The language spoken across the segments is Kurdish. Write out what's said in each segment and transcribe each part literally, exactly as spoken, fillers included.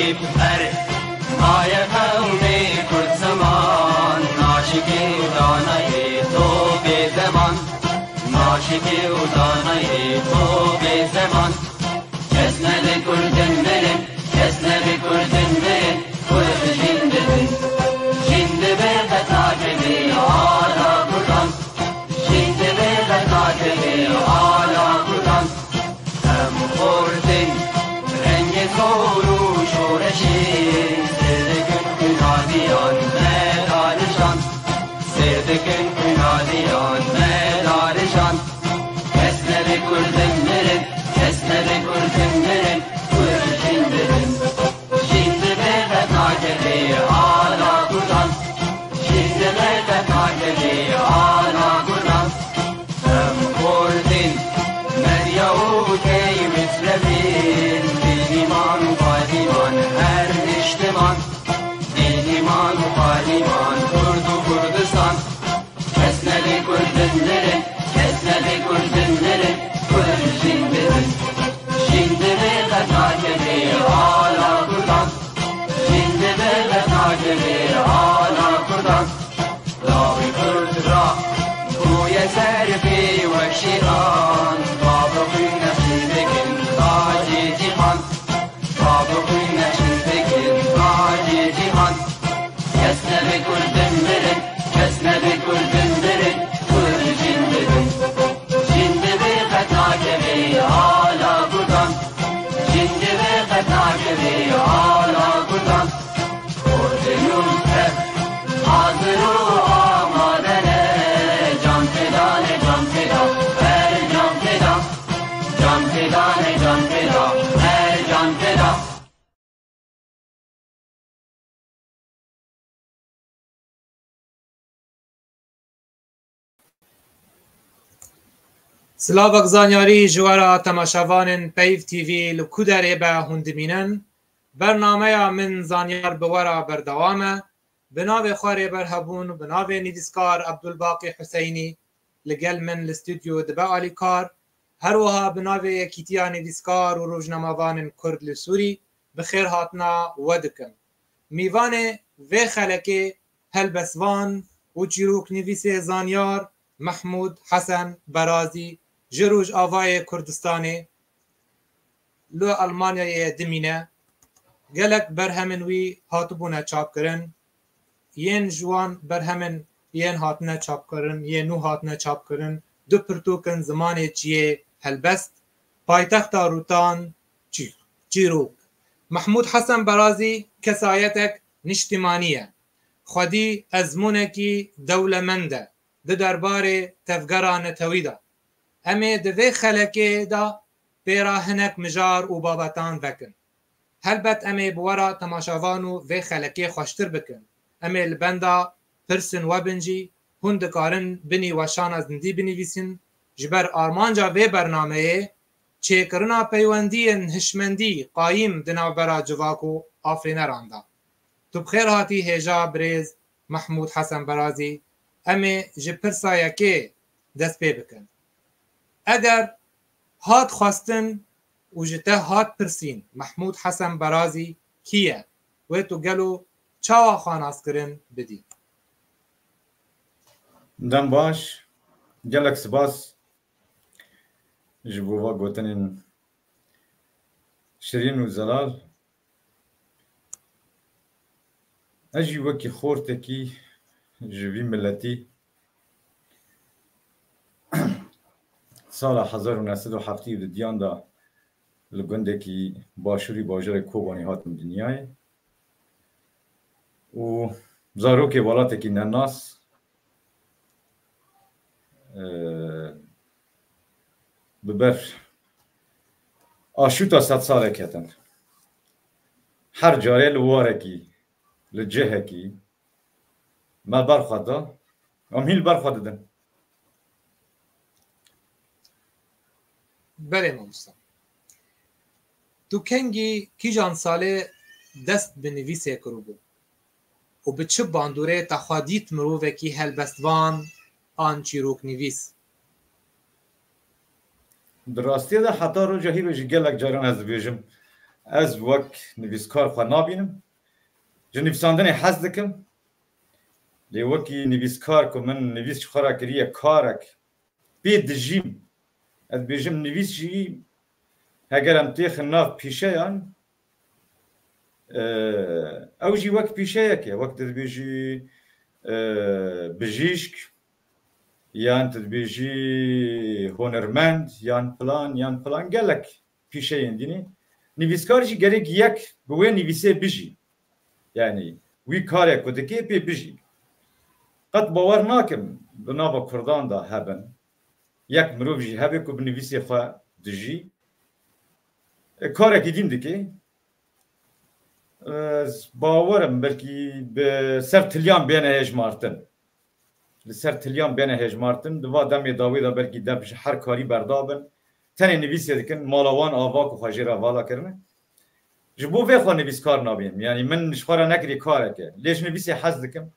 Her maye qewmê Kurd ziman, naşikî û danayê to bê zeman, naşikî û danayê to bê zeman. Kes nebe Kurdin mirin, kes nebe Kurdin mirin, Kurd jin dibin. Jin dibe qet nakeve ala Kurdan. Jin dibe qet nakeve ala Kurdan. Em xortin rengê zor û şoreşê, sêr dikin xwînadiyan me darijan. Sêr dikin xwînadiyan me darijan. Kes nebe Kurdin mirin, kes nebe Kurdin mirin, Kurd jin dibin. Jin dibe qet nakeve ala Kurdan. Jin dibe qet nakeve ala Kurdan. Em Kurdin, medya û key mislevin, dîniman û padiman her niştiman. Dîniman û padiman, Kurd û Kurdistan. Kes nebe Kurdin mirin, kes nebe Kurdin mirin, Kurd jin dibin. Jin dibe qet nakeve ala Kurdan. Jin dibe qet nakeve ala Kurdan. Lawê Kurd ra bûye ser pê wek şêran. Bavê xwîn nexşîn dikin tacê cîhan. Bavê xwîn nexşîn dikin tacê cîhan. Kes nebe Kurdin mirin, kes nebe Kurdin mirin, Kurd jin dibin. Jin dibe qet nakeve ala Kurdan. Jin dibe qet nakeve ala Kurdan. Kurdin û Kurd hazir û amade ne, can feda ne, can feda, her can feda. Can feda ne, can feda, her can feda. Silavek zanyarî ji we re temaşevanên Peyv T V li ku derê be hûn dimînin. Bernameya Min Zanyar bi we re berdewam e. Bi navê xwe Rêber Hebûn û bi navê nivîskar Ebdulbaqî Huseynî li gel min li stûdyo dibe alîkar. Her wiha bi navê Yekîtiya Nivîskar û Rojnamevanên Kurd li Sûrî bi xêr hatina we dikim. Mîvanê vê xelekê helbestvan û çîroknivîsê zanyar Mehmûd Hesen Berazî ji Rojavayê Kurdistanê li Almanyayê dimîne. Gelek berhemên wî hatibûne çapkirin. Yên ji wan berhemên yên hatine çapkirin, yên nû hatine çapkirin, du pirtûk in, Zimanê Çiyê, Helbest, Paytexta Rûtan, Çî-, Çîrok. Mehmûd Hesen Berazî kesayetek niştimanî ye. Xwedî ezmûnekî dewlemend e di derbarê tevgera netewî de. Em ê di vê xelekê de pê re hinek mijar û babetan vekin. Helbet em ê bi we re temaşevan û vê xelekê xweştir bikin. Em ê li benda pirsên we bin jî, hûn dikarin binî weşana zindî binivîsin. Ji ber armanca vê bernameyê, çêkirina peywendiyên hişmendî qayîm di navbera civak û afirîneran de. Tu bi xêr hatî hêja birêz Mehmûd Hesen Berazî. Em ê ji pirsa yekê dest pê bikin. Eger hat xwestin û ji te hat pirsîn, Mehmûd Hesen Berazî kî ye? Wê tu gelo çawa xwe naskirin bidî? Dem baş, gelek spas ji bo va gotinên şirîn û zelal. Ez jî wekî xortekî ji vî miletî sala hezar û neh sed û heftê û du diyan de li gundekî başûrî bajarê Kobanê hatim dinyayê û zarokê welatekî nenas, e, bi ber aşûta sed salê ketin. Her carê li warekî, li cihekî me berxwe da, em hîn li ber xwe didin. Belê mamosta. Tu kengî kîjan salê dest bi nivîsê kiribû? Û bi çi bandorê te xwe dît mirovekî helbestvan an çîroknivîs? Di rastiyê de heta roja hîro jî gelek caran ez dibêjim, Ez wek nivîskar xwe nabînim. Ji nivîsandinê hez dikim. Lê wekî nivîskar ku min nivîs ji xwe re kiriye karek pê dijîm. Ez dibêjim nivîs jî heger em têxin nav pîşeyan, e, ew jî wek pîşeyek e. Wek tu dibêjî, e, bijîşk, yan tu dibêjî hunermend, yan plan, yan plan gelek pîşeyên dînî. Nivîskar jî gerek yek bi wê nivîsê bijî. Yani wî karek ku dike pê bijî. Qet bawer nakim di nava Kurdan de hebin. Yek mirov jî hebe ku bi nivîsê xwe dijî. E, karekî dîn dike. Ez bawer im belkî bi ser tiliyan bêne hejmartin. Li ser tiliyan bêne hejmartin. Di va demê dawî de belkî dev ji her karî berda bin. Tenê nivîsê dikin, mala wan ava ku xwe jê re vala kirine. Ji bo vê xwe nivîskar nabînim. Yani min ji xwe re nekirî kareke. Lê ji nivîsê hez dikim.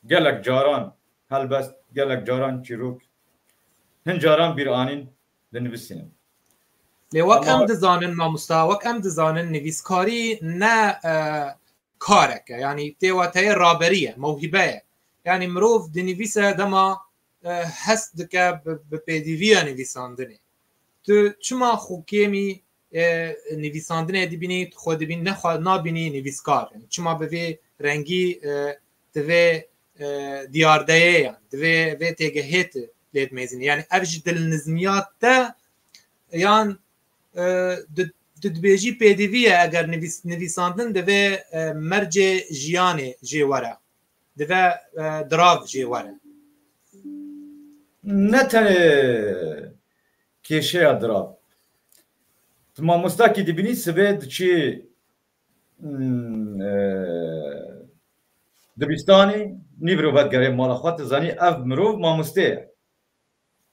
Gelek caran helbest, gelek caran çîrok, hin caran bîranîn dinivîsînim. Lê wek em dizanin mamosta, wek em dizanin nivîskarî ne, e, karek e. Yani tê wateyê raberî ye, mewhîbe ye. Yani mirov dinivîse dema, e, hest dike bi, bi pêdîviya nivîsandinê. Tu çima xwe kêmî, e, nivîsandinê dibînî, tu xwe dibînî, ne xwe nabînî nivîskar? Yani çima bi vê rengî, e, di vê, e, diyardeyeyan, di vê, vê têgehê tu lê dimêzinî? Yani ev ji dilnizmiya te yan, e, tu, tu dibêjî pêdivî ye eger nivîs-, nivîsandin divê, e, mercê jiyanê jê were, divê, e, dirav jê were? Ne tenê kêşeya dirav. Tu mamostakî dibînî sibê diçî, hmm, e, dibistanê, nîvro vedigerê mala xwe, tu zanî ev mirov mamostê ye.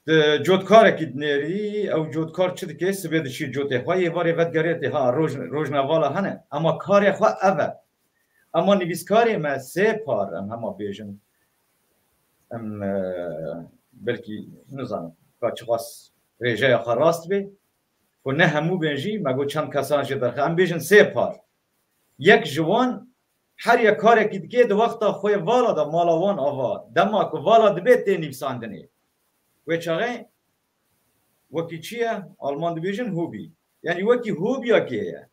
Di cotkarekî dinêrî, ew cotkar çi dike? Sibê diçî cotê xwe, êvarê vedigerê tê. Ha, roj-, rojnavala hene. Ema karê xwe ev e. Ema nivîskarê me sê par, em hema bêjin, em, e, belkî nizanim ka çiqas rêjeya xwe rast bê, ku ne hemû bên jî, me got çend kesan jê derxe. Em bêjin sê par. Yek ji wan her yek karekî dike, di wexta xwe vala de mala wan ava. Dema ku vala dibe tê nivîsandinê. Wê çaxê wekî çi ye? Alman dibêjin hobî. Yani wekî hobiyakê ye.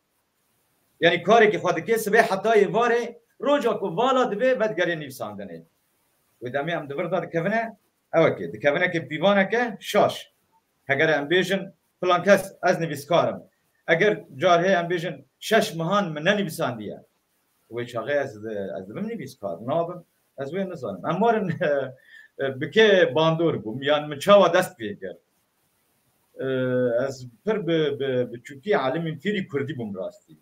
Yani karekî xwe dike, sibê heta êvarê, roja ku vala dibe vedigere nivîsandinê. Wê demê em di vir de dikevine, ewekê, dikevine ke pîvaneke şaş. Hegere em bêjin, filan kes, ez nivîskar im. Eger car heye em bêjin, şeş mehan min nenivîsandiye. Wê çaxê ez, ez dibim nivîskar, nabim, ez wê nizanim. Em warin, bi kê bandor bûm, yan min çawa dest pê kir? E, ez pir bi, bi, bi çûkî alimên pîrî kurdî bûm rastî.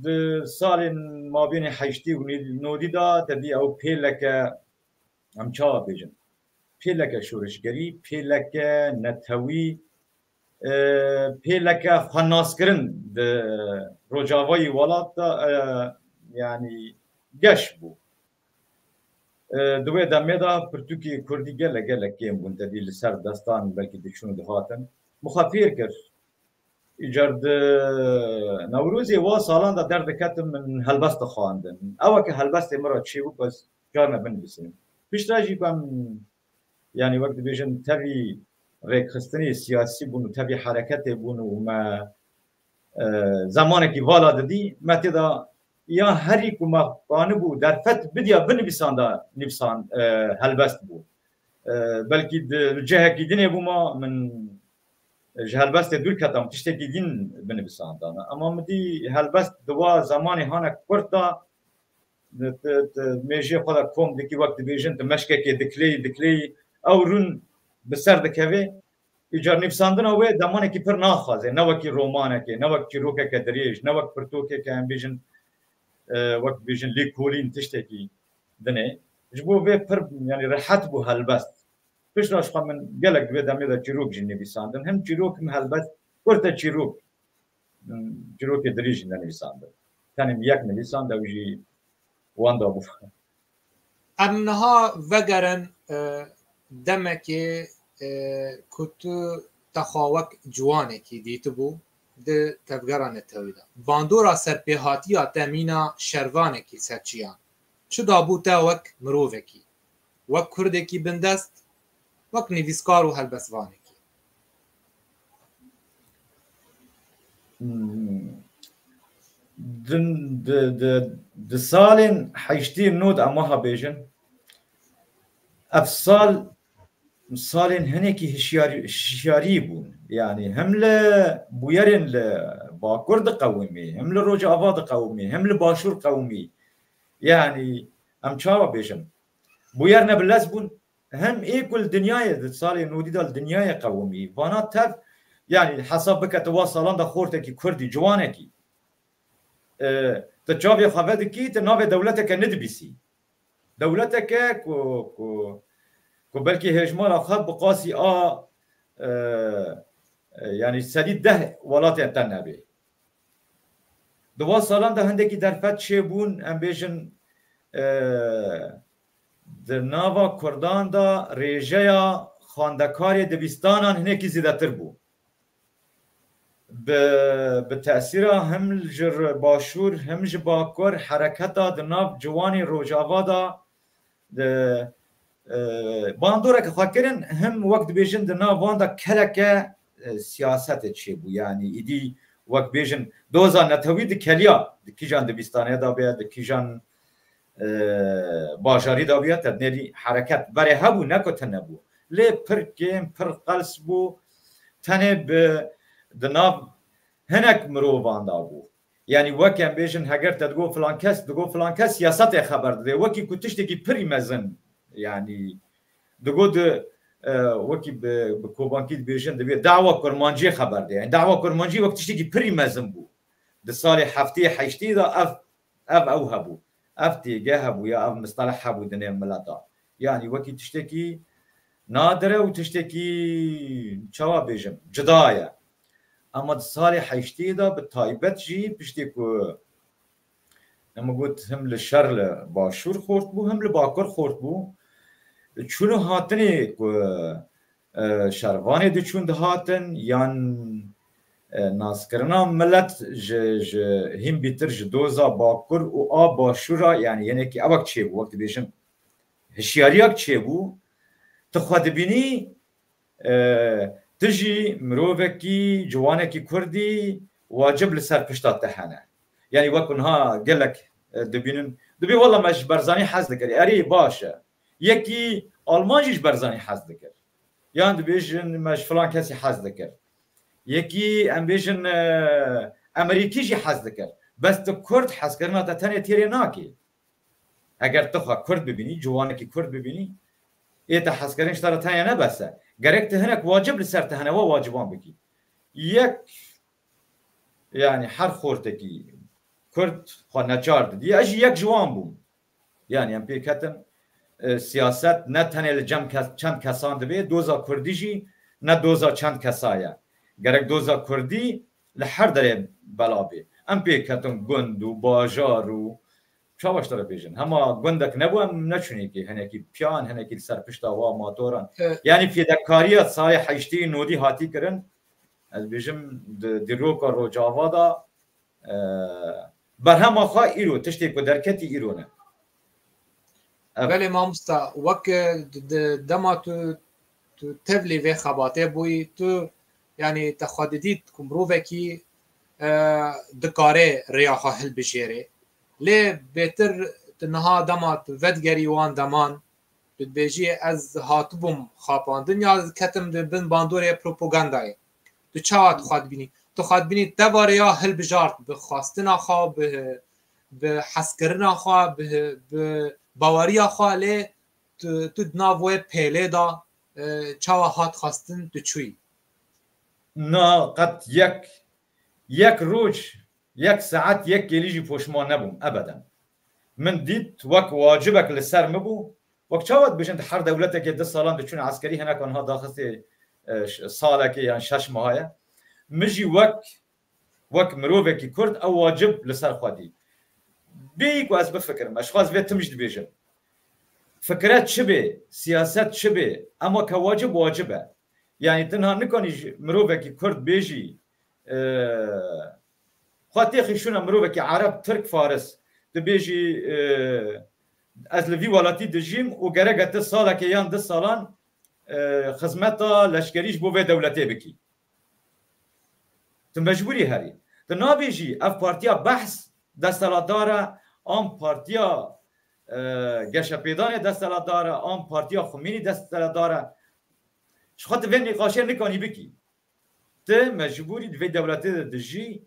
Di salên mabênê heştî û nê-, nodî de tevî ew pêleke, em çawa bêjin, pêleke şorişgerî, pêleke netewî, e, pêleke xwenaskirin di rojavayî welat de, e, yanî geş bû. E, di wê demê de pirtûkê kurdî gelek, gelek kêm bûn, tevî li ser destan belkî diçûn û dihatin. Min xwe fêr kir. Îcar di Newrozê wa salan de derdiketim, min helbest dixwandin. Ew ke helbestê min re çêbû, ez carna binivîsînim. Piştre jî ku em, yanî wek dibêjin, tevî rêkxistinê siyasî bûn û tevî hereketê bûn û me, e, zemanekî vala didî, me tê de ya herî ku me anibû derfet bidiya binivîsanda nivîsan, e, helbest bû. E, belkî di, li cihekî dinê bûma min ji helbestê dûr ketam, tiştekî din binivîsandana. Ema min dî helbest di wa zemanê hanek kurt de, di, di, di mêjiyê xwe de kom dikî, wek dibêjin, tu meşkekê dikleyî, dikleyî, ew rûn bi ser dikeve. Îcar nivîsandina wê demanekî pir naxwaze, ne wekî romanekê, ne wek çîrokeke dirêj, ne wek pirtûkeke, em bêjin, e, wek bêjin lêkolîn tiştekî dinê. Ji bo vê pir, yanî rehet bû helbest. Piştre ji xwe min gelek di vê demê de çîrok jî nivîsandin. Hin çîrok, hin helbest, kurte çîrok, çîrokê dirêj jî nenivîsandin. Tenê min yek nivîsand, ew jî wenda bû. Em niha vegerin, e, demekê, e, ku tu te xwe wek ciwanekî dîtibû, Di tevgera netewî de bandora serpêhatiya te mîna şervanekî ser çiyan çi dabû te wek mirovekî, wek kurdekî bindest, wek nivîskar û helbestvanekî? Hmm. Di, di, di, di salên heştê nod em wiha bêjin, ev sal salên hinekî hişyarî, hişyarî bûn. Yanî hem li bûyerên li Bakur diqewimî, hem li Rojava diqewimî, hem li Başûr qewimî. Yanî em çawa bêjin? Bûyer ne bi lez bûn, hem ê ku li dinyayê di salê nodî de li dinyayê qewimî. Vana tev, yanî hesab bike tu wa salan de xortekî kurdî, ciwanekî, e, tu çavê xwe vedikî, tu navê dewleteke nidibîsî. Dewleteke ku, ku, ku belkî hêjmara xwe bi qasî a, e, e, yanî sedî deh welatên te nebê. Di wan salan de hindekî derfet çêbûn, em bêjin, e, di nava Kurdan de rêjeya xwendekarê dibistanan hinekî zêdetir bû. Bi, bi tesîra him ji Başûr, him ji Bakur hereketa di nav ciwanê Rojava de, e, bandoreke xwe kirin, him wek dibêjin di nav wan de kereke, e, siyasetê çêbû. Yanî îdî wek bêjin doza netewî dikeliya, di kîjan dibistanê de bê, di kîjan, e, bajarî de bê, te dinêrî hereket berê hebû, ne ku tune bû. Lê pir kêm, pir qels bû, tenê bi, di nav hinek mirovan de bû. Yanî wek em bêjin, heger te digot filan kes, digot filan kes siyasetê xeber dide. Wekî ku tiştekî pirî mezin, yanî digot di, e, wekî bi, bi kobankî dibêjin, dibê dawa kurmanciyê xeber dide. Yanî dawa kurmancî wek tiştekî pirî mezin bû. Di salê heftê heştê de ev, ev ew hebû. Ev têge hebû ya ev misteleh hebû di nêv mileta. Yanî wekî tiştekî nadir e û tiştekî, çawa bêjim, cida ye. Ama di salê heştê de bi taybet jî piştî ku em got him li şer li Başûr xort bû, him li Bakur xort bû. Çûn û hatinê ku, e, şervanê diçûn dihatin, yan, e, naskirina milet ji, ji hîn bîtir ji doza Bakur û a Başûra, yanî yenekî evek çêbû, wek dibêjin, hişyariyak çêbû, tu xwe dibînî, e, tu jî mirovekî, ciwanekî kurdî wacib li ser pişta te hene. Yanî wek niha gelek, e, dibînin. Dibê wela me ji Barzanî hez dikir. Erê baş e. Yekî Alman jî ji Barzanî hez dikir. Yan dibêjin me ji filan kesî hez dikir. Yekî em bêjin, e, Emerîkî jî hez dikir. Bes tu kurd hezkirina te tenê têrê nakê. Eger tu xwe kurd bibînî, ciwanekî kurd bibînî, ê te hezkirin ji te re tenya ne bes e. Gerek tu hinek wacib li ser te hene, we waciban bikî. Yek, yanî her xortekî kurd xwe neçar didî. Ez jî yek ji wan bûm. Yanî em pê ketin, e, siyaset ne tenê li cem kes, çend kesan dibe, doza kurdî jî ne doza çend kesa ye. Gerek doza kurdî li her derê bela bê. Em pê ketin gund û bajar û çawa ji te re bêjin. Hema gundek nebû em neçûnê kê, hinekî piyan, hinekî li ser pişta wa matoran. Evet. Yanî fêdekariya salê heştê nodî hatî kirin, ez bêjim di dîroka Rojava de, e, berhema xwe îro, tiştê ku derketî îro ne. Ev Belê mamosta, wek, e, di, di, dema tu, tu tevlî vê xebatê bûyî, tu, yanî te xwe didît ku mirovekî, e, dikare rêya xwe hilbijêrê. Lê bêtir tu niha dema tu vedigerî wan deman, tu dibêjî ez hatibûm xapandin ya ketim di bin bandorê propagandayê. Tu çawa tu xwe dibînî? Tu xwe dibînî te va rêya hilbijart bi xwestina xwe, bi, bi hezkirina xwe, bi, bi baweriya xwe, lê tu, tu di nav wê pêlê de, e, çawa hat xwestin tu çûyî? Na, qet yek, yek roj, yek saet, yek kêlî jî poşman nebûm, ebeden. Min dît wek wacibek li ser min bû. Wek çawa dibêjin, di her dewletekê du salan diçûn eskerî, hinek anha daxistê, e, ş-, salekê yan şeş meha ye. Min jî wek, wek mirovekî kurd ew wacib li ser xwe dî. Bêyî ku ez bifikirim, ez xwe ez vê tim jî dibêjim. Fikre çi bê, siyaset çi bê, ema ke wacib, wacib e. Yanî tu niha nikanî ji mirovekî kurd bêjî, e, xwe têxî şûna mirovekî Ereb, Tirk, Faris. Dibêjî, e, ez li vî welatî dijîm û gerek e tu salekê yan du salan, e, xizmeta leşkerî ji bo vê dewletê bikî. Tu mecbûrî herî. Tu nabêjî ev partiya Behs destelatdar e, an partiya, e, Geşepêdanê destelatdar e, an partiya Xumînî destelatdar e. Ji xwe tu vê nîqaşê nikanî bikî. Tu mecbûrî di vê dewletê de dijî,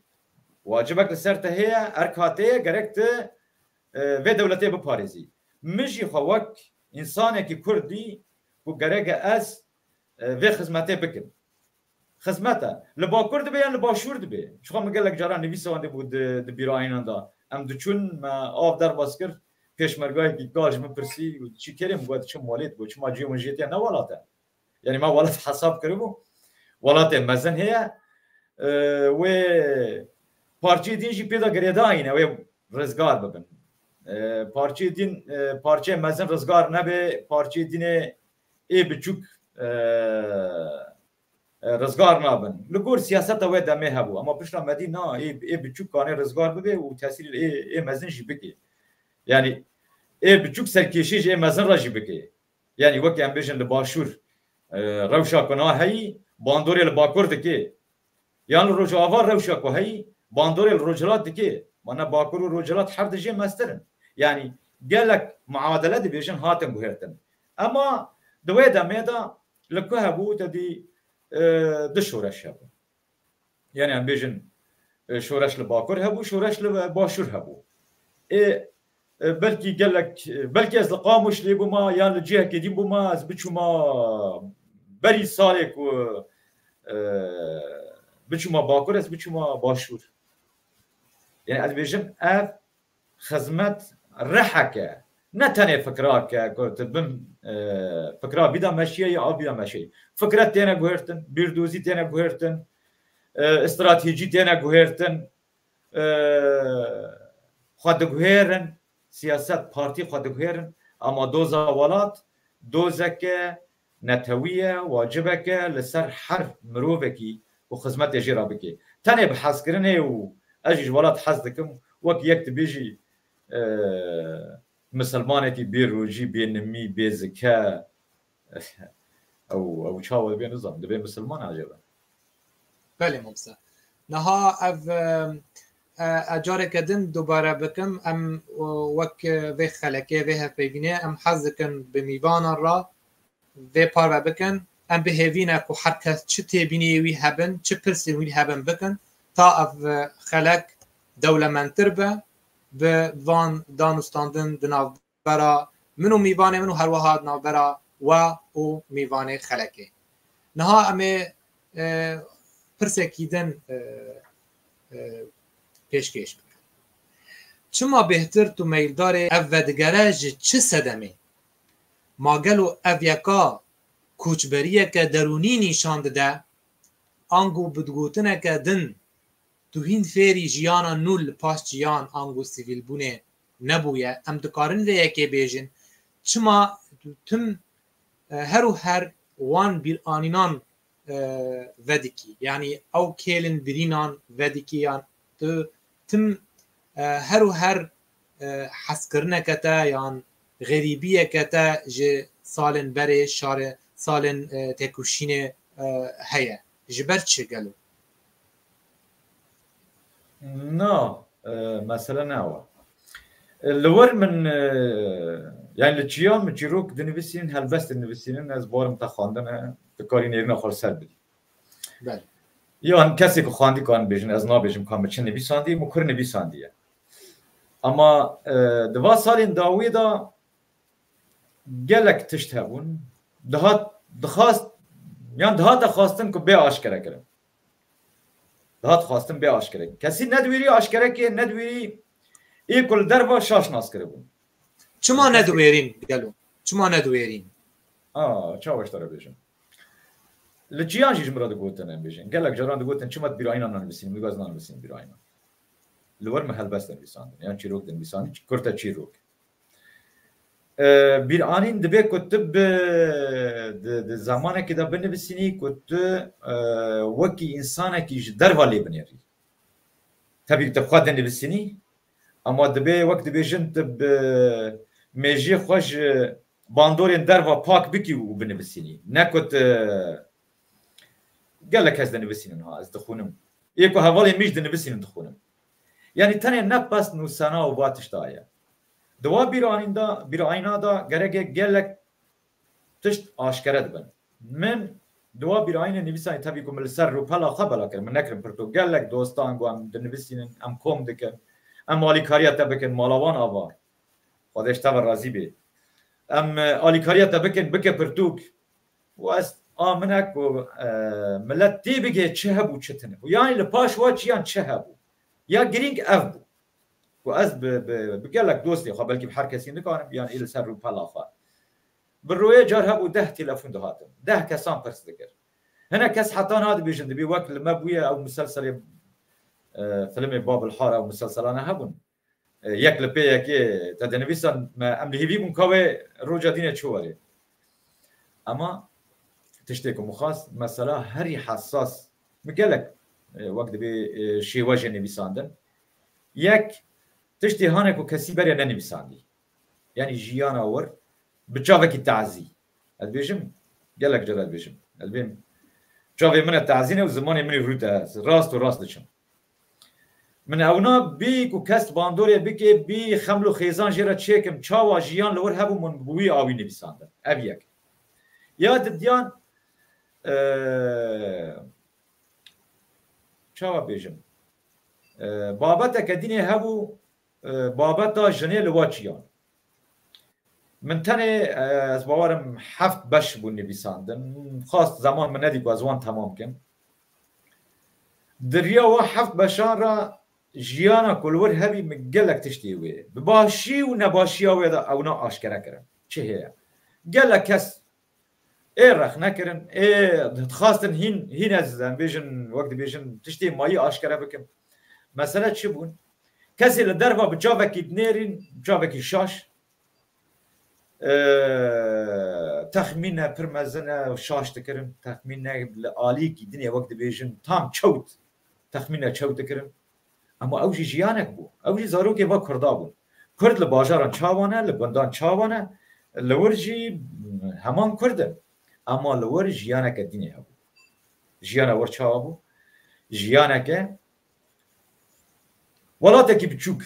wacibek li ser te heye, erka te ye, gerek tu, e, vê dewletê biparêzî. Min jî xwe wek însanekî Kurd dî ku gerek e ez, e, vê xizmetê bikim. Xizmet e. Li Bakur dibe yan li Başûr dibe. Çiqa min gelek caran nivîsa wendê bû di, di bîrayînan de. Em diçûn, me av derbas kir, pêşmergayekî kal ji min pirsî û çi kerê min got, çim welêt bû, çima ciyê min jê tê ne welat e. Yanî me welat hesab kiribû. Welatê mezin heye. E, wê parçeyê din jî pê de girêdayî ne, wê rizgar bibin. E, parçeyê din, e, parçeyê mezin rizgar nebe, parçeyê dinê ê biçûk, e, e, rizgar nabin. Li gor siyaseta wê demê hebû. Ama pişta me dî na, ê, ê biçûk kanê rizgar bibe û tesîrê ê, ê mezin jî bike. Yanî ê biçûk serkêşî ji ê mezin re jî bike. Yanî wekî em bêjin li Başûr, e, rewşa ku na heyî, bandorê li Bakur dike. Yan li Rojava rewşa ku heyî, bandorê li Rojhilat dike. Mana Bakur û Rojhilat her di jê mestir in. Yanî gelek muadele dibêjin hatin guhertin. Ema di wê demê de li ku hebû te dî, e, du şoreş hebû. Yanî em bêjin, e, şoreş li Bakur hebû, şoreş li Başûr hebû. Ê, e, belkî gelek, e, belkî ez li Qamişlê bûma yan li cihekê din bûma, ez biçûma berî salê ku, e, biçûma Bakur, ez biçûma Başûr. Yanî ez bêjim ev xizmet riheke, ne tenê fikrake ku tu bin, e, fikra bîda meşiyê ya av bîda meşiyê. Fikret têne guhertin, bîrdozî têne guhertin, e, stratejî têne guhertin, e, xwe diguherin, siyaset, partî xwe diguherin, ama doza welat dozeke netewî ye, wacibeke li ser her mirovekî û xizmetê jê re bike. Tenê bi hezkirinê û ez jî ji welat hez dikim, wek yek dibêjî, e, misilmanekî bê rojî, bê nimî, bê zike, ew, ew çawa dibe nizam, dibe misilman acaba? Belê mamoste. Niha ev, e, e, e, careke din dubare bikim, em, e, wek, e, vê xelekê, vê hevpeyvînê, em hez dikin bi mîvanan re vê parve bikin. Em bi hêvî ne ku her kes çi têbîniyê wî hebin, çi pirsên wî hebin bikin, ta ev, e, xelek dewlemendtir be, bi van danûstandin di navbera min û mîvanê min û herweha di navbera we û mîvanê xelekê. Niha em ê, e, pirsekî din, e, e, pêşkêş bikin. Çima bêhtir tu meyildarê ev vedigere ji çi sedemê? Ma gelo ev yeka koçberiyeke derûnî nîşan dide, ango bi digotineke din tu hîn fêrî jiyana nû li paş çiyan ango sivîlbûnê nebûye? Em dikarin vê yekê bêjin, çima tu tim, e, her û her wan bîranînan, e, vedikî? Yanî ew kêlin birînan vedikî yan tu tim, e, her û her, e, hezkirineke te yan xerîbiyeke te ji salên berê, şarê, salên, e, têkoşînê, e, heye. Ji ber çi gelo? Na, e, mesele ne ew e. E, li wir min, e, yani li çiyan min çîrok dinivîsînin, helbest dinivîsînin, ez barim te xwendine, tu karî nêrîna xwe li ser bidî. Belê. Yan kesê ku xwendî karin bêjin, ez nabêjim ka min çi nivîsandî, min kur nivîsandiye. Ama, e, di va salên dawî de gelek tişt hebûn. Dihat, dixwast, yan dihate xwestin ku bê aşkere kirin. Dihat xwestin bê aşkere. Kesî ne diwêrî aşkere kê, ne diwêrî ê ku li derva şaş nas kiribûn. Çima ne diwêrîn gelo? Çima ne diwêrîn? A, çawa ji te re bêjim? Li çiyan jî ji min re digotin, em bêjin. Gelek caran digotin, çima tu bîrayînan nanivîsînî? Min got, ez nanivîsînim bîrayînan. Li wir min helbest dinivîsandin, yan çîrok dinivîsandin, kurte çîrok. e, bîranîn dibe ku tu bi, di, di zemanekê de binivîsînî ku tu, e, wekî însanekî ji derva lê binêrî. Tevî tu xwe dinivîsînî, ama dibe wek dibêjin tu bi mêjiyê xwe ji bandorên derva pak bikî û binivîsînî. Ne ku tu gelek kes dinivîsînin ha, ez dixwînim. Ê ku hevalên min jî dinivîsînin dixwînim. Yanî tenê ne pesn û sena û va tişta ye. Di wa bîranîn de, bîranîna de gerek e gelek tişt aşkere dibin. Min di wa bîranînê nivîsanî tevî ku min li ser rûpela xwe bela kir. Min nekirin pirtûk. Gelek dostan ku em dinivîsînin, em kom dikin. Em alîkariya te bikin, mala wan ava. Xwedê ji te ve razî bê. Em, e, alîkariya te bikin, bike pirtûk. Û ez a min e ku, e, milet tê bigê çi hebû, çi tune bû. Yanî li paş wa çiyan çi hebû. Ya girîng ev bû. Ku ez bi, bi, bi gelek dostê xwe, belkî bi her kesî nikarim, yan ê li ser rûpela xwe. Bi royê car hebû deh telefon dihatin. Deh kesan pirs dikir. Hinek kes heta niha dibêjin, dibî wek li me bûye ew muselselê, e, filmê Bab el Hara ew muselselane hebûn. E, yek li pê yekê te dinivîsan me, em li hêvî bûn ka wê roja dînê çi werê. Ema tiştê ku min xwest, mesela herî hesas, min gelek, e, wek dibê, e, şêwejê nivîsandin. Yek, tiştê hane ku kesî berê nenivîsandî. Yanî jiyana wir bi çavekî tazî. Ez dibêjim, gelek cara dibêjim. Ez dibêm, çavê min e tazî ne û zimanê min ê rû te, ez rast û rast diçim. Min ewna bî ku kes bandorê bike, bî xeml û xêzan jê re çêkim, çawa jiyan li wir hebû, min bi wî awî nivîsandin. Ev yek. Ya didiyan, e, çawa bêjim? E, babeteke dînê hebû, e, babeta jinê li wa çiyan. Min tenê, e, ez bawerim heft beş bûn nivîsandin. Xast zeman min nedî ku ez wan temam kim. Di riya wa heft beşan re jiyana ku li wir hebî min gelek tiştê wê bi başî û nebaşiya wê de ewna aşkere kirin. Çi heye? Gelek kes ê rexne kirin, ê dixwastin hîn, hîn ez, em bêjin, wek dibêjin, tiştê mayî aşkere bikim. Mesele çi bûn? Kesê li derva bi çavekî dinêrîn, çavekî şaş, e, texmîne pir mezin e, şaş dikirin. Texmîne li alîkî dinê, wek dibêjin, tam çewt, texmîne çewt dikirin. Ama ew jî jiyanek bû. Ew jî zarokê va Kurda bûn. Kurd li bajaran çawa ne, li gundan çawa ne, li wir jî heman Kurd in. Ama li wir jiyaneke dînê hebû. Jiyana wir çawa bû? Jiyaneke welatekî biçûk.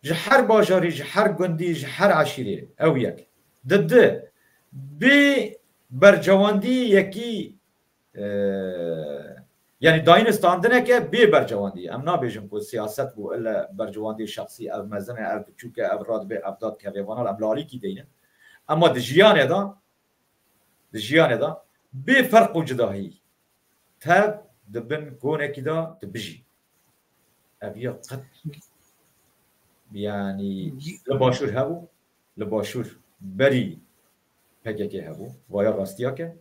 Ji her bajarî, ji her gundî, ji her eşîrê. Ew yek. Di di, bê bercewandî yekî, e, yanî dayîn standineke bê bercewandî. Em nabêjin ku siyaset bû, ile bercewandî şexsî, ev mezin e, ev biçûk e, ev radibe, ev dadikeve, vana em li alîkî deynin. Ema di jiyanê de, di jiyanê de bê ferq û cudahî tev di bin konekî de dibijî. Ev ya qet, yanî li başûr hebû, li başûr berî P K K hebû, vaya rastiyake.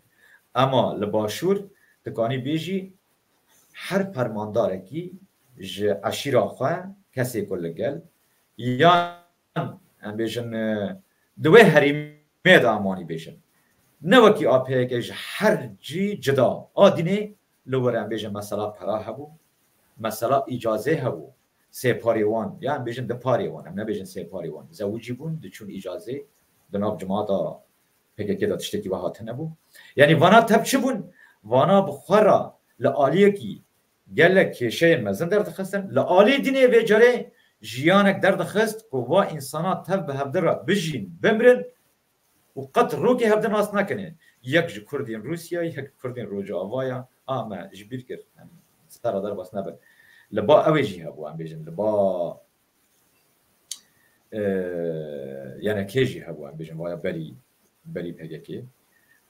Ema li başûr dikanî bêjî her permandarekî ji eşîra xwe kesê ku li gel yan em bêjin, e, di wê herêmê de em wanî bêjin. Ne wekî A P K ji her cî cida. A dînê li wir em bêjin mesela pera hebû, mesela îcazê hebû. Sê parê wan, ya em bêjin di parê wan, em nebêjin sê parê wan. Zewicî bûn, diçûn îcazê, di nav cemaata P K K de tiştekî we hatine bû. Yanî vana tev çi bûn? Vana bi xwe re li aliyekî gelek kêşeyên mezin derdixistin. Li alî dînê vê carê jiyanek derdixist ku va însana tev bi hevdi re bijîn, bimrin û qet rokê hevdi nas nekin. Yek ji Kurdên Rûsya, yek Kurdên Rojava ya. A me ji bîr kir. Em sera derbas nebin. Li ba ew ê jî hebû, em bêjin. Li ba e, yanekê jî hebû, em bêjin, vaya berî, berî P K K.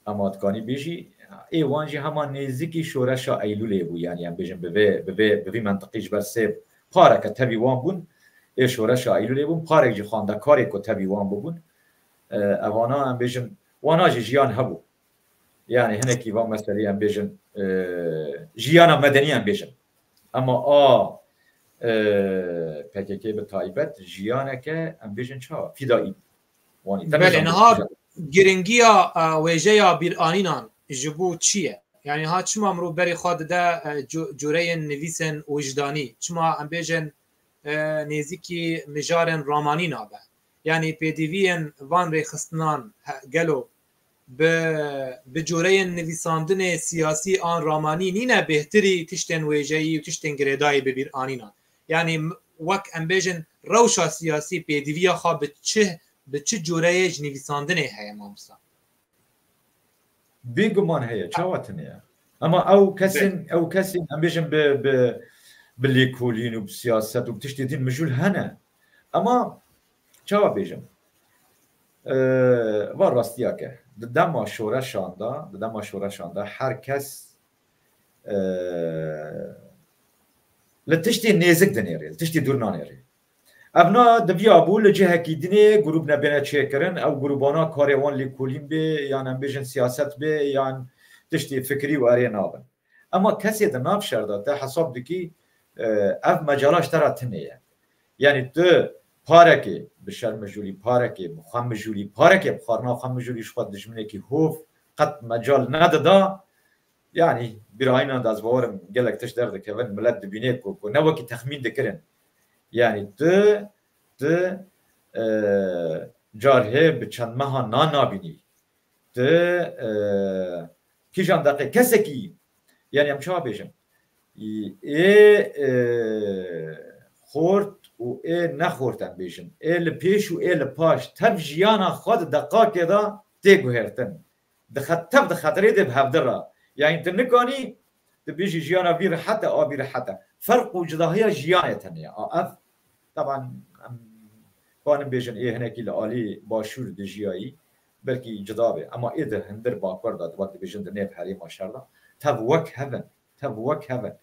Ema dikanî bêjî, ê wan jî hema nêzikî şoreşa Eylûlê bû, yanî em bêjin bi vê, bi vê, bi vî mentiqî ji ber sê pareke tevî wan bûn, ê şoreşa Eylûlê bûn, parek jî xwendekarê ku tevî wan bûbûn. E, evana em bêjin, wana jî jiyan hebû. Yanî hinekî van meselê em bêjin, e, jiyana medenî em bêjin. Ema a, e, P K K bi taybet jiyaneke em bêjin çawa? Fîdaî. Belê, niha giringiya e, wêjeya bîranînan ji bo çi ye? Yani ha çima mirov berê xwe dide e, cureyên nivîsên wijdanî? Çima em bêjin e, nêzîkî mijarên ramanî nabe? Yani pêdiviyên van rêxistinan gelo bi, bi cureyên nivîsandinê siyasî an ramanî nîne bêhtirî tiştên wêjeyî û tiştên girêdayî bi bîr anînan? Yani wek em bêjin rewşa siyasî pêdiviya xwe bi çi, bi çi cureyê ji nivîsandinê heye mamosta? Bêguman heye, çawa tune ye? Ama ew kesên, ew kesên em bêjin bi, bi, bi lêkolîn û bi siyaset û bi tiştê din mijûl hene. Ama çawa bêjim? E, va rastiya ke di dema şoreşan de, di dema şoreşan de her kes e, li tiştê nêzik dinêrê, li tiştê dûr nanêrê. Ev na diviya bû li cihekî dinê grûb nebêne çêkirin, ew grûbana karê wan lêkolîn bê, yan em bêjin siyaset bê, yan tiştê fikirî û erê nabin. Ema kesê di nav şer de te hesab dikî, e, ev mecala ji te re tune ye. Yani tu parekê bi şer mijûlî, parekê bi xwe mijûlî, parekê bi xwarina xwe mijûlî ji xwe dijminekî hov qet mecal nedida. Yani bîrayînan de ez bawerim gelek tişt derdikevin, milet dibîne ku, ku ne wekî texmîn dikirin. Yani tu, tu, e, car hê bi çend meha nan nabînî. Tu, e, kîjan deqê kesekî, yani em çawa bêjin? Ê, e, xort û ê nexort em bêjin. Ê li pêş û ê li paş tev jiyana xwe di deqakê de tê guhêrtin. Dixet-, tev di xeterê de bi hevdi re. Yani tu nikanî, tu bêjî jiyana vî rehet e, a vî rehet e. Ferq û cidahiya jiyanê tenê ye. A ev, teban, em kanin bêjin ê hinekî li alî başûr dijiyayî, belkî cida be. Ema ê di hindir bakur de, wek dibêjin di nêv herêma şer de, tev wek hev in. Tev wek hev in.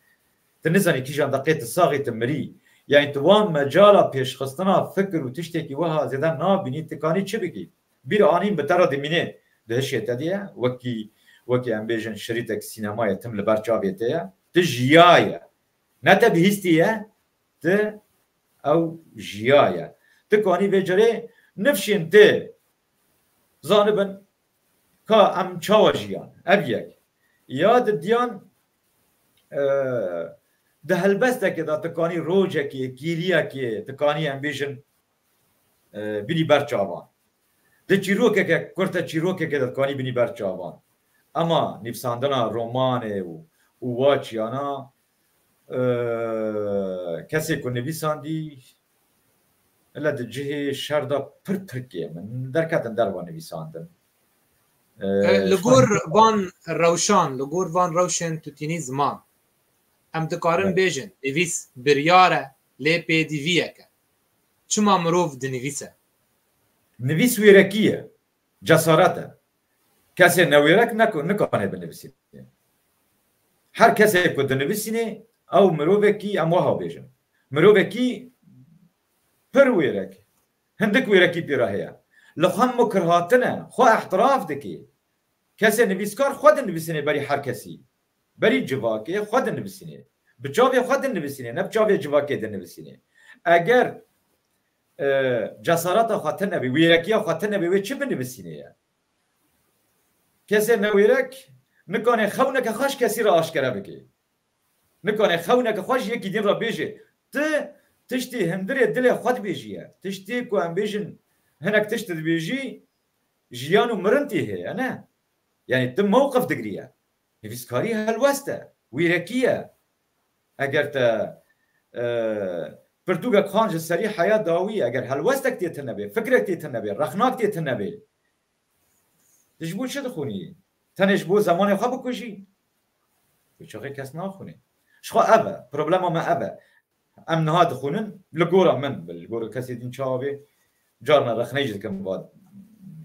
Tu nizanî kîjan deqê tu saxî tu mirî. Yani tu wan mecala pêşxistina fikir û tiştekî wiha zêde nabînî, tu kanî çi bikî? Bîr anîn bi te re dimîne, di hişê te de ye, wekî, wekî em bêjin şirîtek sînemayê tim li ber çavê te ye. Tu jiyaye. Ne te bihîstiye, tu ew jiyaye. Tu kanî vê carê nifşên tê zanibin ka em çawa jiyan. Ev yek. Ya di diyan, e, di helbestekê de tu kanî rojekê, kîliyekê, tu kanî em bêjin, e, bînî ber çavan. Di çîrokeke, kurte çîrokeke de tu kanî bînî ber çavan. Ema nivîsandina romanê û, û wa çiyana, e, kesê ku nivîsandî, hele di cihê şer de pir pir kêm in. Derketin derva nivîsandin. E, E, li gor van rewşan, li gor van rewşên tu tînî ziman, em dikarin Evet. bêjin, nivîs biryar e, lê pêdiviyek e. Çima mirov dinivîse? Nivîs wêrekî ye, cesaret e. Kesê newêrek neko-, nikane binivîsîne. Her kesê ku dinivîsîne, ew mirovekî, em wiha bêjin. Mirovekî pir wêrek, hindik wêrekî pê re heye. Li xwe mukir hatine, xwe ihtiraf dike. Kesê nivîskar xwe dinivîsîne berî her kesî. Berî civakê xwe dinivîsîne. Bi çavê xwe dinivîsîne, ne bi çavê civakê dinivîsîne. Eger, e, cesareta xwe tune be, wêrekiya xwe tune be, wê çi binivîsîne ye? Kesê newêrek nikane xewneke xwe ji kesî re aşkere bike. Nikane xewneke xwe ji yekî din re bêje. Tu tiştê hundirê dilê xwe dibêjî ye. Tiştê ku em bêjin hinek tişt dibêjî, jiyan û mirin tê heye, ne? Yani tu mewqif digiriye. Nivîskarî helwest e, wêrekî ye. Eger te, e, pirtûkek xan ji serî heya dawî, eger helwestek tê tune be, fikrek tê tune be, rexnak tê tune be, tu ji bo çi dixwînî? Tenê ji bo zemanê xwe bikujî? Wê çaxê kes naxwîne. Ji xwe ev e. Problema me ev e. Em niha dixwînin, li gora min, li gora kesê din çawa bê, carna rexneyê jî dikim va,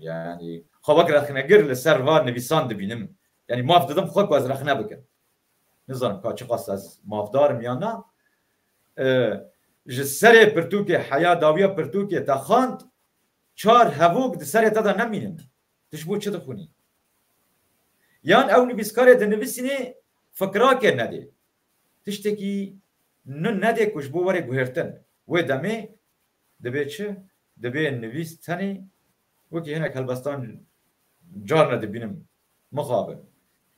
yani, xwe wek rexnegir li ser va nivîsan dibînim. Yani, maf didim xwe ku ez rexne bikim. Nizanim ka çiqas ez mafdar im yan na. E, ji serê pirtûkê, heya dawiya pirtûkê te xwend, çar hevok di serê te de nemînin. Tu ji bo çi dixwînî? Yan ew nivîskarê dinivîsînê fikrakê nedê. Tiştekî nû nedê ku ji bo were guhêrtin. Wê demê dibê çi? Dibê nivîs tenê Wekî hinek helbestan carna dibînim mixabin.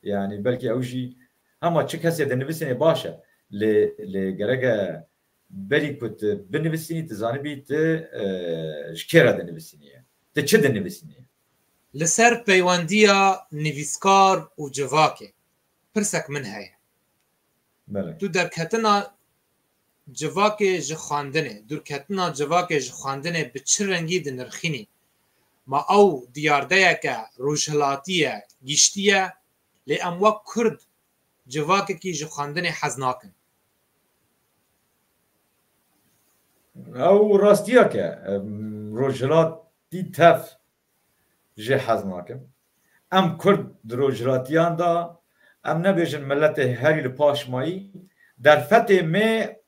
Yani belkî ew jî hema çi kesê dinivîsînê baş e. Lê, lê gerek e berî ku tu binivîsînî, tu zanibî tu, e, ji kê re dinivîsînî ye. Tu çi dinivîsînî ye? Li ser peywendiya nivîskar û civakê pirsek min heye. Belê. Tu derketina civakê ji xwendinê, dûrketina civakê ji xwendinê bi çi rengî dinirxînî? Ma ew diyardeyeke rojhilatî ye, giştî ye, lê em wek Kurd civakekî ji xwendinê hez nakin. Ew rastiyek e. Em, rojhilatî tev jê hez nakin. Em Kurd di rojhilatiyan de, em nebêjin miletê herî li paş mayî, derfetê me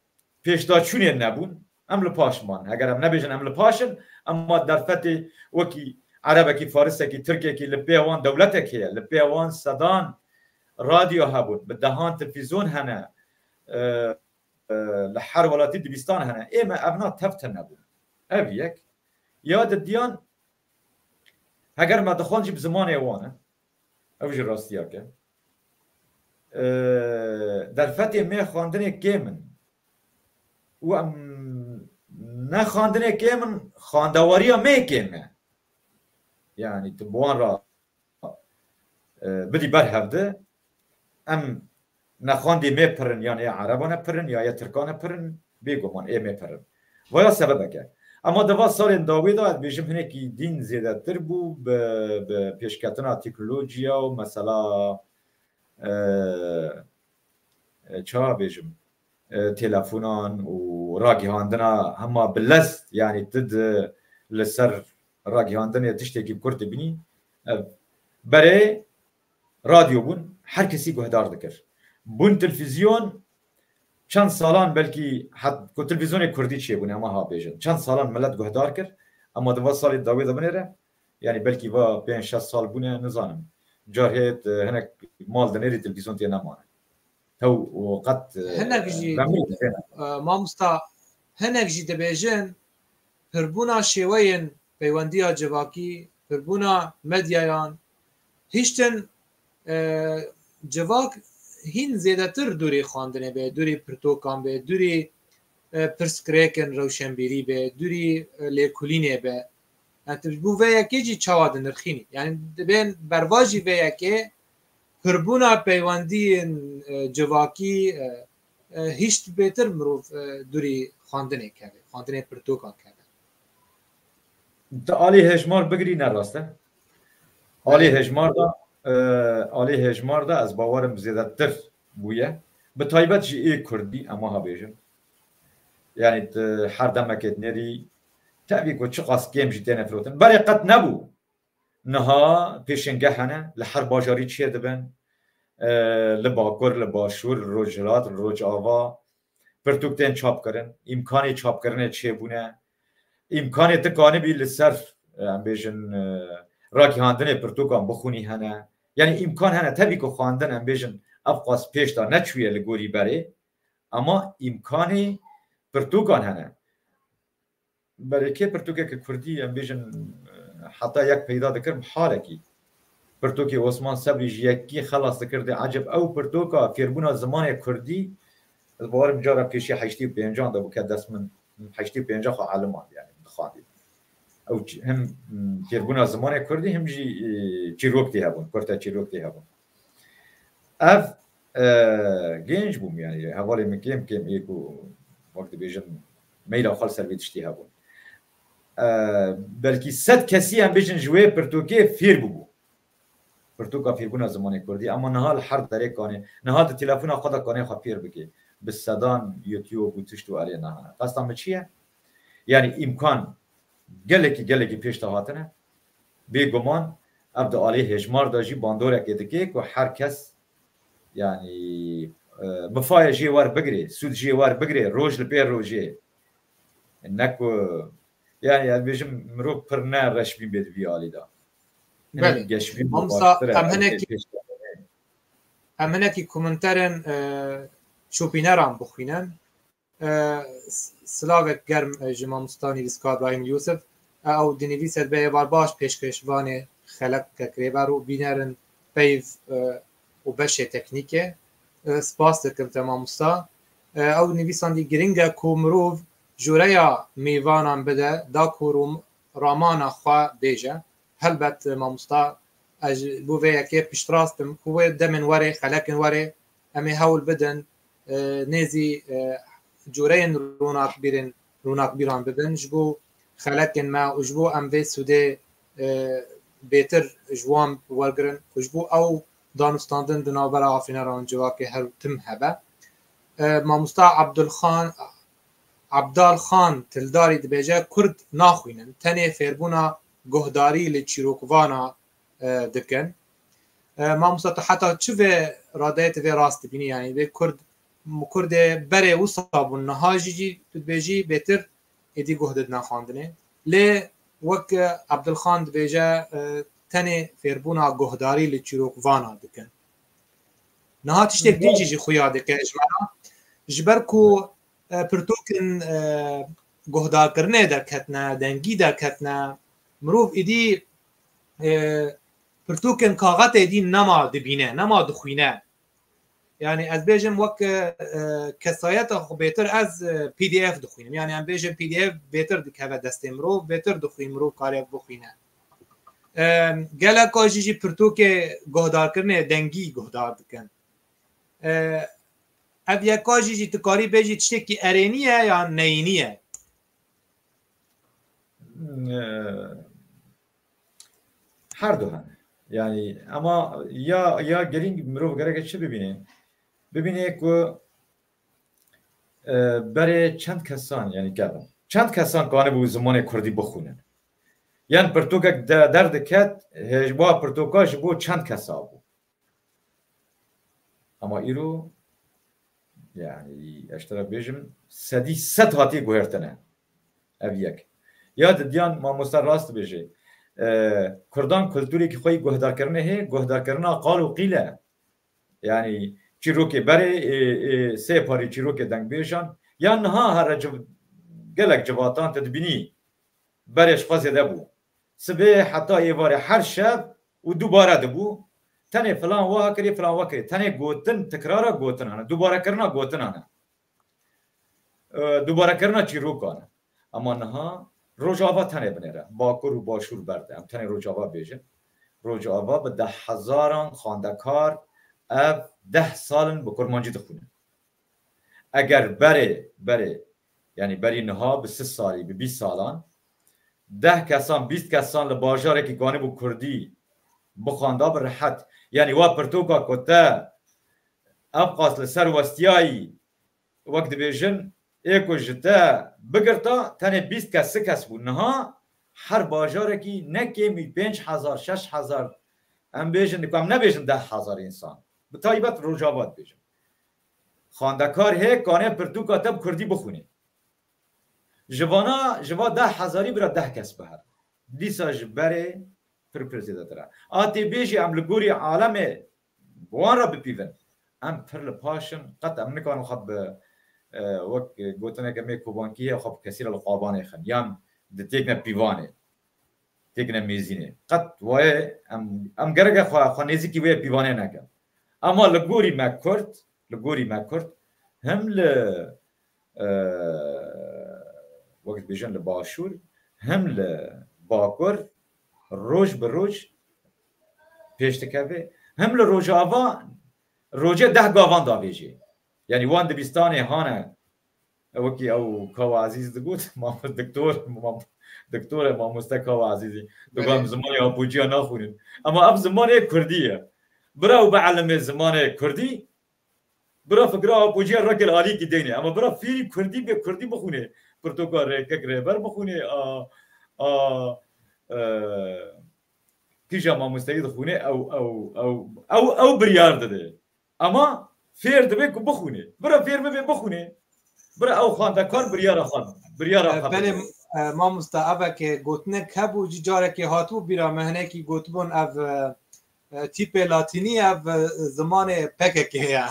pêşdaçûnê nebûn, em li paş man. Heger em nebêjin em li paş in, ema derfetê wekî erebekî, farisekî, tirkekî li pê wan dewletek heye, li pê wan sedan radyo hebûn, bi dehan televîzyon hene, e, e, li her welatî dibistan hene. Ê me evna tev tune bûn. Ev yek. Ya didiyan, heger me dixwend jî bi zimanê wan e. Ev jî rastiyek e. E, derfetê me xwendinê kêm in. Û em ne xwendinê kêm in, xwendewariya me kêm e. Yani tu bi wan re, e, bidî ber hevdi, em nexwendê me pir in, yan ya Ereban e pir in, ya ya Tirkan e pir in, bêguman ê me pir in. Vaya sebebek e. Ema di va salên dawî de, ez bêjim, hinekî dîn zêdetir bû bi, bi pêşketina teknolojiya û mesela, e, e, çawa bêjim, e, telefonan û ragihandina hema bi lez, yani tu di li ser ragihandinê tiştekî bi kurt dibînî, e, berê radyo bûn, her kesî guhdar dikir. Bûn televîzyon, çend salan belkî het-, ku televîzyonê kurdî çêbûne, ema ha bêjin. Çend salan milet guhdar kir, ema di va salê dawê de binêre, yani belkî va pênc şeş sal bûne, nizanim. Car hêt, e, hinek mal dinêrî televîzyon tê nemane. Tew û qet, e, Hinek jî, remî dibêne. e, mamosta, hinek jî dibêjin, pirbûna şêweyên peywendiya civakî, pirbûna medyayan, hiştin, e, civak hîn zêdetir dûrê xwendinê be, dûrê pirtokan be, dûrê, e, pirsgirêkên rewşenbîrî be, dûrê, e, lêkolînê be. Yani tu ji bo vê yekê jî çawa dinirxînî? Yani dibên bervajî vê yekê pirbûna peywendiyên, e, civakî, e, e, hişt bêtir mirov, e, dûrî xwendinê keve, xwendinê pirtokan keve. Di alî hejmar bigirî ne rast e. Alî hejmar de, e, alî hejmar de ez bawerim zêdetir bûye. Bi taybet jî ê kurdî, ema ha bêjim. Yani tu her demekê dinêrî, tevî ku çiqas kêm jî têne firotin. Berê qet nebû. Niha pêşêngeh hene, li her bajarî çêdibin. E, li Bakur, li Başûr, li Rojhilat, li Rojava pirtûk tên çapkirin. Îmkanê çapkirinê çêbûne. Îmkanê tu kanibî li ser, e, em bêjin, e, ragihandinê pirtûkan bixwînî hene. Yani îmkan hene. Tevî ku xwendin, em bêjin, ev qas pêş de neçûye li gorî berê. Ama îmkanê pirtûkan hene. Berê kê pirtûkeke kurdî, em bêjin, e, heta yek peyda dikir, mihalekî. Pirtûkê Osman Sebrî ji yekî xelas dikir, dê eceb ew pirtûka fêrbûna zimanê kurdî, ez bawerim cara pêşî heştê û pêncan de bû ke dest min, heştê û pênca xwe elimand, yani dixwandî. Ew çi-, hem, m, fêrbûna zimanê kurdî, hem jî, e, çîrok tê hebûn, kurte çîrok tê hebûn. Ev, e, genç bûm, yani hevalê min kêm kêm ê ku, wek dibêjin, meyla xwe li ser vê tiştî hebûn. E, belkî sed kesî, em bêjin, ji wê pirtûkê fêr bûbû. Pirtûka fêrbûna zimanê kurdî, ama niha li her derê kanê, niha di telefona xwe de kanê xwe fêr bike. Bi sedan YouTube û tişt û erê nahane. Qesta min çi ye? Yani îmkan gelekî, gelekî pêş de hatine. Bêguman ev di alî hejmar de jî bandorekê dike ku her kes, yani, e, mifayê jê werbigirê, sûd jê werbigirê, roj li pê rojê. Ne ku, yani, ez bêjim, mirov pir ne reşbîn bê di vî alî de. Hinek Belê. geşbîn Mamosta, baştir e, em ev hinekî, pêş de em hinekî komenterên, e, şopîneran bixwînin. E, s-, silavek germ, e, ji mamosta nivîskar Brahîm Yûsif. Ew dinivîse dibe êvar baş pêşkêşvanê xelek bike kirêber û bînerin peyv, e, û beşê teknîkê. E, spas dikim te mamosta. E, ew nivîsandî giring e ku mirov jûreya mêvanan bide, da ku rûm-, ramana xwe bêje. Helbet, e, mamosta, ez ji bo vê yekê piştrast im ku wê demên werê, xelekên werê, em ê hewl bidin, e, nêzî, e, cûreyên rûnakbîrin, rûnakbîran bibin, ji bo xelekên me û ji bo em vê sûdê, e, bêtir ji wan wergirin û ji bo ew danûstandin di navbera Efrîna re an civakê her tim hebe. E, mamosta Abdulxan, Abdal Xan Tildarî dibêje, Kurd naxwînin, tenê fêrbûna guhdarî li çîrokvana, e, dikin. E, mamosta, tu heta çi vê radeyê tu vê rast dibînî? Yanî vê Kurd, Kurdê berê wisa bûn, niha jî, jî tu dibêjî bêtir êdî guh didine xwendinê. Lê wek, e, Abdulxan dibêje, e, tenê fêrbûna guhdarî li çîrokvana dikin. Niha tiştek din jî ji xuya dike ji me re. Ji ber ku, e, pirtûkên, e, guhdarkirinê derketine, dengî derketine, mirov êdî, e, pirtûkên kaxetê êdî nema dibîne, nema dixwîne. Yanî ez bêjim wek, e, kesayeta xwe bêtir ez, e, P D F dixwînim. Yanî em bêjin P D F bêtir dikeve destê mirov, bêtir dixwîn mirov kare bixwîne. E, geleka jî jî pirtûkê guhdarkirinê dengî guhdar dikin. E, ev yeka jî jî tu karî bêjî tiştekî erênî ye ya neyînî ye? E, her du hene. Yani ama ya, ya gelîn mirov gereke çi bibîne? Bibîne ku, e, berê çend kesan, yani kevin. Çend kesan kanibû zimanê kurdî bixwînin. Yan pirtûkek de, derdiket, hê, wa pirtûka ji bo çend kesa bû. Ama îro, yani, ez te re bêjim, sedî sed hatiye guhertine. Ev yek. Ya didiyan mamoste rast dibêje. E, Kurdan kulturêkî xwe yî guhdarkirinê hê, guhdarkirina qal û qîl e. Yani, çîrokê berê, e, e, sê parî çîrokê dengbêjan. Ya niha here civ-, gelek civatan te dibînî. Berê ji xwe zêde bû. Sibê heta êvarê her şev û dubare dibû. Tenê filan wiha kirî, filan we kirî. Tenê gotin, tikrara gotin hene. Dubarekirina gotin hene. E, dubarekirina çîrokan e. Ama niha Rojava tenê binêre. Bakur û Başûr berde. Em tenê Rojava bêjin. Rojava bi deh hezaran xwendekar ev deh sal in bi kurmancî dixwînin. Eger berê, berê, yani berî niha bi sih salî, bi bîst salan, deh kesan, bîst kesan li bajarekî kanibû kurdî bixwenda bi rehet. Yani wa pirtûka ku te ev qas li ser westiyayî, wek dibêjin, ê ku ji te bigirta, tenê bîst kes, sih kes bû. Niha her bajarekî ne kêmî pênc hezar, şeş hezar, em bêjin, ku em nebêjin deh hezar însan. Bi taybet Rojava dibêjin. Xwendekar hê kanê pirtûka te bi kurdî bixwînê. Ji vana, ji va deh hezarî bira deh kes biher. Dîsa ji berê pir pir zêdetir e. A tê bêjî em li gorî alemê bi wan re bipîvin. Em pir li paş in, qet em nikarin xwe bi, e, wek gotineke me kobankî ye, xwe bi kesî re li qabanê xin. Yan di têkine pîvanê, têkine mêzînê. Qet wayê em, em gereke xwe, xwe nêzîkî wê pîvanê nekin. Ama li gorî me Kurd, li gorî me Kurd, him li, e, wek dibêjin li Başûr, him li Bakur roj bi roj pêş dikeve. Him li Rojava rojê deh gavan davêjê. Yani wan dibistanê hane, wekî ew Kawa Ezîz digot, mam-, doktor, mam-, doktore mamoste Kawa Ezîzî. Digot, em zimanê Apociya naxwînin. Ama ev zimanê kurdî ye. Bira û bielime zimanê kurdî, bira fikra Apociya reke li alîkî deynê. Ama bira fêrî kurdî bê, kurdî bixwînê. Pirtûka rê-, kek rêber bixwînê, a, a, e, kîja mamosteyî dixwînê, ew, ew, ew, ew, ew biryar dide. Ama fêr dibe ku bixwîne. Bira fêr bibe bixwîne. Bira ew xwendekar biryara xwe, biryara xwe. Belê, e, mamosta, eveke gotinek hebû, cî carekê hatibû bîra me, hinekî gotibûn ev, e, e, tîpê latînî, ev, e, zimanê P K K ye.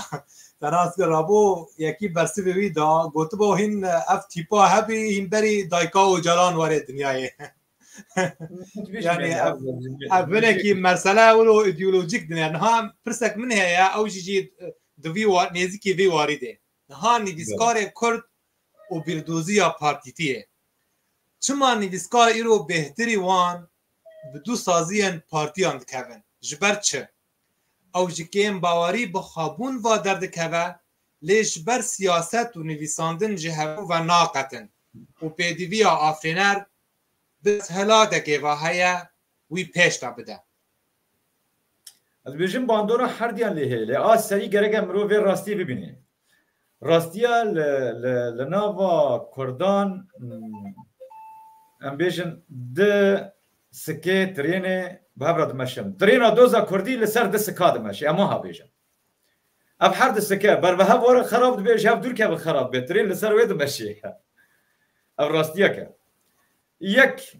Te nas kir rabû yekî bersivê wî da, gotibo hîn, e, ev tîpa hebî, hîn berî dayika Ocalan were dinyayê. Yanî ev, ev binekî mesele wilo îdeolojîk din e. Niha pirsek min heye, ew jî jî di vî wa-, nêzîkî vî warî de. Niha nivîskarê Kurd û bîrdoziya partîtiyê. Çima nivîskar îro bêhtirî wan bi du saziyên partiyan dikevin? Ji ber çi? Ew ji kêm bawerî bi xwebûn va derdikeve, lê ji ber siyaset û nivîsandin ji hevû ve naqetin û pêdiviya afirîner bi desthilatekê ve heye, wî pêş de bide. Ez dibêjim bandora herdiyan lê heye, lê a serî gereke mirov vê rastiyê bibîne. Rastiya li, li, li nava Kurdan, hmm, em bêjin di sikê tirênê bi hev re dimeşin. Tirêna doza Kurdî li ser di sika dimeşe, em wiha bêjin. Ev her di sike, ber bi hev were xerab dibe, ji hev dûr keve xerab be, tirên li ser wê dimeşe. Ev rastiyek e. Yek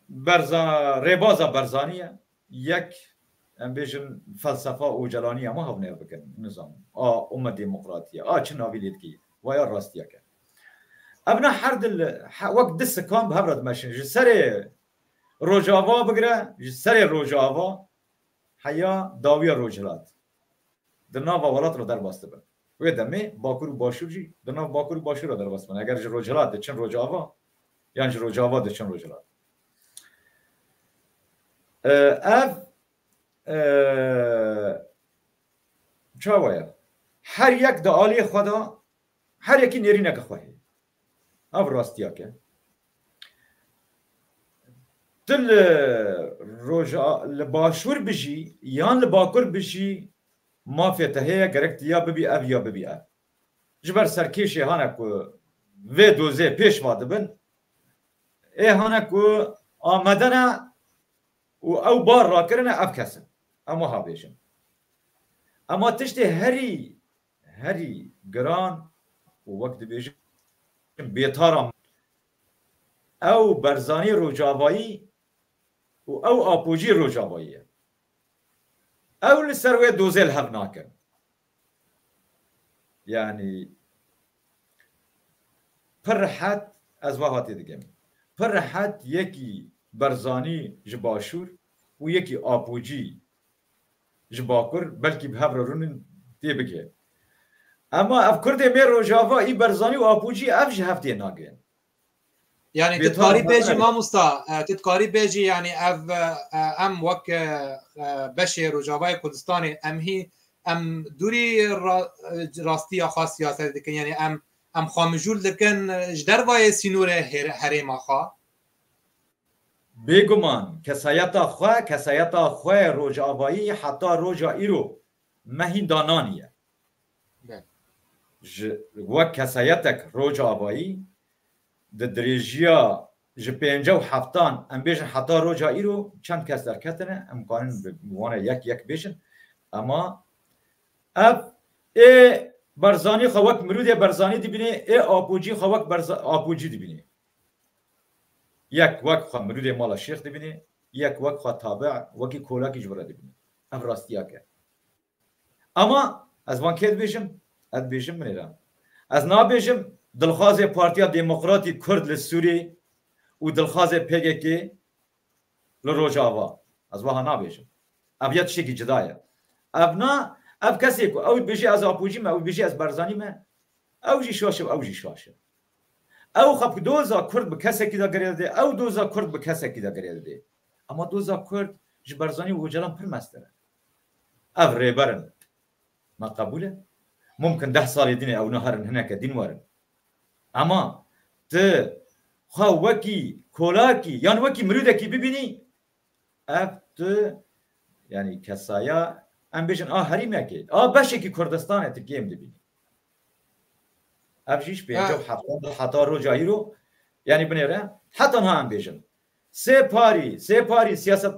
berza-, rêbaza Berzanî ye, yek, em bêjin, felsefa Ocalanî ye, em wiha bikin, nizam. A, ume demokratî ye, a çi navî lê dikî, vaya rastiyek e. Ev ne her di li, he-, wek di sikan bi hev re dimeşin. Ji serê Rojava bigire, ji serê Rojava heya dawiya Rojhilat di nava welat re derbas dibin. Wê demê Bakur û Başûr jî di nav Bakur û Başûr re derbas dibin. Eger ji Rojhilat diçin Rojava, yan ji Rojava diçin Rojhilat. E, ev, e, çawa ye? Her yek di aliyê xwe de, her yekî nêrîneke xwe heye. Ev rastiyek e. Tu li roja-, li başûr bijî yan li bakur bijî, mafê te heye, gerek tu ya bibî ev ya bibî ev. Ji ber serkêşê hane ku vê dozê pêş va dibin, ê hane ku amade ne û ew bar rakirine, ev kes in. Em wiha bêjin. Ema tiştê herî, herî giran û wek dibêjin bêtaran, ew Berzanî Rojavayî û ew Apocî Rojavayî ye. Ew li ser wê dozê li hev nakin. Yanî pir rehet ez va hatê dikim. Pir rehet yekî Berzanî ji başûr û yekî Apocî ji bakur belkî bi hev re rûnin tê bike. Ema ev Kurdê me Rojava, î Berzanî û Apocî, ev ji hev tê nagên. Yani tu dikarî bêjî mamosta, e, tu dikarî bêjî, yani ev, e, e, em wek, e, e, beşê Rojavayê Kurdistanê em hî, em dûrî ra-, e, rastiya xwe siyaset dikin, yani em, em xwe mijûl dikin, e, ji dervayê sînorê her-, herêma xwe. Bêguman kesayeta xwe, kesayeta xwe Rojavayî heta roja îro me hîn dananiye. Belê. Ji wek kesayetek Rojavayî di dirêjiya ji pêncî û heftan, em bêjin heta roja îro çend kes derketine, em kanin bi wane yek yek bêjin. Ema ev ê Berzanî xwe wek mirûdê Berzanî dibînê, ê Apocî xwe wek Berza-, Apocî dibînê. Yek wek xwe mirûdê mala şêx dibînê, yek wek xwe tabe, wekî kolakî ji vir re dibînê. Ev rastiyek e. Ama ez van kê dibêjim? Ez dibêjim binêre. Ez nabêjim dilxwazê Partiya Demokratî Kurd li Sûriyê û dilxwazê P K K li Rojava. Ez wiha nabêjim. Ev ya tiştekî cida ye. Ev na, ev kesê ku ew dibêje ez Apocî me, ew dibêje ez Berzanî me, ew jî şaş e, ew jî şaş e. Ew xwe bi doza Kurd bi kesekî de girê didê, ew doza Kurd bi kesekî de girê didê. Ama doza Kurd ji Berzanî û Ocalan pir mestir e. Ev rêber in. Me qebûl e. Mumkin deh salê dînê ew ne herin, hineke dîn werin. Ema tu xwe wekî kolakî yan wekî mirûdekî bibînî, ev tu, yanî kesaya, em bêjin a herîmekê, a beşekî Kurdistanê tu kêm dibînî. Ev jî ji pêncî û heftan heta roja îro, yanî binêre, heta niha em bêjin. Sê parî, sê parî siyaset,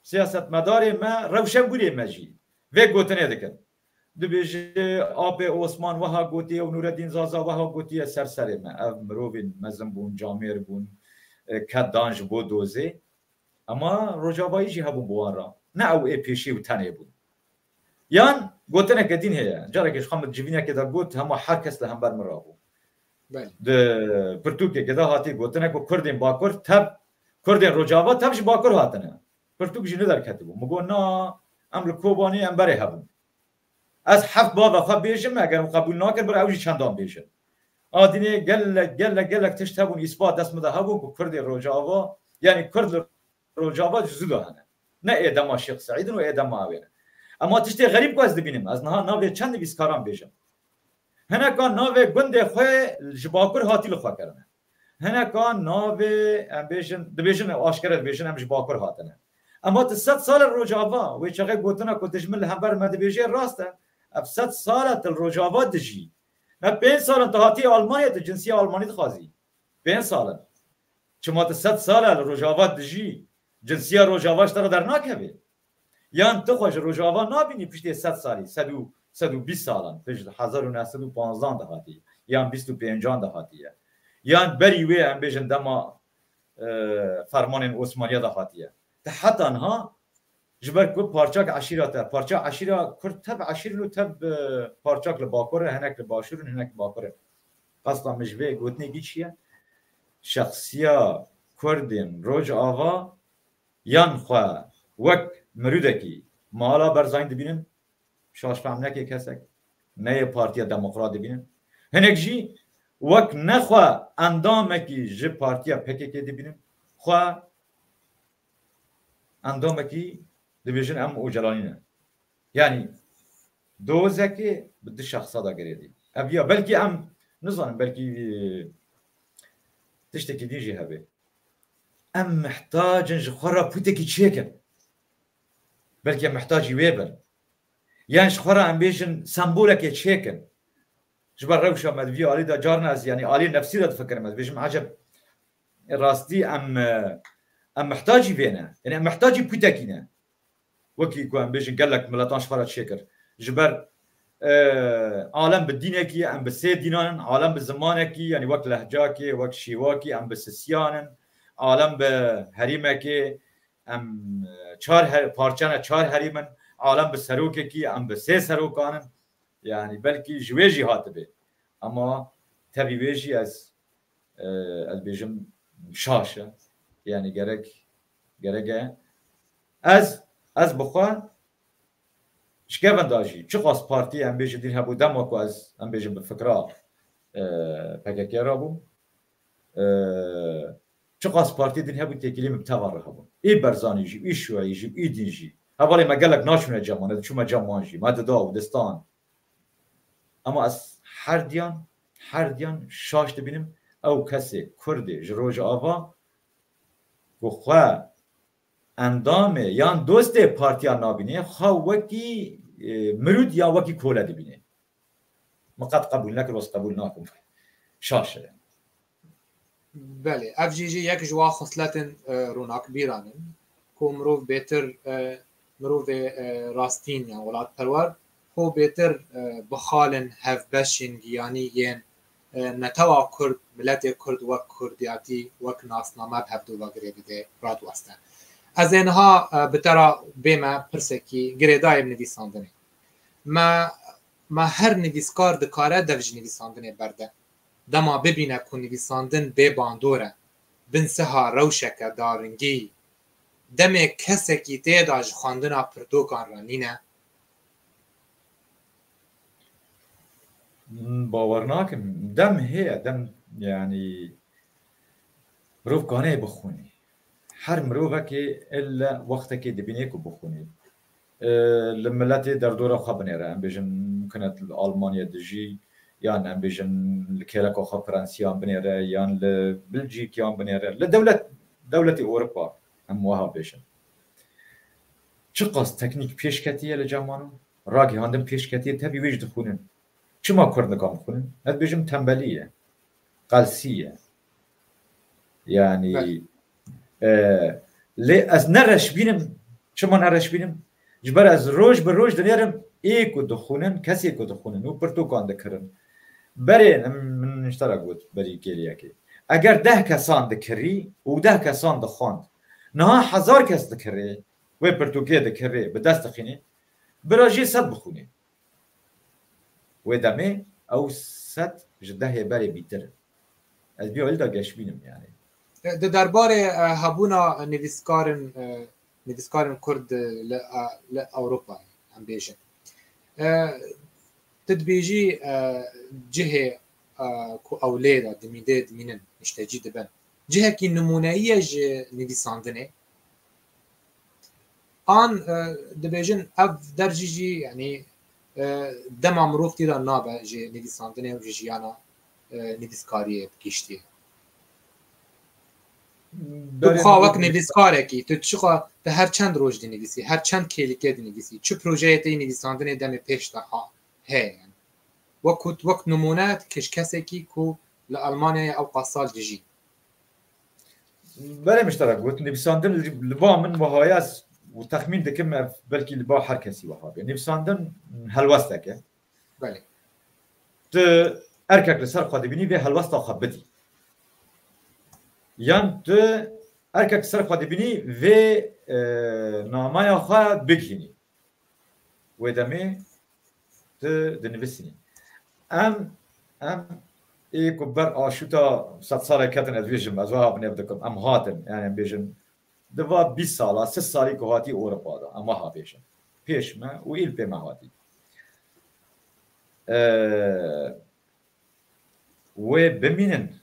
siyasetmedarê me, rewşenbûrê me jî vê gotinê dikin. Dibêje, apê Osman wiha gotiye û Nûreddîn Zaza wiha gotiye, ser serê me. Ev mirovên mezin bûn, camêr bûn, e, ked dan ji bo dozê. Ema Rojavayî jî hebû bi wan re. Ne ew ê pêşî û tenê bûn. Yan gotineke dîn heye. Carekê ji xwe min civînekê de got, hema her kes li hember min rabû. Belê. Di pirtûkekê de hatî gotine ku Kurdên Bakur tev, Kurdên Rojava tev ji Bakur hatine. Pirtûk jî ne derketibû. Min got, na, em li Kobanê em berê hebûn. Ez heft bava xwe bêjim, eger min qebûl nakir, bira ew jî çendan bêjin. A dinê gelek, gelek, gelek tişt hebûn, îspat dest min de hebûn ku Kurdê Rojava, yanî Kurd li Rojava ji zû de hene. Ne ê dema Şêx Seîd in û ê dema ew ê ne. Ema tiştê xerîb ku ez dibînim, ez niha navê çend nivîskaran bêjim. Hineka navê gundê xwe ji Bakur hatî li xwe kirine. Hineka navê, em bêjin, dibêjin, aşkere dibêjin, em ji Bakur hatine. Ema tu sed sal e Rojava, wê çaxê gotina ku dijmin li hember me dibêje rast e. Ev sed sal e tu li Rojava dijî. Ne pênc sal in tu hatî Almanya, tu cinsiya Almanî dixwazî. Pênc sal in. Çima tu sed sal e li Rojava dijî, cinsiya Rojava ji te re dernakeve? Yan tu xwe ji Rojava nabînî piştê sed salî, sed û, sed û bîst salan, tu ji hezar û neh sed û panzdan de hatî, yan bîst û pêncan de hatiye. Yan berî wê, em bêjin, dema, e, fermanên Osmaniya de hatiye. Tu heta niha ji ber ku parçak eşîra te, parça eşîra Kurd tev eşîr in û tev, e, parçak li Bakur e, hinek li Başûr in, hinek li Bakur e. Qasta min ji vê gotinê kî çi ye? Şexsiya Kurdên Rojava yan xwe wek mirûdekî mala Berzanî dibînin, şaş fehm neke kesek, ne yê Partiya Demokrat dibînin. Hinek jî wek ne xwe endamekî ji Partiya P K K dibînin, xwe endamekî dibêjin em Ocalanî ne. Yanî dozekê bi du şexsa de girêdî. Ev ya belkî em nizanin, belkî, e, tiştekî din jî hebe. Em mihtacin ji xwe re pûtekî çêkin. Belkî em mihtacî wê bin. Yan ji xwe re em bêjin sembolekê çêkin. Ji ber rewşa me di vî alî de carna ez, yanî alî nefsî de difikirim, ez dibêjim, eceb, rastî em, e, em mihtacî vê ne. Yanî em mihtacî pûtekî ne. Wekî ku em bêjin gelek miletan ji xwe re çêkir. Ji ber, e, alem bi dînekî ye, em bi sê dînan in, alem bi zimanekî, yanî wek lehcakê, wek şîwakî, em bi sisiyan in, alem bi herîmekê, em, e, çar her-, parçe ne, çar herîm in, alem bi serokekî, em bi sê serokan in. Yanî belkî ji wê jî hatibe. Ama tevî wê jî ez, e, ez bêjim şaş e. Yanî gerek, gerek e. Ez, ez bi xwe ji kevin de jî, çiqas partî em bêjin din hebû, dema ku ez, em bêjin, bi fikra, e, P K K re bûm, e, çiqas partî din hebû, têkilî min bi teva re hebûn. Ê Berzanî jî, ê Şueyî jî, ê din jî. Hevalê me gelek naçûne cem wan, ez diçûme cem wan jî. Me dida û distan. Ama ez her diyan, her diyan şaş dibînim, ew kesê Kurdê ji Rojava ku xwe endamê yan dostê partiya nabînê, xwe wekî, e, mirûd ya wekî kole dibînê. Min qet qebûl nekir, wes qebûl nakim. Şaş e. Belê, ev jî jî yek ji wan xisletên, e, ronakbîran in, ku mirov bêtir, e, mirovê, e, rastîn yan welatperwer, xwe bêtir, e, bi xalên hevbeşên giyanî yên, e, netewa Kurd, miletê Kurd wek Kurdiyatî, wek nasname bi hevdû ve girê dide, radiweste. Ez ê niha, e, bi te re bême pirsekî girêdayî bi nivîsandinê. Me, me her nivîskar dikare dev ji nivîsandinê berde. Dema bibîne ku nivîsandin bê bandor e, bin siha rewşeke daringî, demê kesekî tê de ji xwendina pirtûkan re nîne? Bawer nakim. Dem heye, dem, yanî, mirov kanê bixwînî. Her mirovekê elle wextekê dibînê ku bixwînî. E, li miletê derdora xwe binêre. Em bêjin, mimkun e li Almanya dijî, yan em bêjin li kêleka xwe Fransiyan binêre, yan li Bilcîkiyan binêre. Li dewlet, dewletê Ewropa em wiha bêjin. Çiqas teknîk pêş ketiye li cem wan, ragihandin pêş ketiye, tevî wê jî dixwînin. Çima Kurd nikan bixwînin? Ez dibêjim tembelî ye. Qelsî ye. Yanî, Belê. e, lê ez ne reş bînim. Çima ne reş bînim? Ji ber ez roj bi roj dinêrim, ê ku dixwînin, kesê ku dixwînin û pirtûkan dikirin. Berê min, min ji te re got berî kêliyekê. Eger deh kesan dikirî û deh kesan dixwand, niha hezar kes dikirê, wê pirtûkê dikirê, bi dest dixînê, bira jê sed bixwînê. Wê demê ew sed ji dehê berê bîtir in. Ez vî alî de geşbîn im yani. Di derbarê e, hebûna nivîskarin e, nivîskarin kurd li, e, li Ewropayê em bêjin. E, tu dibêjî e, cihê e, ku ew lê de dimî-, lê dimînin, niştecî dibin. Cihekî nimûneyî ye ji nivîsandinê. An e, dibêjin ev der jî jî, yanî e, dema mirov tê de nabe ji nivîsandinê û ji jiyana e, nivîskariyê bi giştî. Tu bi xwe wek nivîskarekî, tu çiqa, tu her çend roj dinivîsî, her çend kêlîkê dinivîsî, çi projeyê te yê nivîsandinê demê pêş de ha-, heye yani. Wek ku, wek nimûne tu keş-, kesekî ku li Almanyayê ewqas sal dijî. Belê mişterek got, nivîsandin li, li ba min wiha ye, ez û texmîn dikim ev belkî li ba her kesî wiha be. Nivîsandin helwestek e. Belê. Tu erkek li ser xwe dibînî vê helwesta xwe bidî. Yan tu erkek li ser xwe dibînî vê e, namaya xwe bigihînî. Wê demê tu dinivîsînî. Em, em ê ku ber aşûta sed salek ketin, ez bêjim, ez wiha binêv dikim, em hatin, yani em bêjin, di va bîst sala, sî salî ku hatî Ewropa de, em wiha bêjin. Pêş me û îl pê me hatî. Ee, wê bimînin,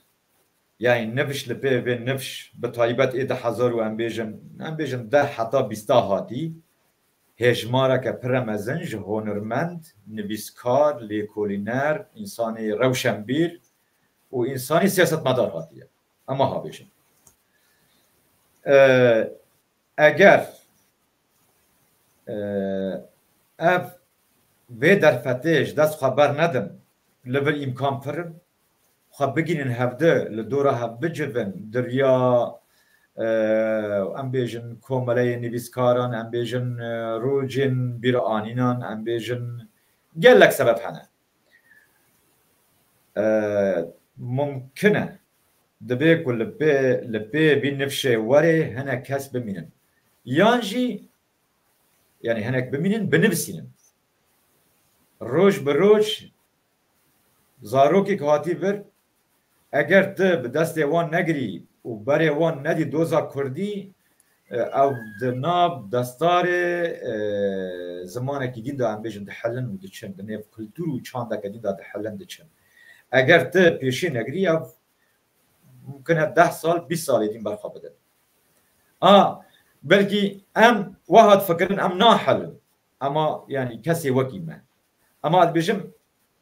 yani nifş li pê vê nifş, bi taybet ê du hezar û em bêjin, em bêjin deh heta bîsta hatî, hêjmareke pir mezin ji hunermend, nivîskar, lêkolîner, însanê rewşenbîr û însanê siyasetmedar hatiye. Em wiha bêjin. Ee, eger, ee, ev vê derfetê ji dest xwe bernedin, li vir îmkan pir in, xwe bigihînin hevdi, li dora hev bicivin, di riya, e, em bêjin komeleyên nivîskaran, em bêjin, e, rojên bîranînan, em bêjin gelek sebeb hene. E, mumkin e, dibe ku li pê, li pê vî nifşê werê hinek kes bimînin. Yan jî, yani hinek bimînin, binivîsînin. Roj bi roj zarokek hatî vir, eger tu bi destê wan negirî û berê wan nedî doza kurdî, e, ew di nav destarê, e, zimanekî din de, em bêjin, dihilin û diçin, di nêv kultur û çandeke din de dihilin diçin. Eger tu pêşî negirî, ev mumkin e deh sal, bîst salê din berxwe bidin. A, belkî em wiha difikirin, em nahilin. Ema, yani, kesê wekî me. Ema ez dibêjim,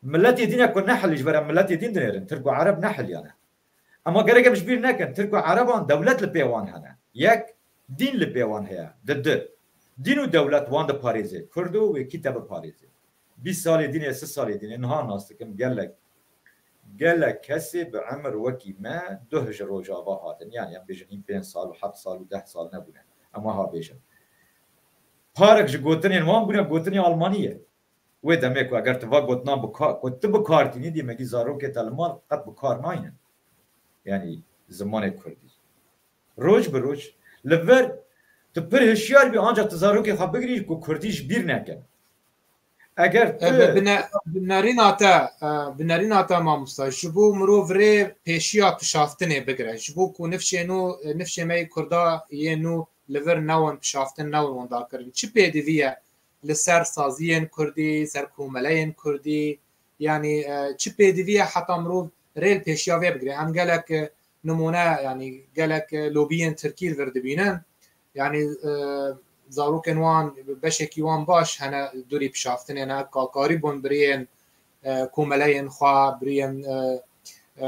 miletê din e ku nehilî, ji ber em miletê din dinêrin. Tirk û Ereb nehiliyane. Ema gerek em ji bîr nekin, Tirk û Ereban dewlet li pê wan hene. Yek, dîn li pê wan heye. Di du, dîn û dewlet wan diparêze. Kurdo wê kî te biparêze? Bîst salê din ê, sî salê din ê, niha nas dikim, gelek, gelek kesê bi emir wekî me duh ji Rojava hatin. Yani, em bêjin, hîn pênc sal û heft sal û deh sal nebûne. Em wiha bêjin. Parek ji gotinên wan bûne gotinê Almanî ye. Wê demê ku eger tu va gotinan bi ka-, ku tu bi kar tînî, dîmekî zarokê te li mal qet bi kar naynin. Yani zimanê kurdî. Roj bi roj. Li vir tu pir hişyar bî, ancak tu zarokê xwe bigirî ku kurdî ji bîr nekin. Eger tu... E, bi-, bine-, bi nerîna te, e, bi nerîna te mamosta, ji bo mirov rê pêşiya pişaftinê bigire. Ji bo ku nifşê nû, e, nifşê me yê kurda yê nû li vir newin pişaftin, newin windakirin. Çi pêdivî ye li ser saziyên kurdî, ser komeleyên kurdî? Yanî, e, çi pêdivî ye heta mirov rê li pêşiya vê bigire? Em gelek, e, nimûne, yanî gelek, e, lobiyên tirkî li vir dibînin. Yanî, e, zarokên wan, beşekî wan baş hene dûrî pişaftinê ne, ka-, karîbûn biriyên, e, komeleyên xwe, biriyên, e, e,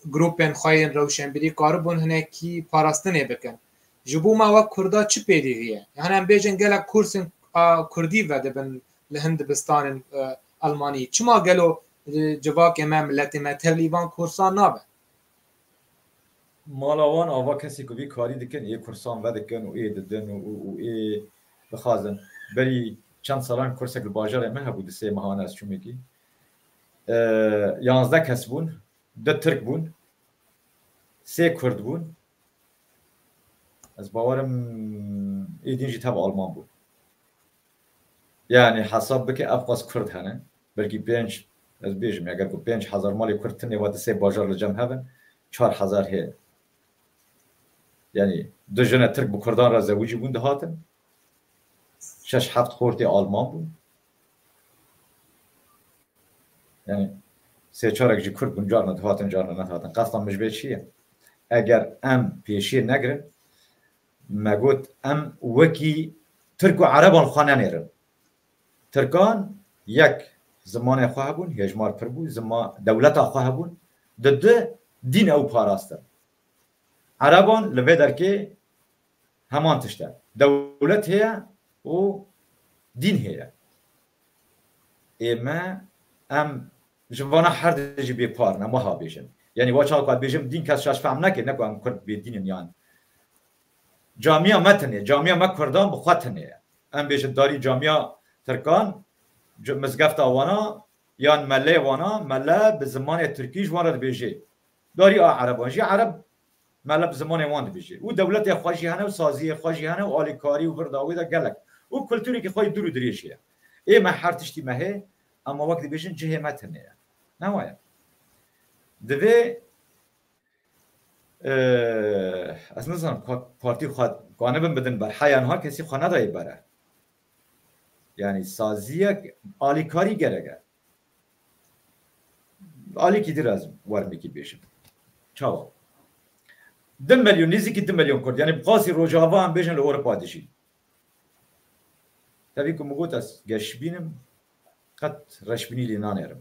grûpên xwe yên rewşenbîrî karibûn hinekî parastinê bikin. Ji bo me wek kurda çi pêdivî ye? Yani em bêjin gelek kursên, a, kurdî vedibin li hin dibistanên, e, Almanî. Çima gelo, e, civakê me, miletê me tevlî van kursan nabe? Mala wan ava kesê ku vî karî dikin, ê kursan vedikin û ê didin û, û, û ê dixwazin. Berî çend salan kursek li bajarê me hebû, di sê mehane ez çûmekî. E, yanzdeh kes bûn, du Tirk bûn, sê Kurd bûn. Ez bawerim ê din jî tev Alman bûn. Yani hesab bike ev qas Kurd hene. Belkî pênc, Ez bêjim, eger ku pênc hezar malê Kurd tinê, wa di sê bajar li cem hev in, çar hezar heye. Yani du jine Tirk bi Kurdan re zewicî bûn dihatin. Şeş heft xortê Alman bûn. Yani sê çarek jî Kurd bûn, carna dihatin, carna nedihatin. Qesta min ji vê çi ye? Eger em pêşiyê negirin, me got em wekî Tirk û Ereban xwe nenêrin. Tirkan yek zimanê xwe hebûn, hêjmar pir bû, zima-, dewleta xwe hebûn, di du dîn ew parastin. Ereban li vê derkê heman tişt e. Dewlet heye û dîn heye. Ê me, em ji vana her di jî bêpar ne, em wiha bêjin. Yanî wa çawa ku ez bêjim, dîn kes şaş fehm neke, ne ku em Kurd bêdîn in yan. Camiya me tinê, camiya me Kurdan bi xwe tinê ye. Em bêjin darî camiya Tirkan, c-, mizgefta wana, yan mele wana, mele bi zimanê Tirkî ji wan re dibêjê. Darî a Ereban jî Ereb mele bi zimanê wan dibêjê. Û dewletê xwe jî hene û saziyê xwe jî hene û alîkarî û vir dawî de gelek. Û kulturêkî xwe yî dûr û dirêj heye. Ê me her tiştî me hê, ama wek dibêjin cihê me tinê ye. Ne wa ye? Divê, e, ez nizanim ka-, partî xwe kanibin bidin ber. Heya niha kesî xwe nedayê bere. Yani saziyek alîkarî gerek e. Alîkî dir ez werim wekî bêjim. Çawa? Du milyon, nêzîkî du milyon Kurd. Yani bi qasî Rojava em bêjin li Ewropa dijîn. Tevî ku min got ez geşbîn im, qet reşbînî lê nanêrim.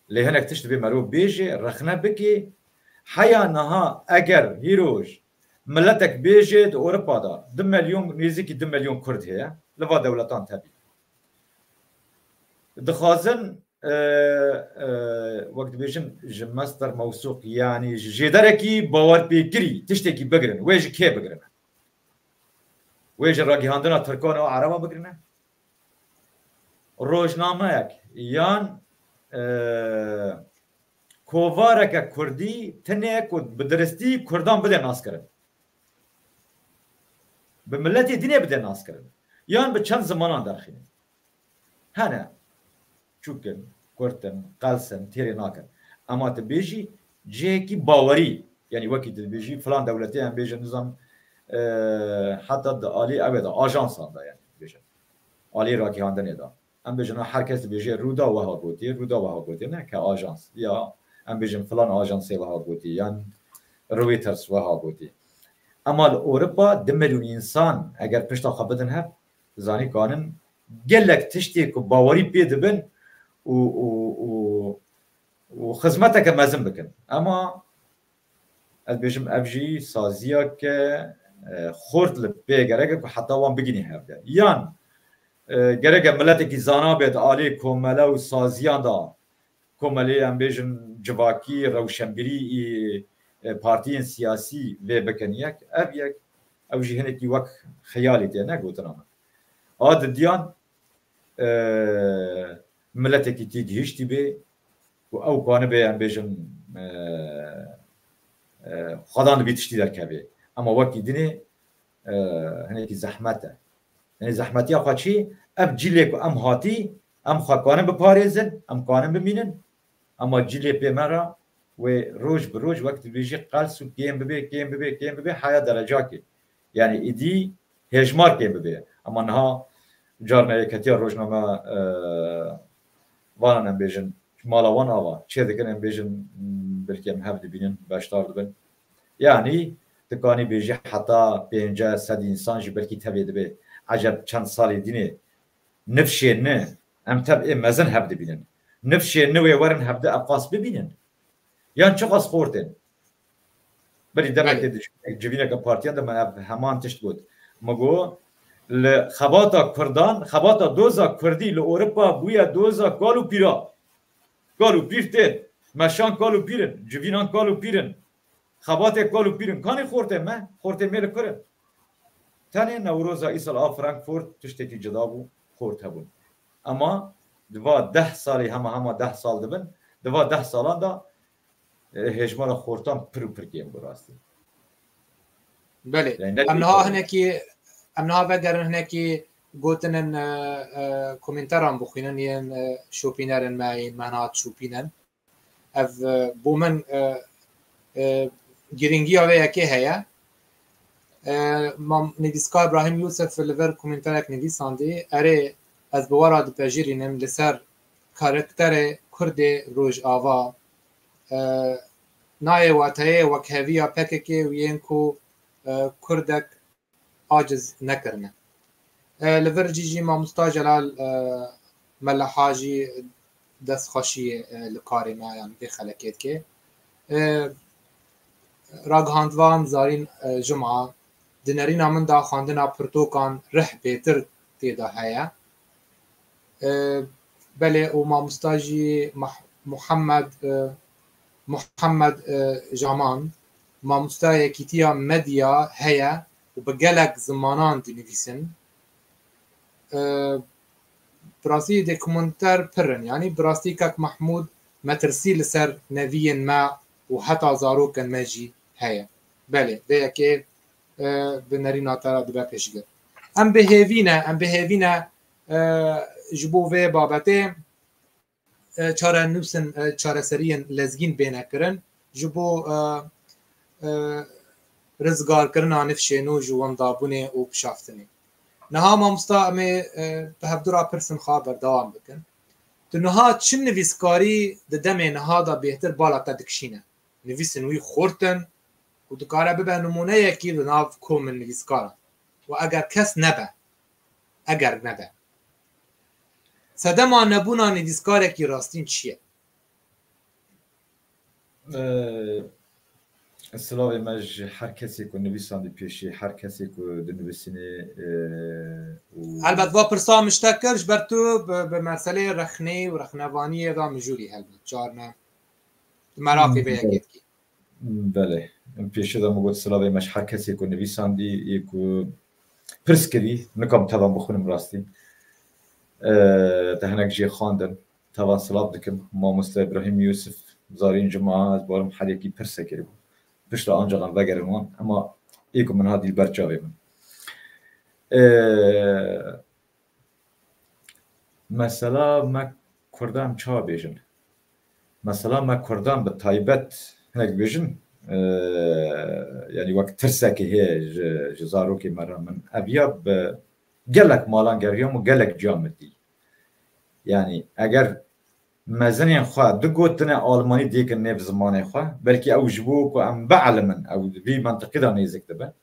Lê hinek tişt divê merov bêje, rexne bike. Heya niha eger hîroj miletek bêje di Ewropa de du milyon, nêzîkî du milyon Kurd heye, li va dewletan tevî. Dixwazin, e, e, wek dibêjin ji mesder mewsûq, yanî ji jêderekî bawerpêkirî tiştekî bigirin. Wê ji kê bigirin? Wê ji ragihandina Tirkan û Ereban bigirin? Rojnameyek yan, e, kovareke Kurdî tinê ku bi diristî Kurdan bide naskirin. Bi miletê dînê bide naskirin. Yan bi çend zimanan derxînin. Hene. Çûk in, Kurd in, qels in, têrê nakin. Ema tu bêjî cihekî bawerî, yanî wekî tu dibêjî filan dewletê em bêjin nizam, e, heta di alî ew ê de, ajansan de yanî bêjin. Alî ragihandinê de. Em bêjin, her kes dibêje Rûda wiha gotiye, Rûda wiha gotiye, ne ke ajans. Ya em bêjin filan ajansê wiha gotiye, yan Reuters wiha gotiye. Ema li Ewropa du milyon însan eger pişta xwe bidin hev, zanî kanin gelek tiştê ku bawerî pê dibin û, û, û, û xizmeteke mezin bikin. Ema ez bêjim ev jî saziyeke, e, xurt li pê gerek e ku heta wan bigihîne hevde. Yan, e, gerek e miletekî zana bê di alî komele û saziyan de, komelê em bêjin civakî, rewşenbîrî, e, partiyên siyasî vê bikin yek. Ev yek, ew jî hinekî wek xeyalî tê, ne gotina min. A didiyan, e, miletekî tê gihiştî bê û ew kanibe em bêjin, e, e, xwedan dibî tiştî derkevê. Ema wekî dinê, e, hinekî zehmet e. Yanî zehmetiya xwe çi? Ev cîlê ku em hatî, em xwe kanin biparêzin, em kanin bimînin. Ema cîlê pê me re wê roj bi roj wek dibêjî qels û kêm bibe, kêm bibe, kêm bibe, heya derecakê. Yanî îdî hêjmar kêm bibe. Ema niha carna Yeketiya Rojname, e, vanan em bêjin, mala wan ava çê dikin, em bêjin, m, belkî em hev dibînin, beşdar dibin. Yanî, tu kanî bêjî heta pêncî sed însan jî belkî tevê dibe. Eceb çend salê dînê nifşên ni, em tev ê mezin hev dibînin. Nifşên ni wê werin hevde ev qas bibînin. Yan çiqas xortên. Berî demekê Belê. Di civîneke partiyan de me ev heman tişt got. Me got, li xebata Kurdan, xebata doza Kurdî li Ewropa bûye doza kal û pîra. Kal û pîr tên. Meşan kal û pîr in. Civînan kal û pîr in. Xebatê kal û pîr in. Kanî xortê me? Xortê me li kur in? Tenê Newroza îsal a Frankfurt tiştekî cida bû. Xort hebûn. Ema di va deh salî, hema hema deh sal dibin, di va deh salan de, e, hêjmara xortan pir û pir kêm bû rastî. Belê. Yani ne Em niha kêm. Hinekî, em niha vegerin hinekî gotinin e, e, komenteran bixwînin yên e, şopînerin me yên me hat şopînin. Ev e, bo min e, e, girîngiya vê yekê heye. E, mam nivîskar Brahim Yusuf li vir komenterek nivîsandî, erê ez bi we re dipejirînim li ser karakterê Kurdê Rojava. E, nayê wateyê wekheviya P K K û yên ku e, Kurdek aciz nekirine. E, li vir cî jî mamosta Celal e, Meleha jî destxweşiyê e, li karê me yan vê xelekê dike. E, ragihandvan Zarîn e, Cuma di nerîna min de xwendina pirtokan rih bêtir tê de heye. E, belê û mamosta jî Mah- Muhammed e, Muhammed e, Jaman mamosta yekîtiya medya heye û bi gelek zimanan dinivîsin. E, bi rastî dokumenter pir in. Yanî bi rastî kak Mahmûd metirsî li ser neviyên me û heta zarokên me jî heye. Belê, vê yekê e, bi nerîna te re dibe pêşgir. Em bi hêvî ne, em bi hêvî ne e, ji bo vê babetê e, çarenûsên, e, çareseriyên lezgîn bêne kirin, ji bo e, e, rizgarkirina nifşê nû ji wendabûnê û bişaftinê. Niha mamosta em ê e, bi hevdu re pirsên xwe berdewam bikin. Tu niha çi nivîskarî di demê niha de bêhtir bala te dikişîne? Nivîsên wî xurt in û dikare bibe nimûneyekî li nav komên nivîskaran. Û eger kes nebe, eger nebe. Sedema nebûna nivîskarekî rastîn çi ye? Ee, Silavê me ji her kesê ku nivîsandî pêşî, her kesê ku dinivîsînê e, û Helbet va pirsa min ji te kir, ji ber tu bi, bi meseleyê rexneyê û rexnevaniyê ve mijûlî helbet. Carne tu meraqê vê yekê dikî. Belê. Em pêşî de min got silavê me ji her kesê ku nivîsandî, yê ku pirs kirî, nikam tevan bixwînim rastî. E, te hinek jê xwendin. Tevan silav dikim. Mamoste Îbrahîm Yusuf, Zarîn Cuma, ez barim her yekî pirse kiribû. Piştre ancaq em vegerin wan. Ema ê ku min hat dîl ber çavê min. E, Mesela me Kurdan çawa bêjin? Mesela me Kurdan bi taybet hinek dibêjin, e, yanî wek tirsekê heye ji, ji zarokê me re min. Ev ya bi gelek malan geriyam û gelek ciya min dî. Yanî eger mezinên xwe du gotine almanî dêkin nêv zimanê xwe, belkî ew ji bo ku em bielimin, ew vî mentiqî de nêzik dibe.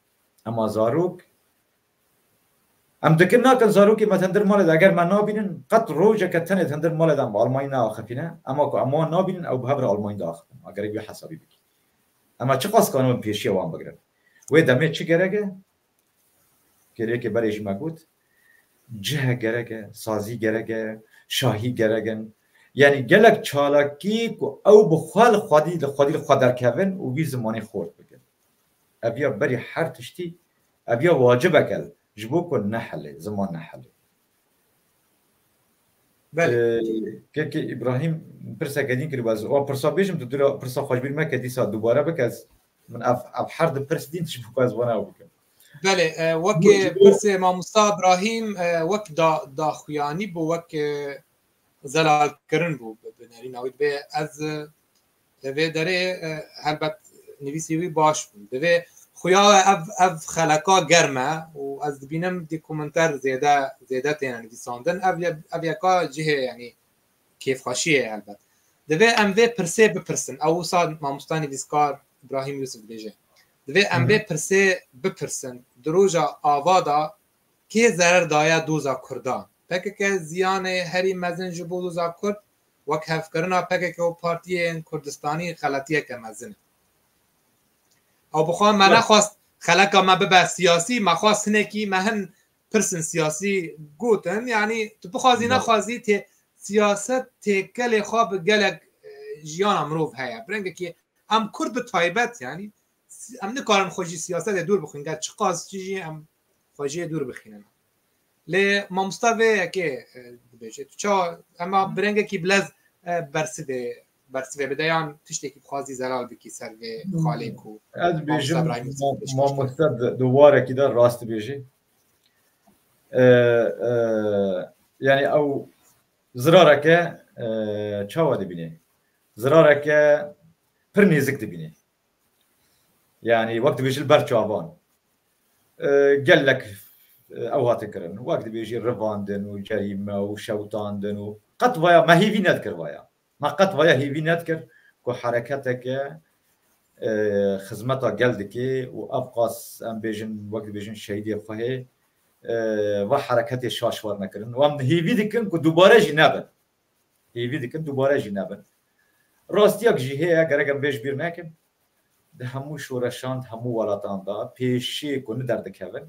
Ema zarok Em dikin nakin zarokê me tendir malê de eger me nabînin, qet rojeke tenê tendir malê de em bi almanî neaxifîne, ema ku em wan nabînin, ew bi hev re almanî diaxifin. Eger wî hesabî bikî. Ema çiqas kanibin pêşiya wan bigirin. Wê demê çi gerek e? Kêliyekê berê jî me got, cih gerek e, sazî gerek e, şahî gerek in. Yanî gelek çalakî ku ew bi xwe li xwedî, li xwedî li xwe derkevin û vî zimanî xort bikin. Ev ya berî her tiştî, ev ya wacibek e ji bo ku nehilê, ziman nehilê. Belê. Ee, kekê Îbrahîm pirseke din kiribû, ez wan pirsa bêjim, tu dûra pirsa xwe ji bîr meke, dîsa dubare bike, ez min ev, ev her du pirs din ji bo ku ez wana ew bikim. Belê, e, wek pirsê mamosta Îbrahîm, e, wek da, daxuyanî bû, wek, e, zelalkirin bû bi, bi nerîna wî dibe. Ez, e, li vê derê, e, helbet nivîsê wî baş bûn. Divê xuya ev, ev xeleka germ e û ez dibînim dokumenter zêde, zêde têne nivîsandin. Ev ye-, ev yeka cihê, yanî kêfxweşiyê ye helbet. Divê em vê pirsê bipirsin. Ew wisa mamosta nivîskar Îbrahîm Yusuf dibêje. Divê em vê pirsê bipirsin. Di roja ava de kê zerer daye doza Kurdan? P K K ziyanê herî mezin ji bo doza Kurd, wekhevkirina P K K û partiyên Kurdistanî xeletiyeke mezin e. Ew bi xwe me nexwest xeleka me bibe siyasî, me xwest hinekî me hin pirsên siyasî gotin. Yanî tu bixwazî nexwazî tê, siyaset têkelê xwe bi gelek e, jiyana mirov heye. Bi rengekî em Kurd bi taybet, yanî em nikarin xwe ji siyasetê dûr bixwin. Ger çiqas çi jî em xwe jê dûr bixînin. Lê mamosta vê yekê e, dibêje. Tu çawa, ema bi rengekî bilez e, bersivê, bersivê bide yan tiştekî bixwazî zelal bikî ser vê xalê ku Ez dibêjim, mamosta di, di warekî de rast dibêjî. E, e, yani ew zirareke e, çawa dibîne? Zirareke pir nêzik dibîne. Yani wek dibêjî li ber çavan. E, gelek e, ew hate kirin. Wek dibêjî rivandin û cerîme û şewitandin û qet vaya me hêvî nedikir vaya. Me qet vaya hêvî nedikir ku hereketeke e, xizmeta gel dike û ev qas em bêjin, wek dibêjin şehîdê xwe hê, e, va hereketê şaş werne kirin. Û em hêvî dikin ku dubare jî nebin. Hêvî dikin dubare jî nebin. Rastiyek jî heye, gerek em vê ji bîr nekin. Di hemû şoreşan, di hemû welatan de pêşî ku nû derdikevin,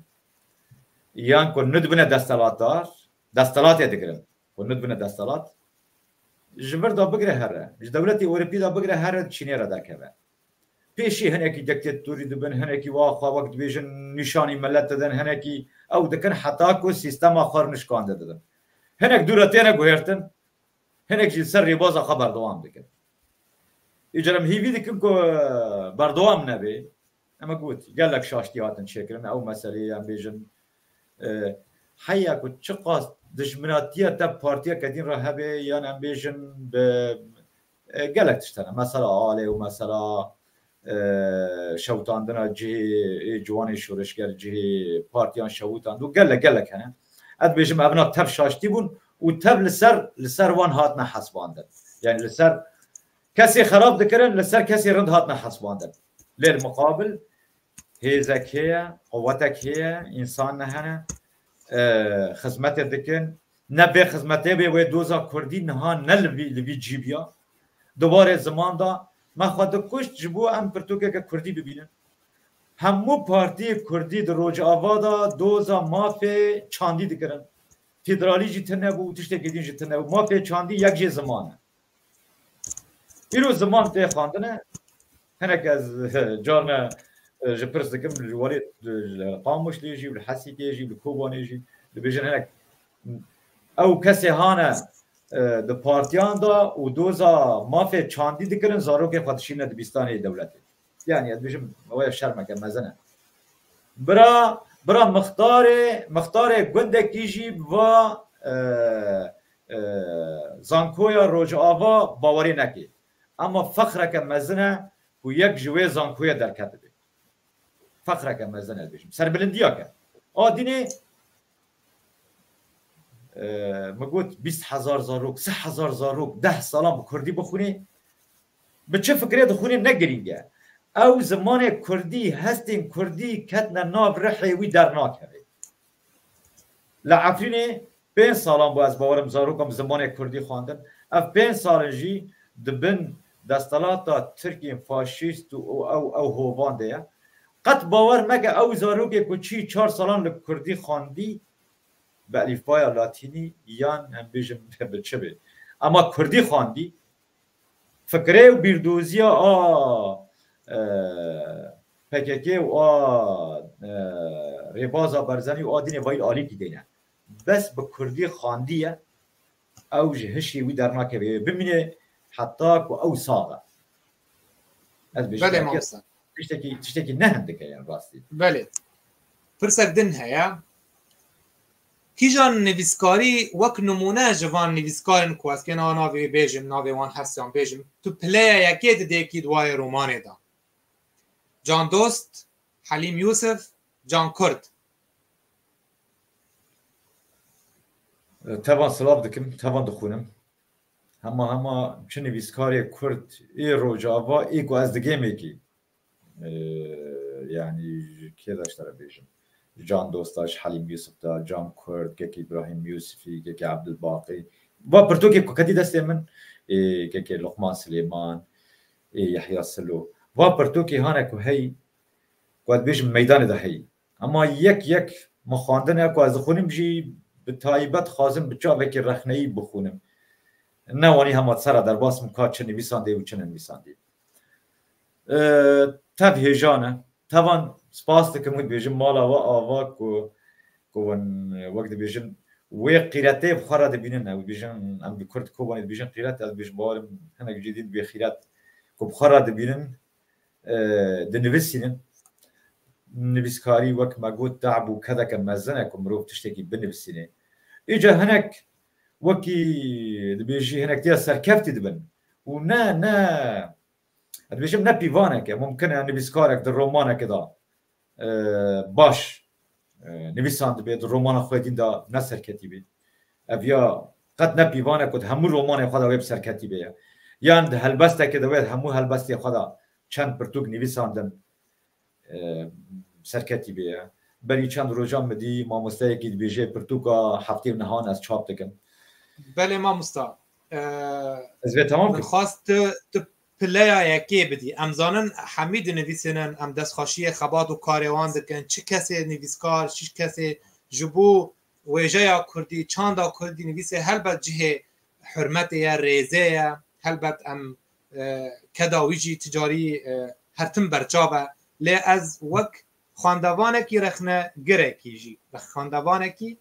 yan ku nû dibine desthilatdar, desthilatê digirin, ku nû dibine desthilat, ji vir de bigire here, ji dewletê Ewropî de bigire here, di Çînê re derkeve. Pêşî hinekî diktatorî dibin, hinekî wa xwe wek dibêjin nîşanî milet didin, hinekî ew dikin heta ku sîstema xwe nişkande didin. Hinek dû re têne guhertin, hinek jî li ser rêbaza xwe berdewam dikin. Îcar em hêvî dikin ku berdewam nebe. Em got, gelek şaştî hatin çêkirin. Ew meseleyê em bêjin, e, heya ku çiqas dijminatiya te partiyeke din re hebe, yan em bêjin bi, e, gelek tişt hene. Mesela alê û mesela, e, şewitandina cihê, ê ciwanê şoreşger cihê partiyan şewitand û gelek, gelek hene. Ez dibêjim evna tev şaştî bûn û tev li ser, li ser wan hatine hesbandin. Yani li ser kesê xerab dikirin, li ser kesê rind hatine hesbandin. Lê li muqabil hêzek heye, quwetek heye, însan ne hene, e, xizmetê dikin. Ne vê xizmetê bê wê doza kurdî niha ne li vî, li vî cî biya. Di warê ziman de me xwe dikuşt ji bo em pirtûkeke kurdî bibînin. Hemû partiyê kurdî di Rojava de doza mafê çandî dikirin. Federalî jî tune bû û tiştekî din jî tune bû. Mafê çandî yek jê ziman e. Îro ziman tê xwendine. Hinek ez carne, e, ji pirs dikim, li warê, e, Qamişlê jî, li Hesîkê jî, li Kobanê jî, dibêjin hinek ew kesê hane, e, di partiyan de û doza mafê çandî dikirin, zarokê xwe dişîne dibistanê dewletê. Yani ez dibêjim, ew ya şermeke mezin e. Bira, bira mixtarê, mixtarê gundekî jî va, e, e, zankoya Rojava bawerê neke. Ama fexreke mezin e ku yek ji wê zankoya derketibe. Fexreke mezin e dibêjim. Serbilindiyake. A dînê, e, min got bîst hezar zarok, sih hezar zarok, deh salan bi kurdî bixwînê. Bi çi fikrê dixwînê ne girîng e. Ew zimanê kurdî, hestên kurdî ketine nav rihê wî dernakeve. Li Efrînê pênc salan bû ez bawerim zarokan bi zimanê kurdî xwendin. Ev pênc sal in jî di bin desthilata Tirkên faşîst û ew, ew hovan de ye. Qet bawer meke ew zarokê ku çî çar salan li kurdî xwendî, bi elîfbaya latînî yan em bêjin bi çi bê. Ema kurdî xwendî, fikrê û bîrdoziya a, e, P K K û a, e, Rêbaza Barzanî û a dînê vayî alîkî deyne. Bes bi kurdî xwendî ye, ew ji hişê wî dernakeve, bimîne heta ku ew sax e. Ez bêjim, belê, mamoste. Tiştekî, tiştekî ne hindik e, yani rastî. Belê. Pirsek din heye. Kîjan nivîskarî wek nimûne ji van nivîskarên ku ez kê na navê bêjim, navê wan hesiyan bêjim, tu pileya yekê didê kî di wayê romanê de? Can Dost, Helîm Yûsif, Can Kurd. Tevan silav dikim, tevan dixwînim. Hema hema çi nivîskarê Kurd ê Rojava ê ku ez digêmê kî, e, yani ji kê de ji te re bêjim? Can Dosta, ji Helîm Yûsif de, Can Kurd, kekî Îbrahîm Yûsifî, kekî Ebdulbaqî. Va pirtûkê ku ketî destê min, ê, kekê Luqman Silêman, ê, Yehya Silo. Va pirtûkê hane ku heyî, ku ez dibêjim meydanê de heyî. Ema yek yek min xwendine ku ez dixwînim jî bi taybet dixwazim bi çavekî rexneyî bixwînim. Ne wanî hema ser re derbas bim ka çi nivîsandî û çi nenivîsandî. E, tev hêjan e. Tevan spas dikim û dibêjim mala we ava ku, ku hûn, e, wek dibêjin wê qîretê bi xwe re dibînin. Ew dibêjin em bi Kurd Kobanê dibêjin qîret, ez dibêjim bawerim hinek jî dî dibê xîret ku bi xwe re dibînin, e, dinivîsînin. nivîskarî wek me got, dehb û kedeke mezin e ku mirov tiştekî binivîsîne. Îca hinek wekî dibêjî hinek tiya serkeftî dibin. Û ne, ne, ez dibêjim ne pîvanek e. Mumkin e nivîskarek di romaneke de, e, baş, e, nivîsandibe, di romana xwe din de ne serketî be. Ev ya qet ne pîvanek ku di hemû romanê xwe de wê bi serketî be ye. Yan di helbesteke de wê hemû helbestê xwe de çend pirtûk nivîsandin, e, serketî bê ye. Berî çend rojan min dî mamosteyekî dibêje, pirtûka heftê û nehan ez çap dikim. Belê mamosta. E, Ez vê temam min kim? Xwest tu, tu pileya yekê bidî. Em zanin hemî dinivîsînin, em destxweşiyê xebat û karê wan dikin. Çi kesê nivîskar, çi kesê ji bo wêjeya kurdî, çanda kurdî nivîsê helbet cihê hurmetê ye, rêzê ye. Helbet em, e, keda wî jî ticarî, e, her tim berçav e. Lê ez wek xwendevanekî, rexnegirekî jî, xwendevanekî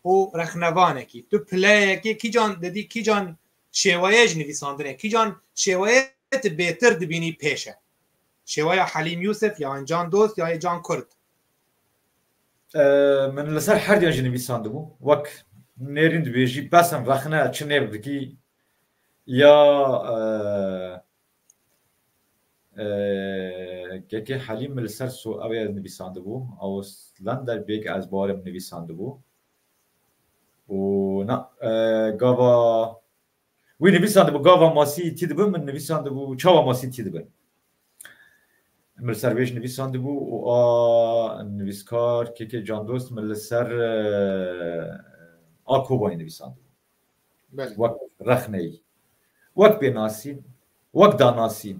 û rexnevanekî, tu pileyekê kîcan didî, kîcan şêweyê ji nivîsandinê, kîcan şêweyê tu bêtir dibînî pêş e? Şêweya Helîm Yûsif, ya Can Dost, ya Can Kurd? E, min li ser herdiyan jî nivîsandibû. Wek nêrîn dibêjî, besin rexne çi nêv dikî ya, e, e, kekê Helîm min li ser so-, ew ê nivîsandibû. Ausländer Beg ez barim nivîsandibû. Û na, e, gava Wî nivîsandibû, gava masî tî dibin, min nivîsandibû, çawa masî tî dibin. Min li ser vê jî nivîsandibû û a nivîskar, kekê Can Dost, min li ser, e, a Kobanî nivîsandibû. Belê. Wek rexneyî. Wek pênasîn, wek danasîn.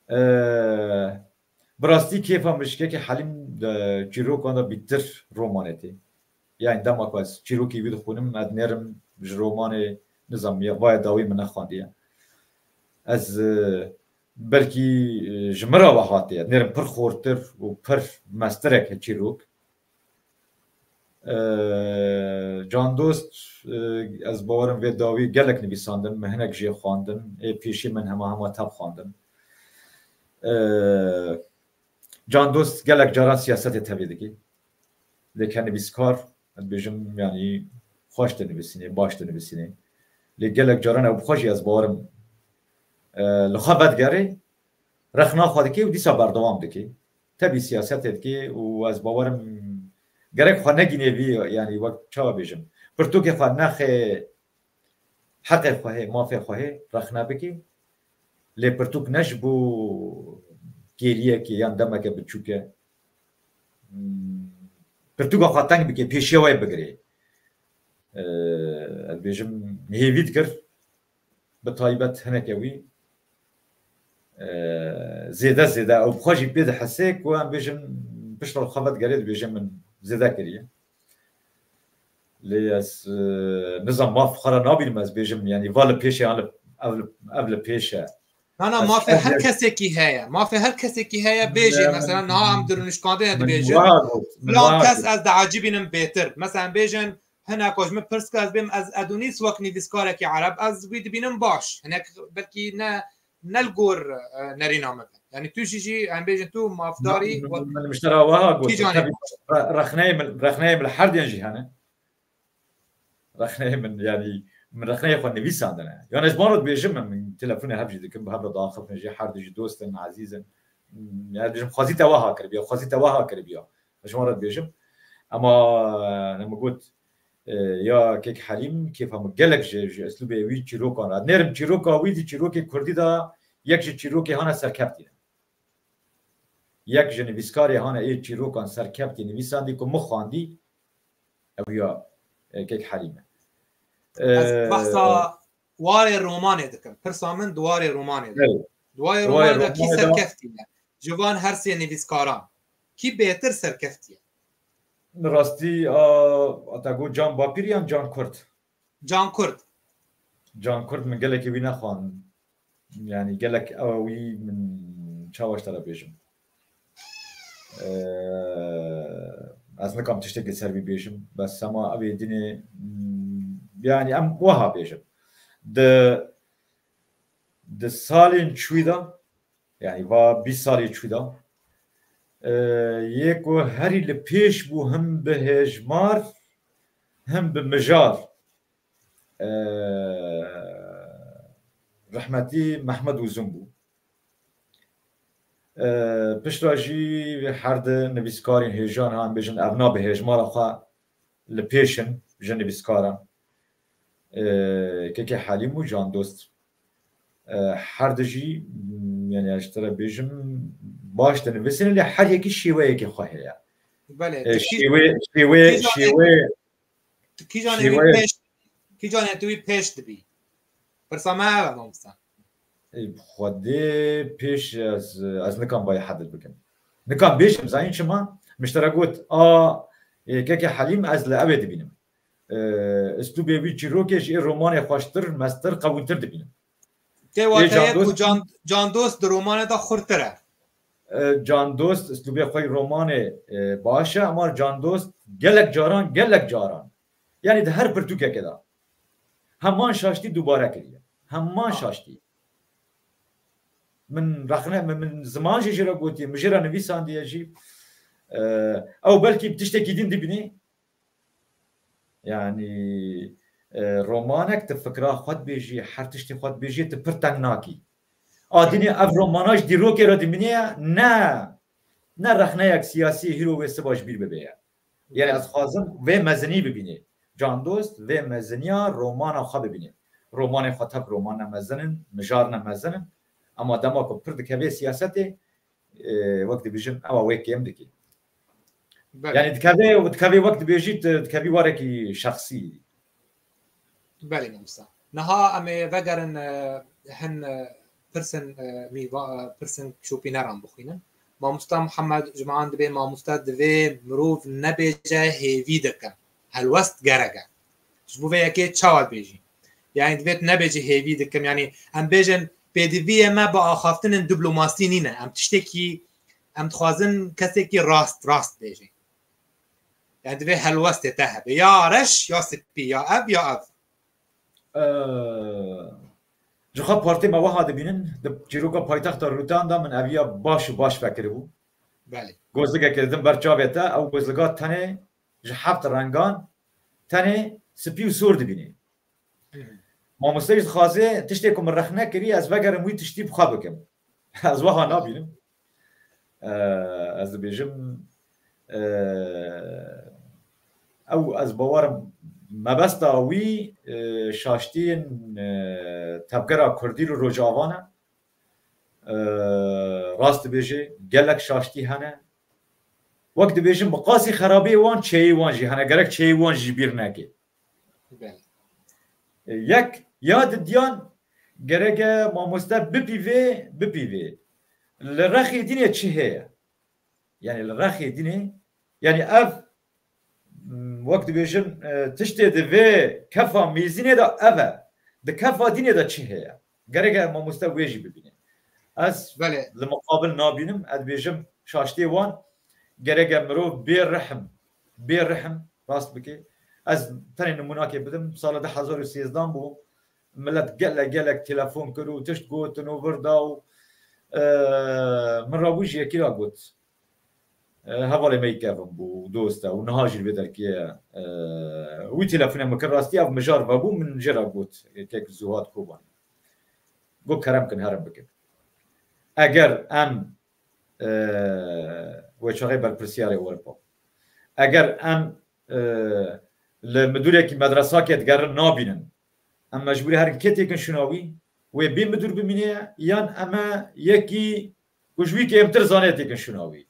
E, Bi rastî kêfa min ji kekê Helîm di çîrokan de bîtir romanê tê. Yani dema ku ez çîrokê wî dixwînim, ez nêrim ji romanê nizam ya, vaya dawî min nexwendiye. Ez, e, belkî, e, ji min re ve hatiye. Nêrim pir xortir û pir mestirek e çîrok. Ee, Can Dost, e, ez bawerim vê dawî gelek nivîsandin, min hinek jê xwendin, ê pêşî min hema hema tev xwendin. Ee, Can Dost gelek caran siyasetê tevê dikê. Lê ke nivîskar, ez dibêjim, yanî xweş dinivîsînê, baş dinivîsînê. Lê gelek caran ew bi xwe jî ez bawerim, e, li xwe vedigerê, rexna xwe dikê û dîsa berdewam dikê. Tevî siyasetê dikê û ez bawerim gerek xwe negînê vî, yanî wek çawa bêjim, pirtûkê xwe nexê heqê xwe hê, mafê xwe hê rexne bikê. Lê pirtûk ne ji bo kêliyekê yan demeke biçûk e. Hmm, pirtûka xwe teng bikê, pêşiya wê bigirê. Ee, ez dibêjim hêvî dikir, bi taybet hineke wî, e, zêde zêde ew bi xwe jî pê dihese ku em bêjin piştre xwe vedigerê dibêje min zêde kiriye. Lê ez, e, nizam maf xwe re nabînim ez bêjim, yanî va li pêşê an li, ev li, ev li pêş e. Na, na, mafê her kesekî heye. Mafê her kesekî heye, bêjê, mesela niha em di rûnişkandinê dibêjin. Filan kes ez diecibînim bêtir. Mesela em bêjin, hinek ji min pirs kir, ez bêm, ez Edonîs wek nivîskarekî ereb, ez wî dibînim baş. Hinek belkî ne, ne li gor, e, nerîna min be. Yanî tu jî, jî em bêjin tu mafdarî wek kî canê baş. Rexneyê min, rexneyê min li her diyan jî hene. Rexneyê min, yanî min rexneyê xwe nivîsandine. Yanî ez ji wan re dibêjim, min, min telefonê hev jî dikim, bi hev re diaxifin jî, her du jî dost in, ezîz in. Yanî dibêjim, xwezî te wiha kiribiya, xwezî te wiha kiribiya. Ez ji wan re dibêjim. Ema, e, ne min got, e, ya kek Helîm, kêfa min gelek ji, ji eslûbê wî çîrokan re. Nêrim çîroka wî di çîrokê kurdî de yek ji çîrokê hane serkeftî ne. Yek ji nivîskarê hane ê çîrokan serkeftî nivîsandî ku min xwendî, ew ya, e, kek Helîm e. Ez, e, behsa warê romanê dikim. Pirsa min di warê romanê de. Evet. Di warê romanê de kî serkeftî ne? Ji van her sê nivîskaran kî bêtir serkeftî ye? Rastî, a, a te got Can Bapîr yan Can Kurd? Can Kurd. Can Kurd min gelekî wî nexwend. Yanî gelek ew wî min çawa ji te re bêjim. Ee, ez nikam tiştekî ser wî bêjim. Bes sema ev ê dinê, mm, yanî em wiha bêjin. Di, di salên çûyî de, yanî va bîst salê çûyî de, e, yê ku herî li pêş bû, him bi hêjmar, him bi mijar. E, rehmetî Mehmed Uzun bû. E, piştre jî her di nivîskarên hêjan, ha em bêjin, evna bi hêjmara xwe li pêş in ji nivîskaran. E, Kekê Helîm û Can Dost. E, her di jî, m, yani ez ji te re bêjim, baş dinivîsînin, lê her yekî şêweyekê xwe heye. Belê, E, tu kî-, şêwe, şêwe, kîjanê, şêwe, tu kîjanê wî şêwe. Pêş, kîjanê tu wî pêş dibî? Pirsa me ev e, mamoste. Ê, Xwedê pêş ez, ez nikam vayê hedil bikim. Nikam bêjim, zanîn çima? Min ji te re got, a, ê, Kekê Helîm ez li ew ê dibînim. E, Îslûbê wî çîrokê ji ê romanê xweştir, mestir, qewîtir dibînim. Tê Ê, wate ye Can ku Dost Can, Can Dost di romanê de xurtir e. E, Can Dost, îslûbê xwe yî romanê, e, baş e, ama Can Dost gelek caran, gelek caran. Yani di her pirtûkekê de heman şaştî dubare kiriye. Heman Ha. şaştî. Min rexne, min, min ziman jî jê re gotiye, min jê re nivîsandiye jî. E, ew belkî bi tiştekî din dibînî. Yani, e, romanek tu fikra xwe dibêjî, her tiştê xwe dibêjî, tu pir teng nakî. A dinê ev romana ji dîrokê re dimîne, ne, ne rexneyek siyasî hîro wê siba ji bîr bibe ye. Yani ez xwazim vê mezinî bibînî. Can Dost vê meziniya romana xwe bibînî. Romanê xwe tev roman ne mezin in, mijar ne mezin in. Ama dema ku pir dikeve siyasetê, e, wek dibêjin, ewa wê kêm dikî. Belê. Yani dikeve, dikeve wek dibêjî, tu dikevî warekî şexsî. Belê, mamosta. Niha em ê vegerin, e, hin, e, pirsin, e, mîva-, e, pirsin şopîneran bixwînin. Mamosta Muhammed, ji me an dibê, mamosta, divê mirov nebêje hêvî dikim. Helwest gerek e. Ji bo vê yekê çawa dibêjî? Yani divê tu nebêjî hêvî dikim. Yani em bêjin pêdiviyê me bi axaftinên diplomasî nîne. Em tiştekî, em dixwazin kesekî rast, rast bêjê. Yani divê helwestê te hebe. Ya reş, ya spî, ya ev, ya ev. Ee, ji xwe partê me wiha dibînin, di çîroka paytexta Rûtan de min eviya baş û baş vekiribû. Belê. Gozligekê didim ber çavê te, ew gozliga tenê ji heft rengan, tenê spî û sor dibînî. Hı hı. Mamoste jî dixwaze tiştê ku min rexne kirî, ez vegerim wî tiştî bi xwe bikim. Ez wiha nabînim. Ee, ez dibêjim, ee, ew ez bawerim mebesta wî, ee, şaştiyên, ee, tevgera Kurdî li Rojava ne. Ee, rast dibêje, gelek şaştî hene. Wek dibêjim, bi qasî xerabiyê wan, çeyê wan jî hene. Gerek çeyê wan jî bîr neke. Belê. Yek ya didiyan gereke mamoste bipîvê, bipîvê. Li rexê dînê çi heye? Yani li rexê dînê, yani ev, m, wek dibêjin, e, tiştê di vê kefa mêzînê de ev e. Di kefa dînê de çi heye? Gereke mamoste wê jî bibîne. Ez Belê. li muqabil nabînim, ez dibêjim şaştê wan gereke mirov bê rihim, bê rihim rast bike. Ez tenê nimûnakê bidim. Sala du hezar û sêzdan bû. Millet gelek gelek telefon kir û tişt gotin û vir da û, e, min rabû ji yekî ra got. E, hevalê me yî kevin bû, dost e û niha jî li vê derkê ye. E, wî telefone min kir, rastî ev mijar vebû, min jê re got, kek Zuhat Kobanî. Got, kerem kin, herin bikin. Eger em, e, wê çaxê berpirsiyarê Ewropa. Eger em, e, li midûrekî medresakê digerin nabînin, em mecbûrî herin kê têkin şûna wî, wê bê midûr bimîne, yan em e yekî ku ji wî kêmtir zanê têkin şûna wî.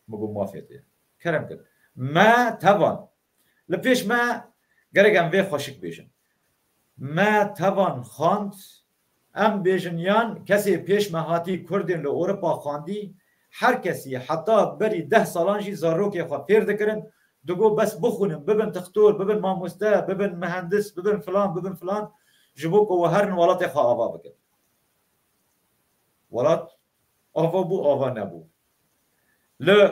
Min got, mafê te. Kerem kir. Me tevan. Li pêş me gerek em vê xweşik bêjin. Me tevan xwend, em bêjin yan kesê pêş me hatî Kurdên li Ewropa xwendî, her kesî heta berî deh salan jî zarokê xwe fêr dikirin, digot bes bixwînin, bibin tixtor, bibin mamoste, bibin mihendis, bibin filan, bibin filan, ji bo ku we herin welatê xwe ava bikin. Welat ava bû, ava nebû. Li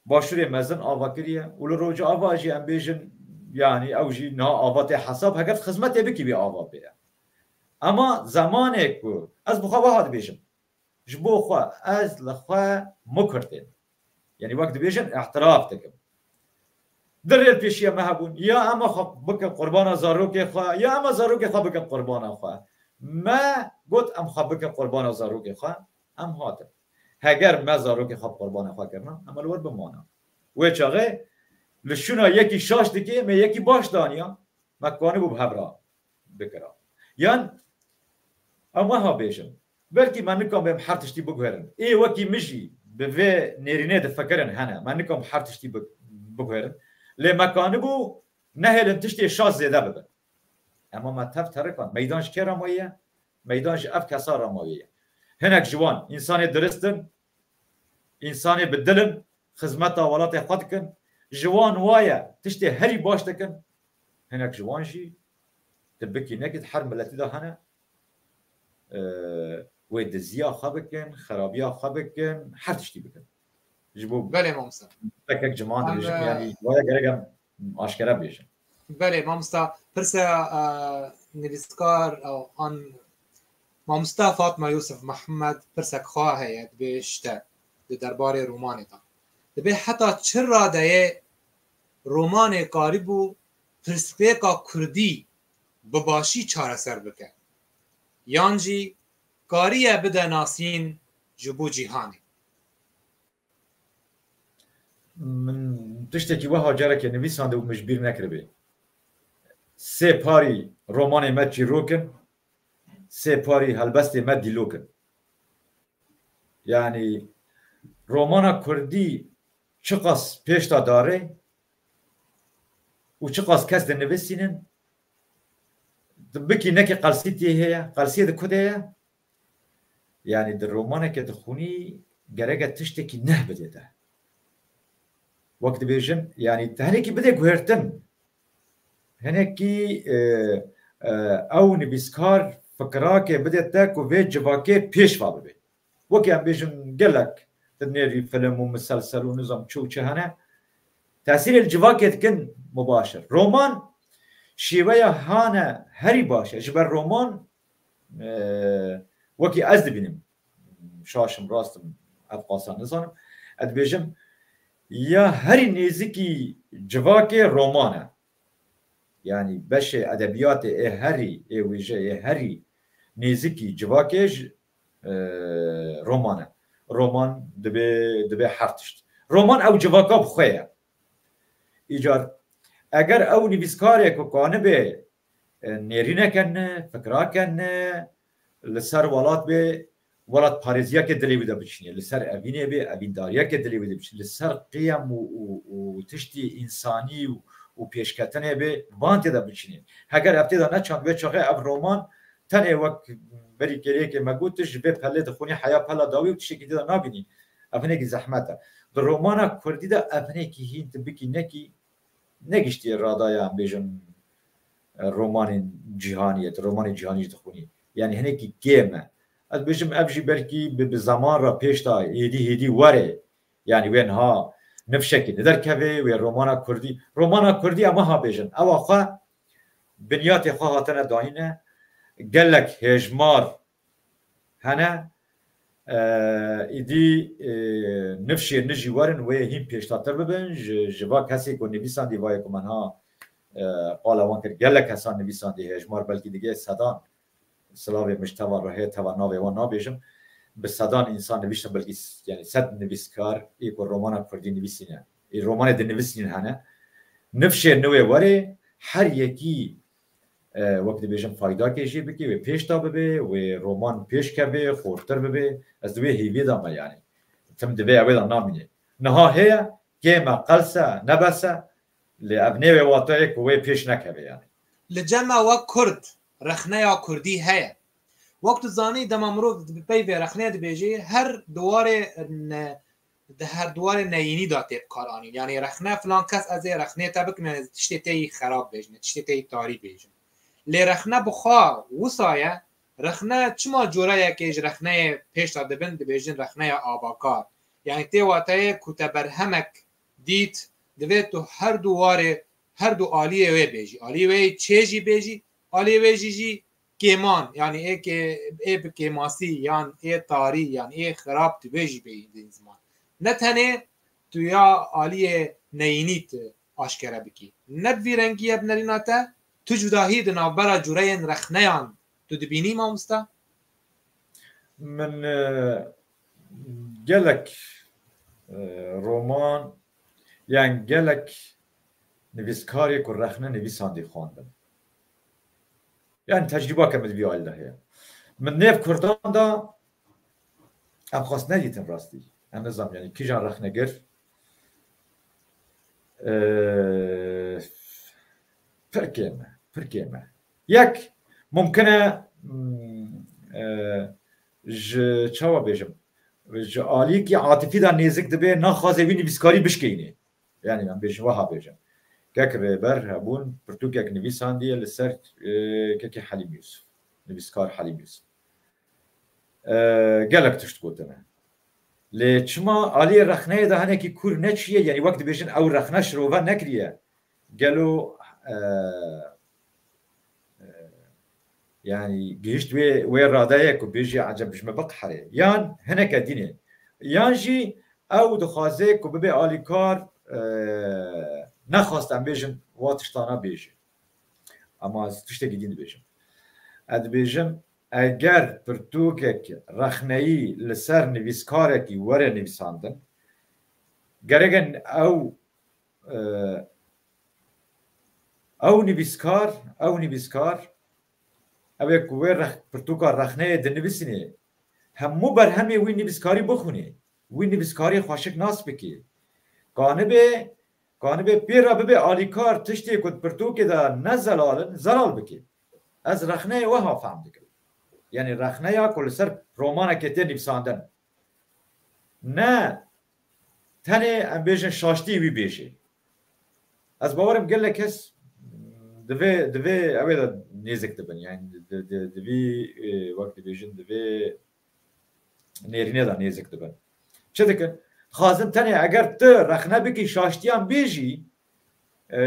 Başûrê Mezin ava kiriye û li Rojava jî em bêjin, yanî ew jî niha ava tê hesab, heger xizmetê bikî wî ava pê ye. Ema zemanê ku ez bi xwe wiha dibêjim, ji bo xwe, ez li xwe Mukirtêm. Yanî wek dibêjin, îtiraf dikim. Di rêl pêşiya me hebûn, ya em xwe bikin qurbana zarokê xwe, ya em zarokê xwe bikin qurbana xwe. Me got, em xwe bikin qurbana zarokê xwe, em hatin. Heger me zarokê xwe qurbana xwe kirina, em li wir bimana. Wê çaxê li şûna yekî şaş dikê, me yekî baş daniya, me kanibû bi hev re bikira. Yan em wiha bêjin, belkî me nikan bêm her tiştî biguherin. Ê wekî min jî bi vê nêrînê difikirin hene. Me nikan her tiştî bi-, biguherin. Lê me kanibû nehêlin tiştê şaş zêde bibin. Ema me tev terikan. Meydan ji kê re maye? Meydan ji ev kesa re maye ye. Hinek ji wan însanê dirist in, însanê bi dil in, xizmeta welatê xwe dikin. Ji wan waye tiştê herî baş dikin. Hinek ji wan jî tu bikî nekî di her miletî de hene. Ee, wê diziya xwe bikin, xerabiya xwe bikin, her tiştî bikin. Ji bo Belê mamoste. Tekek ciman dibêjim, e, yanî waya gerek em aşkere bêjin. Belê mamosta, pirse, e, nivîskar, e, an mamosta Fatma Yusuf Muhammed pirsek xwe heye, dibê işte di derbarê romanê de. Dibê heta çi radeyê romanê karîbû pirsgirêka kurdî bi başî çareser bike? Yan jî kariye bide nasîn ji bo cîhanê? Min tiştekî wiha carekê nivîsandibû, min ji bîr nekiribê. Sê parî romanê me çîrok in, sê parî helbestê me dîlok in. Yanî romana kurdî çiqas pêş de darê û çiqas kes dinivîsînin, tu bikî nekî qelsî tê heye, qelsiyê di ku de ye? Yanî di romaneke dixwînî gereke tiştekî neh bidê te. Wek dibêjin, yanî te hinekî bidê guhertin. Hinekî, e, e, ew nivîskar fikirake bidê te ku vê civakê pêş ve bibe. Wekî em bêjin gelek di nêrî film û miselsel û nizam çi û çi hene. Tesîrê li civakê dikin mubaşir. Roman şêweya hane herî baş e. Ji ber roman, e, wekî ez dibînim, şaş im, rast im, ev qasa nizanim. Ez dibêjim, ya herî nêzikî civakê roman e. Yanî beşê edebiyatê ê herî, ê wêje, ê herî nêzikî civakê ji, e, roman e. Roman dibe, dibe her tişt. Roman ew civaka bi xwe ye. Îcar, eger ew nivîskarê ku kanibe, e, nêrîneke ne, fikrake ne, li ser welat bê, welatparêziyeke dilê wî de biçîne, li ser evînê bê, evîndariyeke dilê wî de biçîne, li ser qiyem û, û, û tiştî însanî û, û pêşketinê bê, van tê de biçîne. Heger ev tê de neçand, wê çaxê ev roman tenê wek berî kêliyekê me got, tu ji vê pelê dixwînî heya pela dawî û tiştekî tê de nabînî. Ev hinekî zehmet e. Di romana kurdî de ev hinekî hîn tu bikî nekî, negiştiye radaya, em bêjin, e, romanên cîhanî ye, tu romanê cîhanî jî dixwînî. Yanî hinekî kêm e. Ez dibêjim ev jî belkî bi, bi zeman re pêş de hêdî hêdî were. Yanî wê niha nifşekî niderkeve, wê romana kurdî, romana kurdî em wiha bêjin, ewa xwe binyatê xwe hatine dayîne, gelek hêjmar hene, e, îdî, e, nifşê nû jî werin, wê hîn pêşdatir bibin. Ji, ji va kesê ku nivîsandî va yê ku me niha, e, qala wan kir, gelek kesan nivîsandî, hêjmar belkî dige sedan, silavê min ji teva rihê, teva navê wan nabêjim, bi sedan însan nivîştin, belkî s-, yanî sed nivîskar ê ku romana kurdî nivîsîne, ê romanê dinivîsînin hene. Nifşê nû wê werê, her yekî e, wek dibêjin, faydakê jê bike, wê pêş de bibe, wê roman pêş keve, xortir bibe. Ez di wê hêviyê de me, yanî tim di vê ewê de namîne. Niha heye, kêm e, qels e, ne bes e, lê ev nê wê watayê ku wê pêş nekeve, yanî. Li cem me wek kurd, rexneya kurdî heye. Wek tu zanî, dema mirov bi peyvê rexneyê dibêjê, her di warê ne-, di her di warê neyînî de tê bikaranîn. Yanî rexne, filan kes, ez ê rexnê te bikim, yanî tiştê te yî xerab bêjin, tiştê te yî tarî bêjin. Lê rexne bi xwe wisa ye, rexne çima coreyekê ji rexneyê pêş de dibin, dibêjin rexneya avakar. Yanî tê wateyê ku te berhemek dît, divê tu her du warê, her du aliyê wê bêjî. Aliyê wê yê çê jî bêjî, aliyê wê jî jî kêman, yanî ê kê-, ê bi kêmasî yan ê tarî yan ê xirab tu bêjî bêyî di ziman. Ne tenê têkoşîna aliyê neyînî tu aşkere bikî. Ne bi vî rengî ye bi nerîna te, tu cudahî di navbera cureyên rexneyan tu dibînî, mamosta? Min e, gelek e, roman, yan gelek nivîskarê ku rexne nivîsandî xwendin. Yani tecrüba ke min vî alî de heye. Min nêv Kurdan de em xwest nedîtin rastî. Em nizam yani kîjan rexnegir. Ee, pir kêm e, pir kêm e. Yek, mumkin e, hmm, e, ji çawa bêjim, ji aliyekî atifî de nêzik dibe, naxwaze wî nivîskarî bişkeyînê. Yani em bêjin, wiha bêjin. Kek Rêber hebûn pirtûkek nivîsandiye li ser, e, kekê Helîm Yûsif. Nivîskar Helîm Yûsif. E, gelek tişt gotine. Lê çima aliyê rexneyê de hinekî kûr neçiye, yani wek dibêjin ew rexne şirove nekiriye. Gelo, e, e, yani gihişt wê, wê radeye ku bêjî eceb ji me biqherê. Yan hineke dînê. Yan jî ew dixwaze ku bibe alîkar, e, nexwast em bêjin wa tiştana bêje. Ama ez tiştekî dîn dibêjim. Ez dibêjim, eger pirtûkek rexneyî li ser nivîskarekî were nivîsandin, gerek e ew, e, ew nivîskar, ew nivîskar, ew ê ku wê rex-, pirtûka rexneyê dinivîsînê, hemû berhemê wî nivîskarî bixwînê, wî nivîskarî xweşik nas bikê. Kanibe, kanibe pê re bibe alîkar tiştê ku di pirtûkê de ne zelal in, zelal bikê. Ez rexneyê wiha fehm dikim. Yani rexneya ku li ser romanekê tê nivîsandin. Ne tenê em bêjin şaştî wî bêjê. Ez bawerim gelek kes divê, divê ew ê de nêzik dibin. Yani di, di, di vî, e, wek dibêjin, divê nêrînê de nêzik dibin. Çi dikin? Dixwazin tenê eger tu rexne bikî, şaştiyan bêjî, e,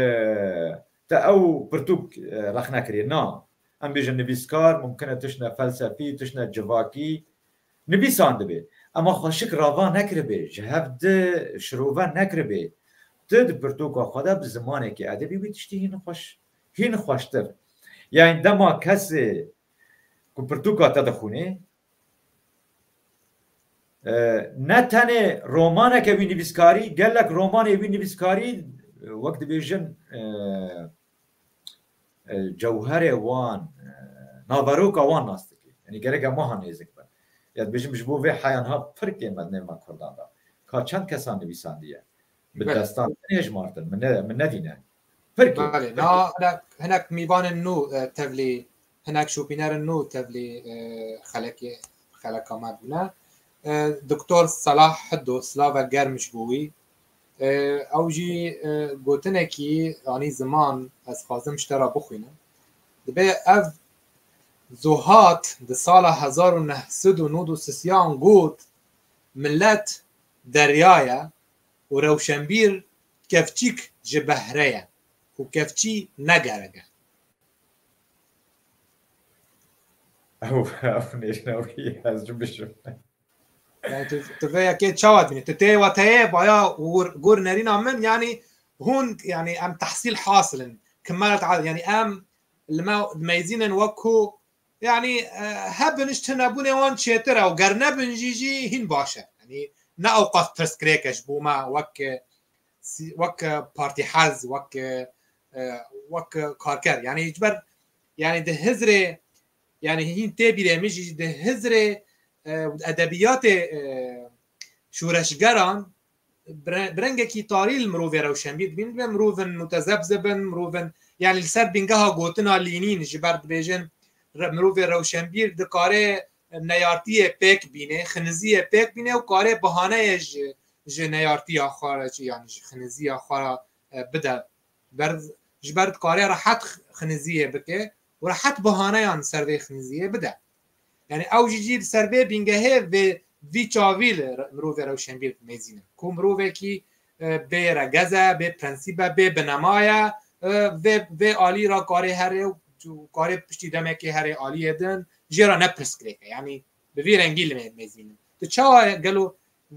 te ew pirtûk, e, rexne kiriye. Na. Em bêjin nivîskar, mumkin e tiştine felsefî, tiştine civakî nivîsan dibe. Ema xweşik rava nekiribe, ji hev di şirove nekiribe. Tu di pirtûka xwe de bi zimanekî edebî wî tiştî hîn xweş, hîn xweştir. Yani dema kesê ku pirtûka te dixwîne, e, ne tenê romaneke wî nivîskarî, gelek romanê wî nivîskarî, e, wek dibêjin, e, e, cewherê wan, e, naveroka wan nas dike. Yani gerek em wiha nêzik bin. Ya dibêjim ji bo vê heya niha pir kêm e di nêva Kurdan de. Ka çend kesan nivîsandiye? Bi Belê. destan nehejmartin. Min ne, min nedîne. Pir kêm. Belê. Pir kêm. Na hinek, hinek mîvanên nû, e, tevlî, hinek şopînerên nû tevlî, e, xelekê, xeleka me bûne. E, Doktor Selah Hiddo, silave germ ji bo wî. E, ew jî, e, gotinekî anî ziman, ez xwazim ji te re bixwînim. Dibe ev Zohat di sala hezar û neh sed û nod û sisiyan got, millet derya ye û rewşenbîr kevçîk ji behre ye û kevçî ne gerek e. Ew, ew nêrîna wî ye, ez jî bijim. Yani tu, tu vê yekê çawa dibînî? Tu tê wateyê baya gur, gur nerîna min, yani hûn, yani em tehsîl hasil in. Kimelet al-, yani em li me meyzînin wek ku, yani, e, hebin ji tunebûnê wan çêtir e û ger nebin jî, jî hîn baş e. Yani ne ewqas pirsgirêk e ji bo me wek, e, sî-, wek, e, partî hez, wek, e, e, wek, e, karker. Yani ji ber, yani di hizrê, yani hîn tê bîrê min jî di hizrê, e, edebiyatê, e, şoreşgeran bire-, bi rengekî tarî li mirovê rewşenbîr dibînin, ve mirovin mutezebzib in, mirovin, yani li ser bingeha gotina Lînîn ji ber dibêjin, re-, mirovê rewşenbîr dikare neyartiyê pêk bîne, xiniziyê pêk bîne û kare bihaneyê ji, ji neyartiya xwe re, yani ji xiniziya xwe re, e, bide. Ber, ji ber dikare rehet xiniziyê bike û rehet bihaneyan ser vê xiniziyê bide. Yani ew jî jî li ser vê bingehê vê, vî çavî li re-, mirovê rewşenbîr dimeyzînin. Ku mirovekî, e, bê regez e, bê prensîb e, bê binema ye, e, vê, vê alî re karê herê û karê piştî demekê herê aliyê din, jê re ne pirsgirêk e. Yani bi vî rengî li me-, mezînin. Tu çawa gelo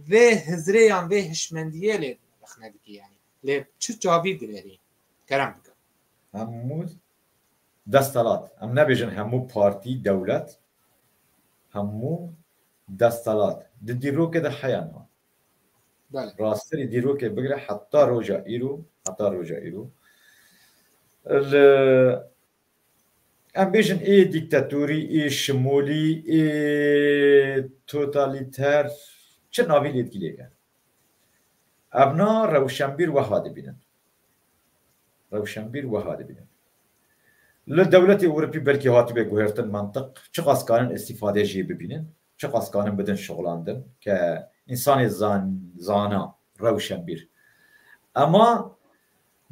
vê hizrê yan vê hişmendiyê lê rexne dikî yani. Lê çi çavî dinêrî? Kerem bike. Hemû destelat. Em nebêjin hemû partî, dewlet. Hemû destelat. Di dîrokê de heya niha. Belê. Rastî dîrokê bigire heta roja îro, heta roja îro. Li, em bêjin ê dîktatorî, ê şimolî, ê totalîter, çi navî lê dikî lê ke. Evna rewşenbîr weha dibînin. Rewşenbîr weha dibînin. Li dewletê Ewropî belkî hatibê guhertin mantiq, çiqas kanin îstîfade jê bibînin, çiqas kanin bidin şixulandin ke însanê zan-, zana, rewşenbîr. Ema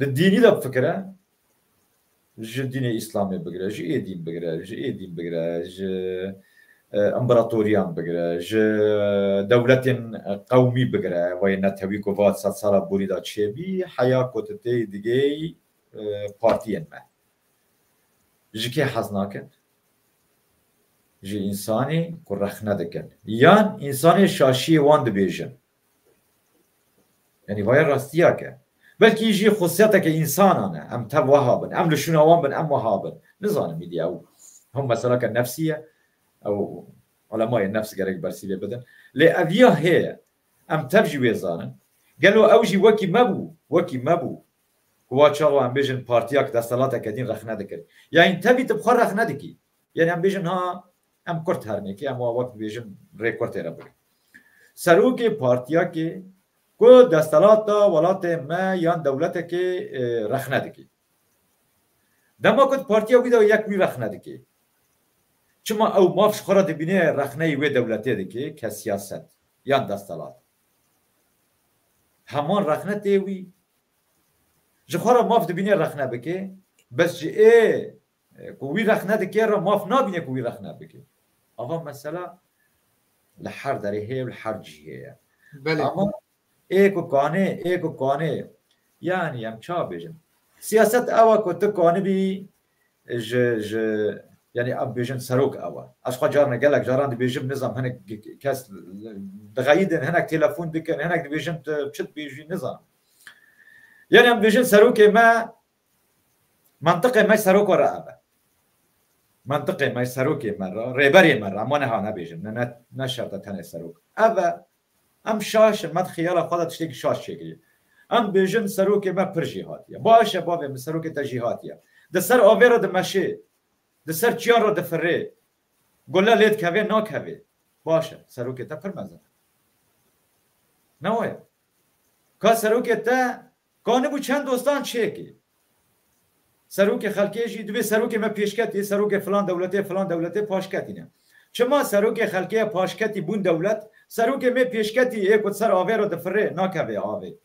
di dînî de bifikire, ji dînê Îslamê bigire, ji ê dîn bigire, ji ê dîn bigire, ji, e, împaratoriyan bigire, ji dewletên qewmî bigire, wê netewî ku va sed sala borî de çêbî, heya ku tu tê digê, e, partiyên me. Ji kê hez nakin? Ji însanê ku rexne dikin. Yan însanê şaşiyê wan dibêjin. Yanî vaya rastiya ke. Belkî jî xusiyeteke însanan e. Em tev wiha bin. Em li şûna wan bin, em wiha bin. Nizanim îdî ew. Him meseleke nefsî ye. Ew ulemayê nefs gerek bersîvê bidin. Lê ev ya heye. Em tev jî wê zanin. Gelo ew jî wekî me bû? Wekî me bû. Ku wa çawa em bêjin partiyak destelateke din rexne dikir. Yanî tevî tu bi xwe rexne dikî. Yanî em bêjin ha em kurt herinê kê, em wa wek dibêjin rê kurtê re bikin. Serokê partiyakê ku destelata welatê me yan dewletekê, e, rexne dikî. Dema ku partiya wî de yek wî rexne dikê. Çima ew maf ji xwe re dibîne rexneyê wê dewletê dikê ke siyaset yan destelat. Heman rexne tê wî. Ji xwe re maf dibîne rexne bike, bes ji ê, e, ku wî rexne dike re maf nabîne ku wî rexne bike. Ava mesela li her derê heye û li her cihê ye. Belê. Ama ê ku kanê, ê ku kanê, yanî em ça bêjin? Siyaset ew e ku tu kanibî ji, ji, yanî em bêjin serok ew e. Ez xwe carna gelek caran dibêjim, nizam hinek kes dixeyidin, hinek telefon dikin, hinek dibêjin tu çi dibêjî, nizam. Yanî em bêjin serokê me, mentiqê me seroko re ev e. Mentiqê me serokê me re, rêberê me re, em wan ha nebêjin, ne, ne, ne şert e tenê serok. Ev e, em şaş in, me di xiyala xwe de tiştekî şaş çêkiriye. Em bêjin serokê me pir jêhatî ye. Baş e bavê min, serokê te jêhatî ye. Di ser avê re dimeşê, di ser çiyan re difirê, gule lê dikevê nakevê. Baş e, serokê te pir mezin e. Ne waya? Ka serokê te kanibû çend dostan çêkê. Serokê xelkê jî dibê serokê me pêşketî, serokê filan dewletê, filan dewletê paşketî ne. Çima serokê xelkê ye paşketî bûn dewlet, serokê me pêşketî ê ku ser avê re difirê, nakevê avê.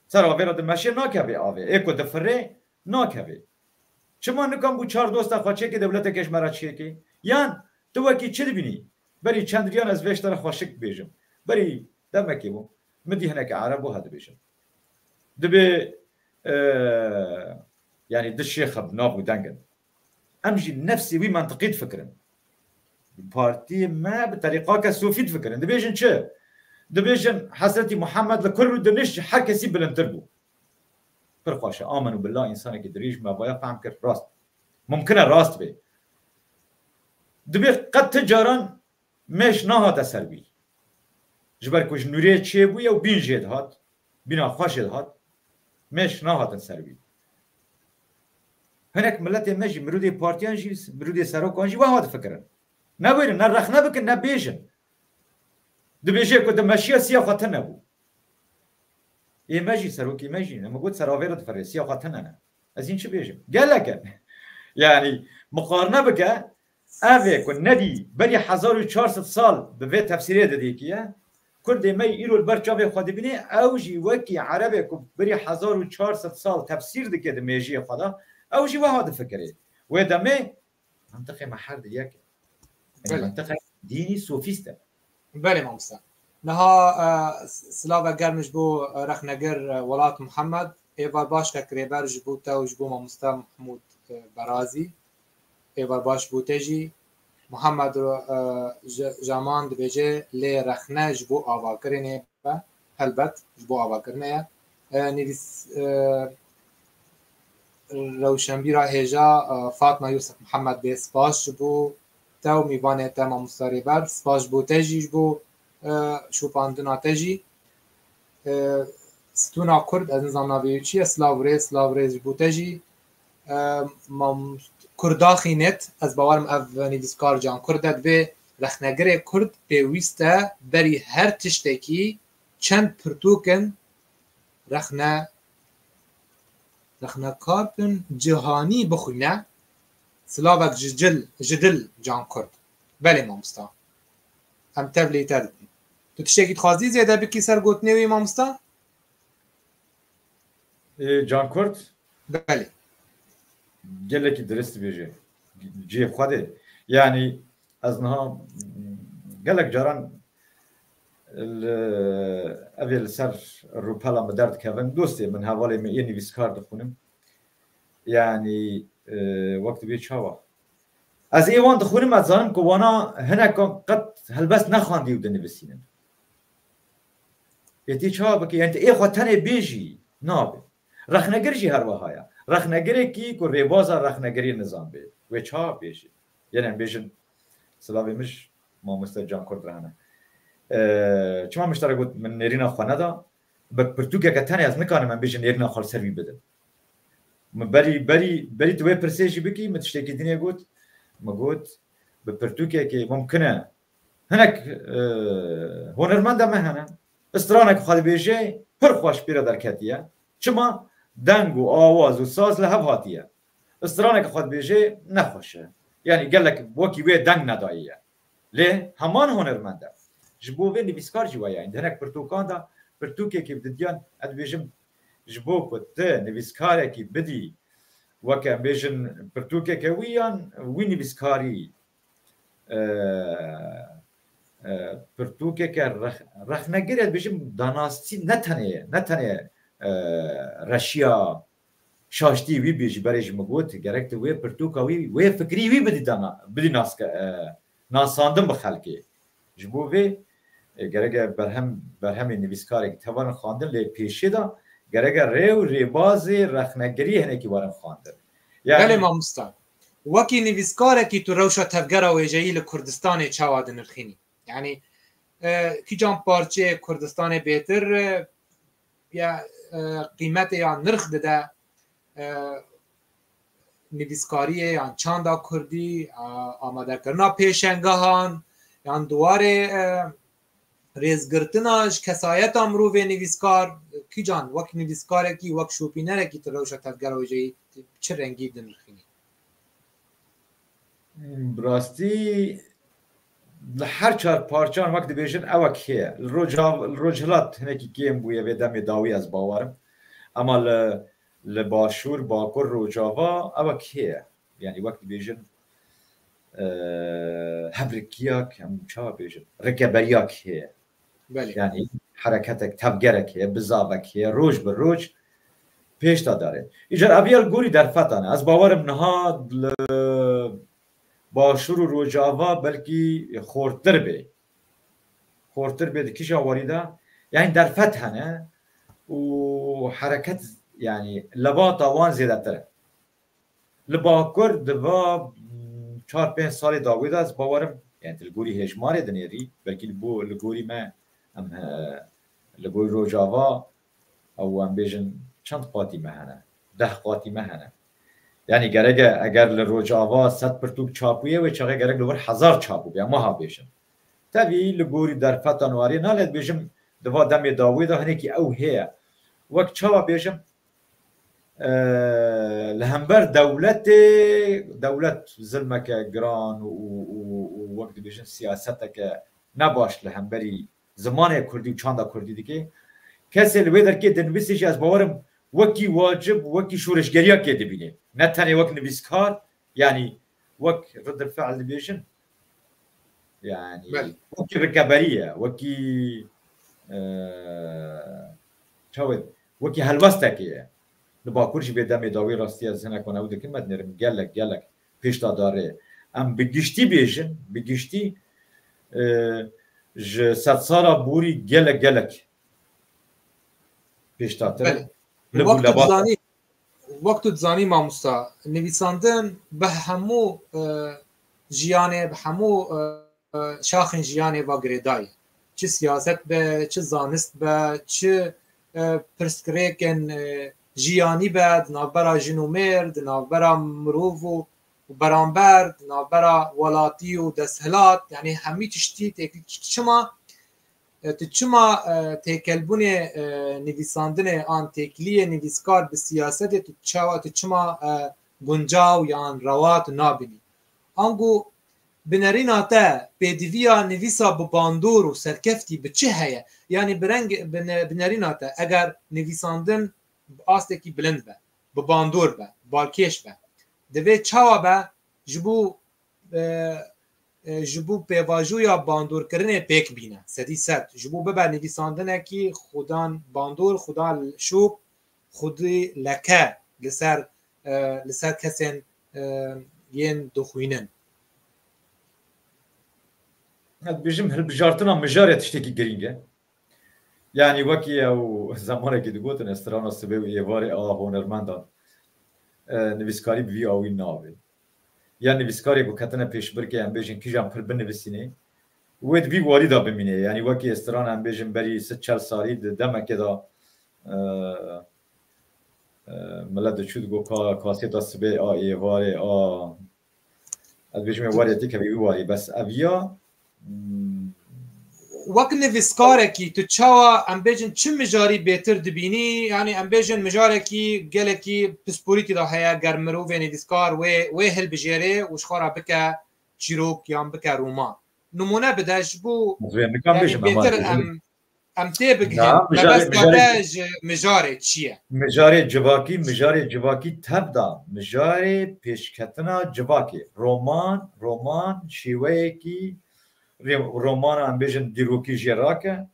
Ser avê re dimeşê, nakevê avê. Ê ku difirê, nakevê. Çima nikan bû çar dosta xwe çêkê, dewletekê ji me re çêkê? Yan tu wekî çi dibînî? Berî çend riyan ez vê ji te re xweşik bêjim. Berî demekê bû. Min dî hineke Ereb wiha dibêjin. Dibê, e, yanî du şêx bi nav û deng in. Em jî nefsê wî mentiqî difikirin. Partiyê me bi terîqake sofî difikirin. Dibêjin çi? Dibêjin Hezretî Muhammed li kur û diniş ji her kesî bilindtir bû. Pir xweş e. Amen û billah, însanekî dirêj me vaya fehm kir. Rast. Mumkin e rast bê. Dibê qet ti caran mêş nahate ser wî. Ji ber ku ji nûrê çêbûye û bîn jê dihat, bîna xwe jê dihat, mêş nahatin ser wî. Hinek miletê me jî, mirûdê partiyan jî, mirûdê serokan jî weha difikirin. Ne wêrin, ne rexne bikin, ne bêjin. Dibêje ku di meşiya siya xwe tune bû. Ê me jî, serokê me jî, min got ser avê re difirê, siya xwe tune ne. Ez hîn çi bêjim? Gelek e. Yanî, miqarne bike, ev ê ku nedî berî hezar û çar sed sal bi vê tefsîrê de dêkiye, Kurdê me îro li ber çavê xwe dibîne, ew jî wekî Erebê ku berî hezar û çar sed sal tefsîr dike di mêjiyê xwe de, ew jî weha difikirê. Wê demê mentiqê me her di yek e. Yanî Belê. Mentiqe dînî sofîst e. Belê mamoste. Niha, e, s-, silava germ ji bo, e, rexnegir, e, Welat Muhammed. Êvar baş kek rêber ji bo te û ji bo mamoste Mehmûd, e, Berazî. Êvar baş ji bo te jî. Muhammed, e, J-, Jaman dibêje lê rexne ji bo avakirinê be. helbet ji bo avakirinê ye. E, nivîs, e, rewşenbîra hêja, e, Fatma Yusuf Mihemed bê, spas ji bo te û mîvanê te mamosta Rêber, spas ji bo te jî, ji bo, e, şopandina te jî. E, Stûna Kurd, ez nizam navê wî çi ye, silav û rêz, silav û rêz ji bo te jî. E, mam-, Kurdaxî net, ez bawerim ev nivîskar Can Kurd e, divê rexnegirê Kurd pêwîst e berî her tiştekî çend pirtûkin rexne, rexnekar bin cihanî bixwîne. Silavek ji cil, ji dil Can Kurd. Belê mamosta. Em tevlî te dikin. Tu tiştekî dixwazî zêde bikî ser gotinê wî mamosta? Ê, Can Kurd? Belê. Gelekî dirist dibêje. Cihê xwe de. Yanî ez niha gelek caran li, ev ê li ser rûpela min derdikevin. Dostê min, hevalê min ê nivîskar dixwînim. Yanî, e, wek dibê çawa? Ez ê wan dixwînim, ez zanim ku wana hinekan qet helbest nexwendî û dinivîsînin. Ê tê çawa bike? Yanî tu ê xwe tenê bêjî, nabe. Rexnegir jî her wiha ye. Rexnegirekî ku rêbaza rexnegiriyê nizam bê, wê çawa bêjî? Yene em bêjin, silavê min ji mamoste Can Kurd re hene. Ee, çima min ji te re got, min nêrîna xwe neda? Bi pirtûkeke tenê ez nikarim em bêjin nêrîna xwe li ser wî bidim. Min berî, berî, berî tu wê pirsê jî bikî, min tiştekî dinê got. Min got, bi pirtûkekê mumkin e. Hinek, e, hunermenda me hene. Stranek xwe dibêje, pir xweş pê re derketiye. Çima? Deng û awaz û saz li hev hatiye. Stranek xwe dibêje, nexweş e. Yanî gelek wekî wê deng nedayiye. Lê heman hunermend e. Ji bo vê nivîskar jî waya. Di hinek pirtûkan de pirtûkekê bi didiyan, ez dibêjim, ji bo ku tu nivîskarekî bidî, weke em bêjin pirtûkeke wî yan wî nivîskarî, e, e, pirtûkeke rex-, rexnegir, ez dibêjim, danasî ne tenê, ne tenê, e, reşiya şaştî wî bê, ji berê ji min got, gerek tu wê pirtûka wî, wê fikrî wî bidî dana-, bidî naske-, e, nasandin bi xelkê. Ji bo vê, e, gerek e berhem, berhemê nivîskarek tevarin xwendin, lê pêşê de gerek e rê û rêbazê rexnegirî hinekî werin xwendin. Yani Belê mamosta. Wekî nivîskarekî tu rewşa tevgera wêjeyî li Kurdistanê çawa dinirxînî? Yani, e, kîjan parçeyê Kurdistanê bêtir, e, ya, e, qîmetê ya nirx dide, e, nivîskariyê yan çanda kurdî, a, amadekirina pêşengehan, yan di warê, e, rêzgirtina ji kesayeta mirovê nivîskar, kîjan wek nivîskarekî, wek şopînerekî tu rewşa tevgera wêjeyî çi rengî dinirxînî? Bi rastî li her çar parçan wek dibêjin ewek heye. Li Rocav-, li Rojhilat hinekî kêm bûye vê demê dawî ez bawerim. Ema li, li Başûr, Bakur, Rojava ewek heye. Yanî wek dibêjin, e, hevrikiyak, em çawa bêjin, rikeberiyak heye. Belê. Yanî hereketek, tevgerek heye, bizavek heye, roj bi roj pêş de dare. Îcar ev ya li gorî derfetan e. Ez bawerim niha li Başûr û Rojava belkî xortir bê. Xortir bê di kîjan warî de. Yanî derfet hene û hereket, yanî lebata wan zêdetir e. Li Bakur di va, mm, çar pênc salê dawî de ez bawerim, yani li gorî hêjmarê dinêrî, belkî li bo-, li gorî me, em, e, li gorî Rojava, ew em bêjin çend qatî me hene? Deh qatî me hene. Yani gerek e, eger li Rojava sed pirtûk çap bûye, wê çaxê gerek li wir hezar çap bûbe, em wiha bêjin. Tevî li gorî derfetan û arê nale dibêjim, di va demê dawî de hinekî ew heye. Wek çawa bêjim, e, li hember dewletê, dewlet zilmeke giran û, û, û, û wek dibêjin siyaseteke nebaş li hemberî zimanê kurdî û çanda kurdî dike. Kesê li wê derkê dinivîsê jî ez bawerim wekî wacib, wekî şoreşgeriyakê dibîne. Ne tenê wek nivîskar, yanî wek ridil fiil dibêjin. Yani, Belê. Wekî rikeberiye, wekî, e, çawa, wekî helwestekê ye. Li Bakur jî vê demê dawî rastî ez hinek wan ew dikim, me dinêrim gelek, gelek pêşdadar e. Em bi giştî bêjin, bi giştî, e, ji sedsala borî gelek, gelek pêşdatir e. Belê. Li Wek tu Gullebat. dizanî, wek tu dizanî mamosta, nivîsandin bi hemû, e, jiyanê, bi hemû, e, e, şaxên jiyanê ve girêdayî. Çi siyaset be, çi zanist be, çi, e, pirsgirêkên, e, jiyanî be, di navbera jin û mêr, di navbera mirov û, û beramber, di navbera welatî û desthilat, yanî hemî tiştî têkil çima, e, tu çima, e, têkelbûnê, e, nivîsandinê an têkiliyê nivîskar bi siyasetê tu çawa, tu çima, e, guncaw yan rewa tu nabînî? Ango binerîna te pêdiviya nivîsa bi bandor û serkeftî bi çi heye? Yanî bi reng, bine-, binerîna te eger nivîsandin bi astekî bilind be, bi bandor be, balkêş be, divê çawa be ji bo, e, e, ji bo pêvajoya bandorkirinê pêk bîne, sedî sed. Ji bo bibe nivîsandinekî xudan bandor, xudan şop, xwedî leke li ser, e, li ser kesên, e, yên dixwînin. Ez dibêjim, hilbijartina mijarê tiştekî girîng e. Yanî wekî ew zemanekî digotin, ez strana sibê û êvarê a hunermendan, e, nivîskarî bi vî awî nabe. Ya nivîskarê ku ketine pêşbirkê, em bêjin kîjan pir binivîsînê, wê di vî warî de bimîne. Yanî wekî ez strana, em bêjin, berî sed çel salî di demekê de, e, e, milet diçû digot ka kasêta sibê a êvarê a, ez bêjim ê warê têkevî wî warî, bes ev ya, hmm. Wek nivîskarekî tu çawa, em bêjin, çi mijarî bêtir dibînî? Yanî em bêjin mijarekî gelekî pisporîtî de heye, ger mirovê nivîskar wê, wê hilbijêrê û ji xwe re bike çîrok yan bike roman. Nimûne bide ji bo, Ez vê nikan yanî bêjim, bêtir Emar, em, em tê bigihên. Na, mijarê, mebesta mijarê te ji mijarê çi ye? Mijarê civakî, mijarê civakî tev da, mijarê pêşketina civakê. Roman, roman şêweyekî, rê-, romana em bêjin dîrokî jê rake.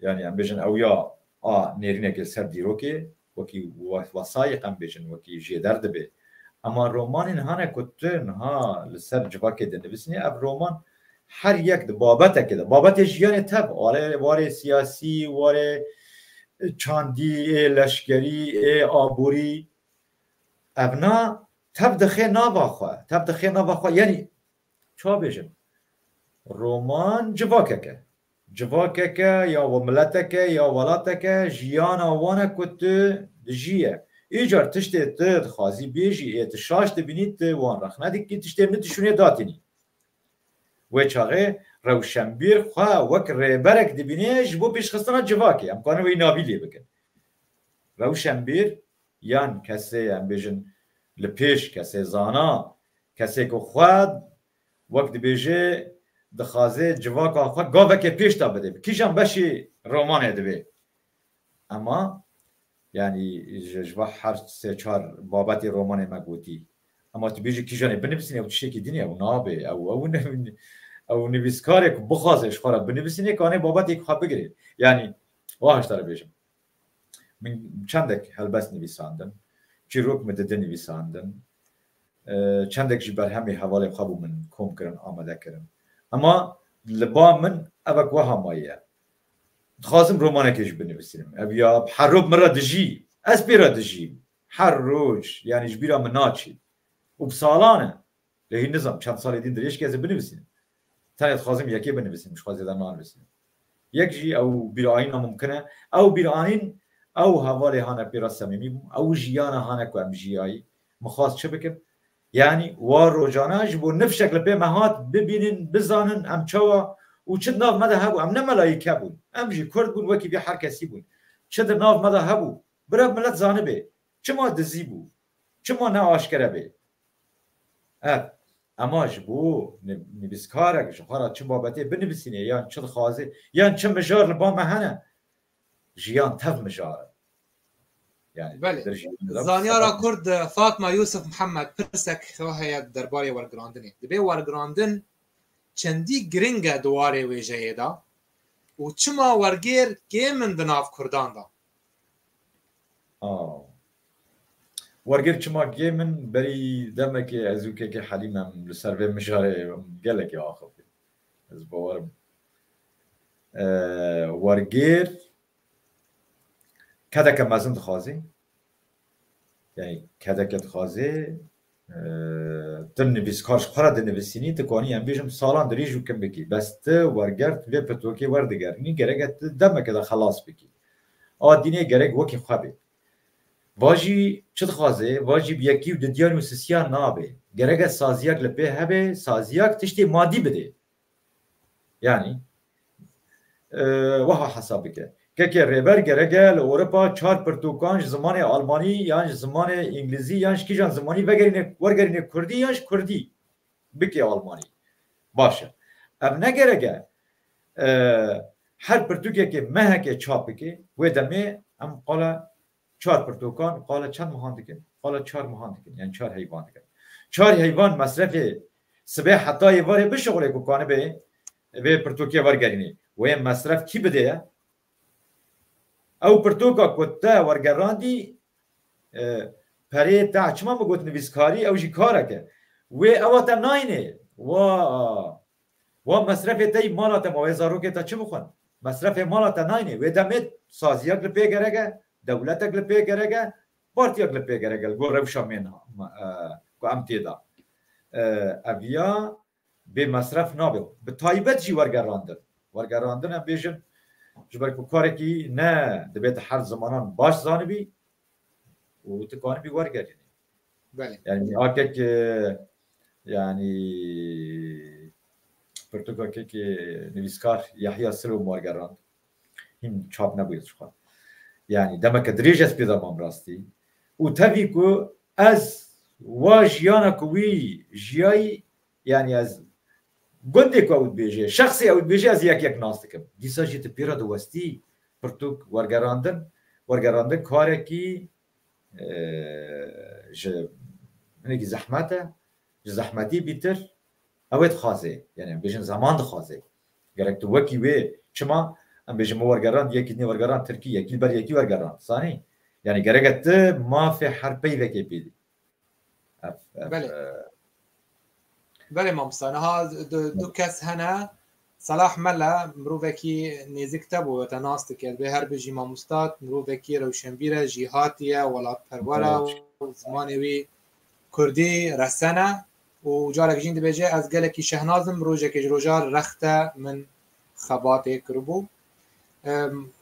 Yanî em bêjin ew ya a nêrînekê li ser dîrokê, wekî we-, wesayîq em bêjin, wekî jêder dibe. Ema romanên hane ku tu niha li ser civakê dinivîsînî, ev roman her yek di babetekê de, babetê jiyanê tev, warê, warê siyasî, warê çandî, ê leşkerî, ê aborî, evna tev dixe nava xwe, tev dixe nava xwe. Yanî, çawa bêjim? Roman civakek e. Civakek e ya we miletek e ya welatek e, jiyana wan e ku tu dijiye. Îcar tiştê tu dixwazî bêjî, ê tu şaş dibînî, tu wan rexne dikî, tiştê min tu şûnê datînî. Wê çaxê rewşenbîr xwe wek rêberek dibîne ji bo pêşxistina civakê. Em karin wê navî lê bikin. Rewşenbîr yan kesê, em bêjin, li pêş, kesê zana, kesê ku xwe wek dibêje dixwaze civaka xwe gaveke pêş de bide. Bi kîjan beşê romanê dibe? Ema, yanî, ji, ji va her sê çar babetê romanê me gotî. Ema tu bêjî kîjanê binivîsîne, ew tiştekî din e, ew nabe. Ew, ew ne-, ew nivîskarê ku bixwaze ji xwe re binivîsîne, kanê babetê xwe bigire. Yanî, wa hişta re bêjim. Min çendek helbest nivîsandin, çîrok min didin nivîsandin, e, çendek jî berhemê hevalê xwe bû min kom kirin, amade kirin. Ema li ba min evek weha maye. Dixwazim romanekê jî binivîsînim. Ev ya her roj min re dijî. Ez pê re dijîm. Her roj, yanî ji bîra min naçî. Û bi salan e. Lê hîn nizam, çend salê din dirêj ke ez ê binivîsînim. Tenê dixwazim yekê binivîsînim, ji xwe zêde nanivîsînim. Yek jî ew bîranîna mumkin e. Ew bîranîn, ew hevalê hane pê re semîmî bûm. Ew jiyana hane ku em jiyayî. Min xwest çi bikim? Yanî wa rojana ji bo nifşek li pê me hat bibînin, bizanin em çawa û çi di nav me de hebû. Em ne melayîke bûn. Em jî Kurd bûn, wekî vî her kesî bûn. Çi di nav me de hebû. Bira milet zanibê. Çima dizî bû? Çima ne aşkere bê? Ev, ema ji bo ni-, nivîskarek ji xwe re çi babetê binivîsîne, yan çi dixwaze, yan çi mijar li ba me hene, jiyan tev mijar e. Yani, Belê. Zanyara Kurd, Fatma Yusuf Muhammed, pirsek xwe heye derbarê wergirandinê. Dibê wergirandin çendî giring e di warê wêjeyê de û çima wergêr kêm in di nav Kurdan de? Aa. Wergêr çima kêm in, berî demekê ez û kekê Helîm em li ser vê mijarê gelekê axifîn. Ez bawerim. Ee, wergêr, kedeke mezin dixwaze. Yani kedeke dixwaze, e, tu nivîskar ji xwe re dinivîsînî, tu kanî em bêjim salan dirêj û kim bikî. Bes tu wergert vê pirtûkê werdigerînî, gereke tu demeke de xelas bikî. A dînê gerek wekî xwe bê. Va jî çi dixwaze? Va jî bi yekî û didiyan û sisiyan nabe. Gereke saziyak li pê hebe, saziyak tiştê madî bide. Yani, e, wiha hesab bike. Kekê rêber gereke li Ewropa çar pirtûkan ji zimanê Almanî yan ji zimanê Îngilîzî yan ji kîjan zimanî vegerîne, wergerîne Kurdî yan ji Kurdî bike Almanî. Baş e. Ev ne gerek e, e, her pirtûkekê mehekê çap bike, wê demê em qala çar pirtûkan, qala çend mehan dikin? Qala çar mehan dikin, yani çar heyvan dikin. Çar heyvan mesrefê sibê heta êvarê bişuxulê ku kanibê vê pirtûkê wergerînî. Wê mesref kî bidê ye? Ew pirtûka ku te wergerandî, e, perê te çima min got nivîskarî, ew jî kareke. Wê ewa te nayne. Wa, wa mesrefê te yî mala te ma wê zarokê te çi bixwin? Mesrefê mala te nayne. Wê demê saziyak li pê gereke, dewletek li pê gereke, partiyak li pê gereke, li gor rewşa mêna, e, ku em tê de. E, ev ya bê mesref nabe. Bi taybet jî wergerandin. Wergerandin em bêjin, ji ber ku karekî ne dibê di her zimanan baş zanibî û tu kanibî wergerînî. Belê. Yani akek, e, yani pirtûka kekê nivîskar Yahya Silo wergerand. Hîn çap nebûye ji xwe. Yani demeke dirêj ez pê de mam rastî. Û tevî ku ez wa jiyana ku wî jiyayî, yani ez gundê ku ew dibêje, şexsê ew dibêje, ez yek yek nas dikim. Dîsa jî tu pê re diwestî pirtûk wergerandin. Wergerandin karekî, e, ji hinekî zehmet e. Ji zehmetî bîtir ew ê dixwaze. Yani em bêjin zeman dixwaze. Gerek tu wekî wê, çima em bêjin min wergerand, yekî nê wergerand tirkî, yekî li ber yekî wergerand. Zanî? Yani gereke tu mafê her peyvekê pê dî. Ev, ev, Belê. e, Belê mamosta, niha du, du kes hene. Selah Mele mirovekî nêzik te bû, te nas dike. Dibê her bijî mamosta, mirovekî rewşenbîr e, jîhatî ye, welatperwer e û zimanê wî kurdî resen e. Û carek jî dibêje, ez gelekî şehnaz im, rojekê ji rojan rex te min xebatê kiribû. E,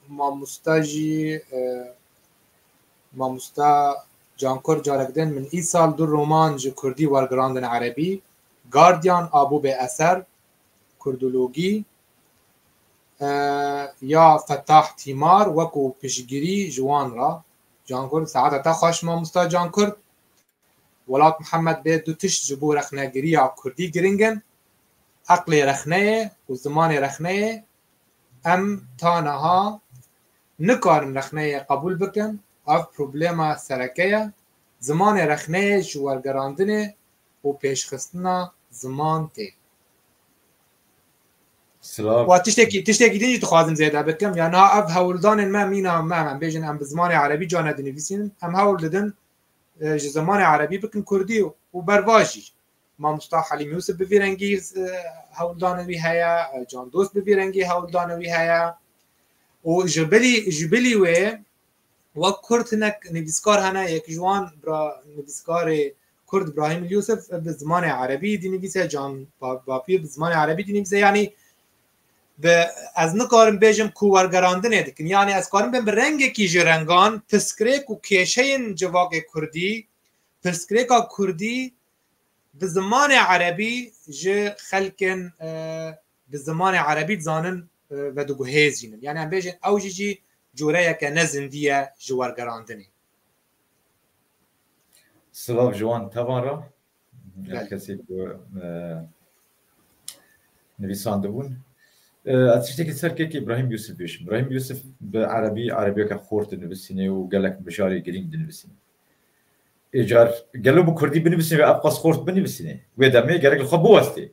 mamosta jî, e, mamosta Cankur carek din, min îsal du roman ji kurdî wergirandin erebî, Guardian a bû bê eser, Kurdologî, e, ya Fetah Tîmar wekû piştgirî ji wan re. Cankur, saeta te xweş mamosta Cankur. Welat Mihemed bê du tişt ji bo rexnegiriya kurdî giring in, eqlê rexneyê û zimanê rexneyê. Em ta niha nikarin rexneyê qebûl bikin. Ev problema sereke ye. Zimanê rexneyê ji wergerandinê û pêşxistina ziman tê. Silav. Wa tiştekî, tiştekî din jî dixwazim zêde bikim. Ya niha ev hewldanên me mîna me, em bêjin em bi zimanê erebî cane dinivîsînin. Em hewl didin, e, ji zimanê erebî bikin kurdî û berva jî. Mamosta Helîm Yûsif bi vî rengî, e, hewldanê wî heye, e, Can Dost bi vî rengî hewldanê wî heye. Û ji bilî, ji bilî wê wek kurd hinek nivîskar hene, yek ji wan bira nivîskarê kurd Brahîm Yûsif bi zimanê erebî dinivîse, Can Ba-, Bapîr bi zimanê erebî dinivîse. Yanî bi, ez nikarim bêjim ku wergerandinê dikin. Yanî ez karim bim bi rengekî ji rengan pirsgirêk û kêşeyên civakê kurdî, pirsgirêka kurdî bi zimanê erebî ji xelkên, e, bi zimanê erebî dizanin, e, vediguhêzînin. Yanî em bêjin ew jî jî coreyeke ne zindî ye ji wergerandinê. Silav ji wan tevan re. Her Belê. kesê ku, e, nivîsandibûn. E, ez tiştekî ser kekê Îbrahîm Yûsif bêjim. Îbrahîm Yûsif bi erebî, erebiyeke xort dinivîsînê û gelek mijarê girîng dinivîsînê. Ê car gelo bi kurdî binivîsînê ve ev qas xort binivîsînê? Wê demê gerek li xwe biwestê.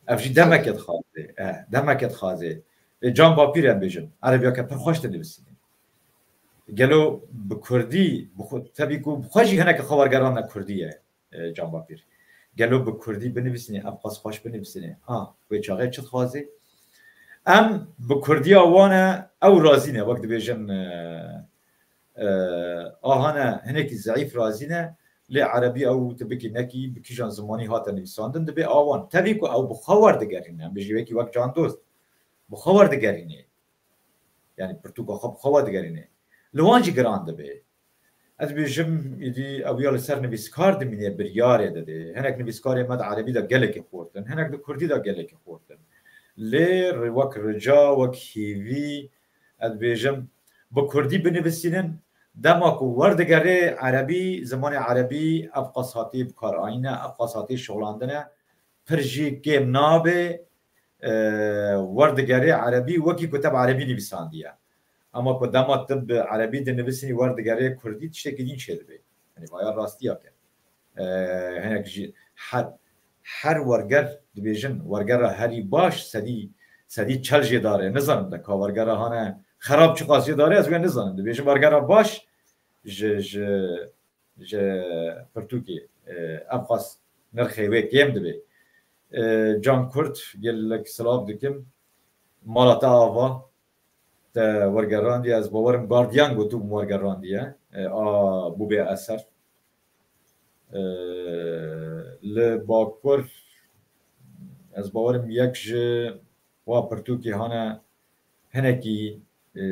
Ev jî demeke dixwaze. E, demeke dixwaze. Ê, Can Bapîr em bêjin. Erebiyeke pir xweş dinivîsînê. Gelo bi kurdî, bi xwe, tevî ku bi xwe jî hineke xwe wergerandine kurdî ye, e, Can Bapîr. Gelo bi kurdî binivîsînê, ev qas xweş binivîsînê. A, wê çaxê çi dixwaze? Em bi kurdiya wan e, ew razî ne. Wek dibêjin, e, e, a hane hinekî zeîf razî ne, lê erebî ew tu bikî nekî, bi kîjan zimanî hate nivîsandin, dibê a wan. Tevî ku ew bi xwe werdigerîne, em bêjî wekî wek Candost, bi xwe werdigerîne. Yani pirtûka xwe bi xwe werdigerîne. Li wan jî giran dibe. Ez bêjim, îdî ew ya li ser nivîskar dimîne, biryarê dide. Hinek nivîskarê me di erebî de gelekî xurt in, hinek di kurdî de gelekî xurt in. Lê ri-, wek rica, wek hêvî, ez bêjim, bi kurdî binivîsînin, dema ku werdigere erebî, zimanê erebî ev qas hatî bi kar ayîne, ev qas hatî şixulandine, pir jî kêm nabe, e, werdigere erebî wekî ku te bi erebî nivîsandiye. Ama ku dema tu bi erebî dinivîsînî werdigere kurdî, tiştekî din çêdibe. Yani vaya rastiya ke. E, hinek jî her, her werger dibêjin, wergera herî baş sedî, sedî çel jê dare. Nizanim de ka wergera hane xerab çiqas jê dare, ez wê nizanim. Dibêjin wergera baş ji, ji, ji pirtûkê, e, ev qas nirxê wê kêm dibe. E, Can Kurt, gelek silav dikim. Mala te ava, te wergerandiye, ez bawerim gardiyan gotû min wergerandiye. E, a bûbê eser. E, li Bakur, ez bawerim yek ji wa pirtûkê hane hinekî, e,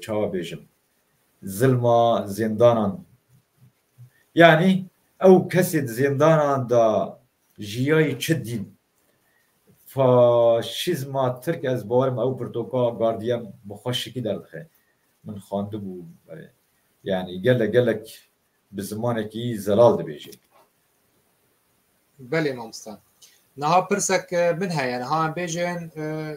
çawa bêjim, zilma zêndanan. Yanî ew kesê di zêndanan de jiyayî çi dîn. Faşîzma Tirk, ez bawerim ew pirtûka gardiyan bi xweşikî derdixe. Min xwendibû, e, yanî gelek gelek bi zimanekî zelal dibêje. Belê mamosta. Niha pirsek, e, min heye. Niha em bêjin, e,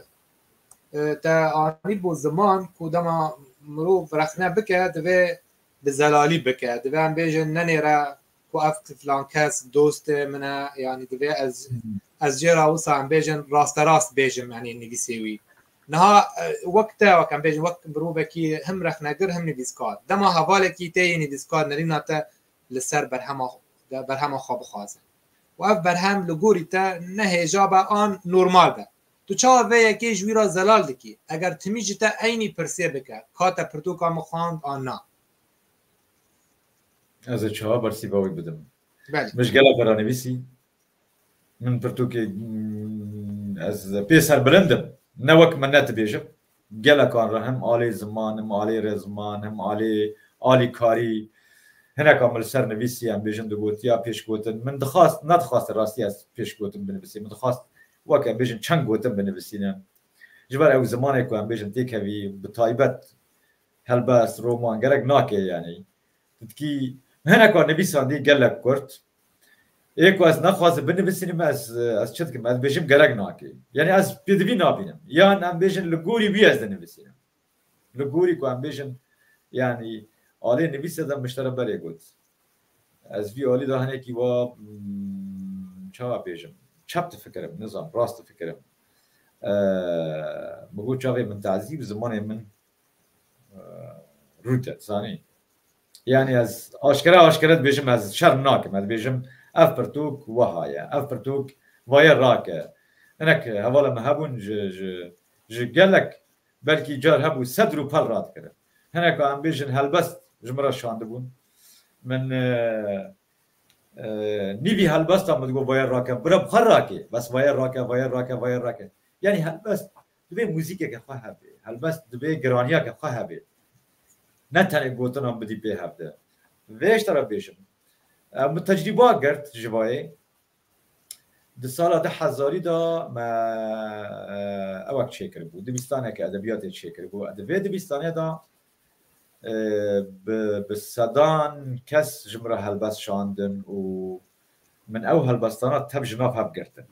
e, te anîbû ziman ku dema mirov rexne bike, divê bi zelalî bike. Divê em bêjin nenêre ku ev filan kes dostê min e, yanî divê ez, ez jê re wisa em bêjin rasterast bêjim, yanî nivîsê wî. Niha, e, wek te, wek em bêjin, wek mirovekî him rexnegir, him nivîskar. Dema hevalekî tê yê nivîskar nerîna te li ser berhema, berhema xwe bixwaze. Û ev berhem li gorî te ne hêja be an normal be. Tu çawa vê yekê ji wî re zelal dikî? Eger timî ji te eynî pirsê bike, ka te pirtûka min xwend an na? Ez ê çawa bersîva wî bidim? Belê. Min ji gelek re nivîsî. Min pirtûkê, mm, ez pê serbilind im. Ne wek min ne dibêjim. Gelekan re hem alê ziman, hem alê rêziman, hem alê alîkarî. Hineka min li ser nivîsî, em bêjin digotiya pêşgotin. Min dixwast, nedixwast rastî ez pêşgotin binivîsî. Min dixwast wek em bêjin çend gotin binivîsînim. Ji ber ew zimanê ku em bêjin têkevî, bi taybet helbest, roman gerek nake yani. Ditkî hineka nivîsandî gelek kurt. Ê ku ez nexwazim binivîsînim, ez, ez çi dikim? Ez bêjim gerek nake. Yani ez pêdivî nabînim. Yan em bêjin li gorî wî ez dinivîsînim. Li gorî ku em bêjin, yani alê nivîsê de min ji te re berê got. Ez vî alî de hinekî wa, mm, çawa bêjim? Çep difikirim, nizam, rast difikirim. Eee, min got çavê min tazî bi zimanê min, eee, rû te, zanî. Yani ez aşkere, aşkere dibêjim, ez şerm nakim. Ez dibêjim, ev pirtûk weha ye. Ev pirtûk vaye rake. Hinek hevala me hebûn ji, ji, ji gelek, belkî car hebû sed rûpel radikirin. Hineka em bêjin helbest ji min re şandibûn. Min, e, e, nîvî helbesta min digot vaye rake. Bira bi xwe rake. Bes vaye rake, vaye rake, vaye rake. Yani helbest divê muzîkeke xwe hebe. Helbest divê giraniyeke xwe hebe. Ne tenê gotinan bidî pê hevde. Vê ji te re bêjim. E, min tecrîba girt ji vayê. Di sala du hezarî de me, e, ewek çêkiribû. Dibistaneke edebiyatê çêkiribû. Di vê dibistanê de, e, bi, bi sedan kes ji min re helbest şandin û min ew helbestana tev ji nav hev girtin.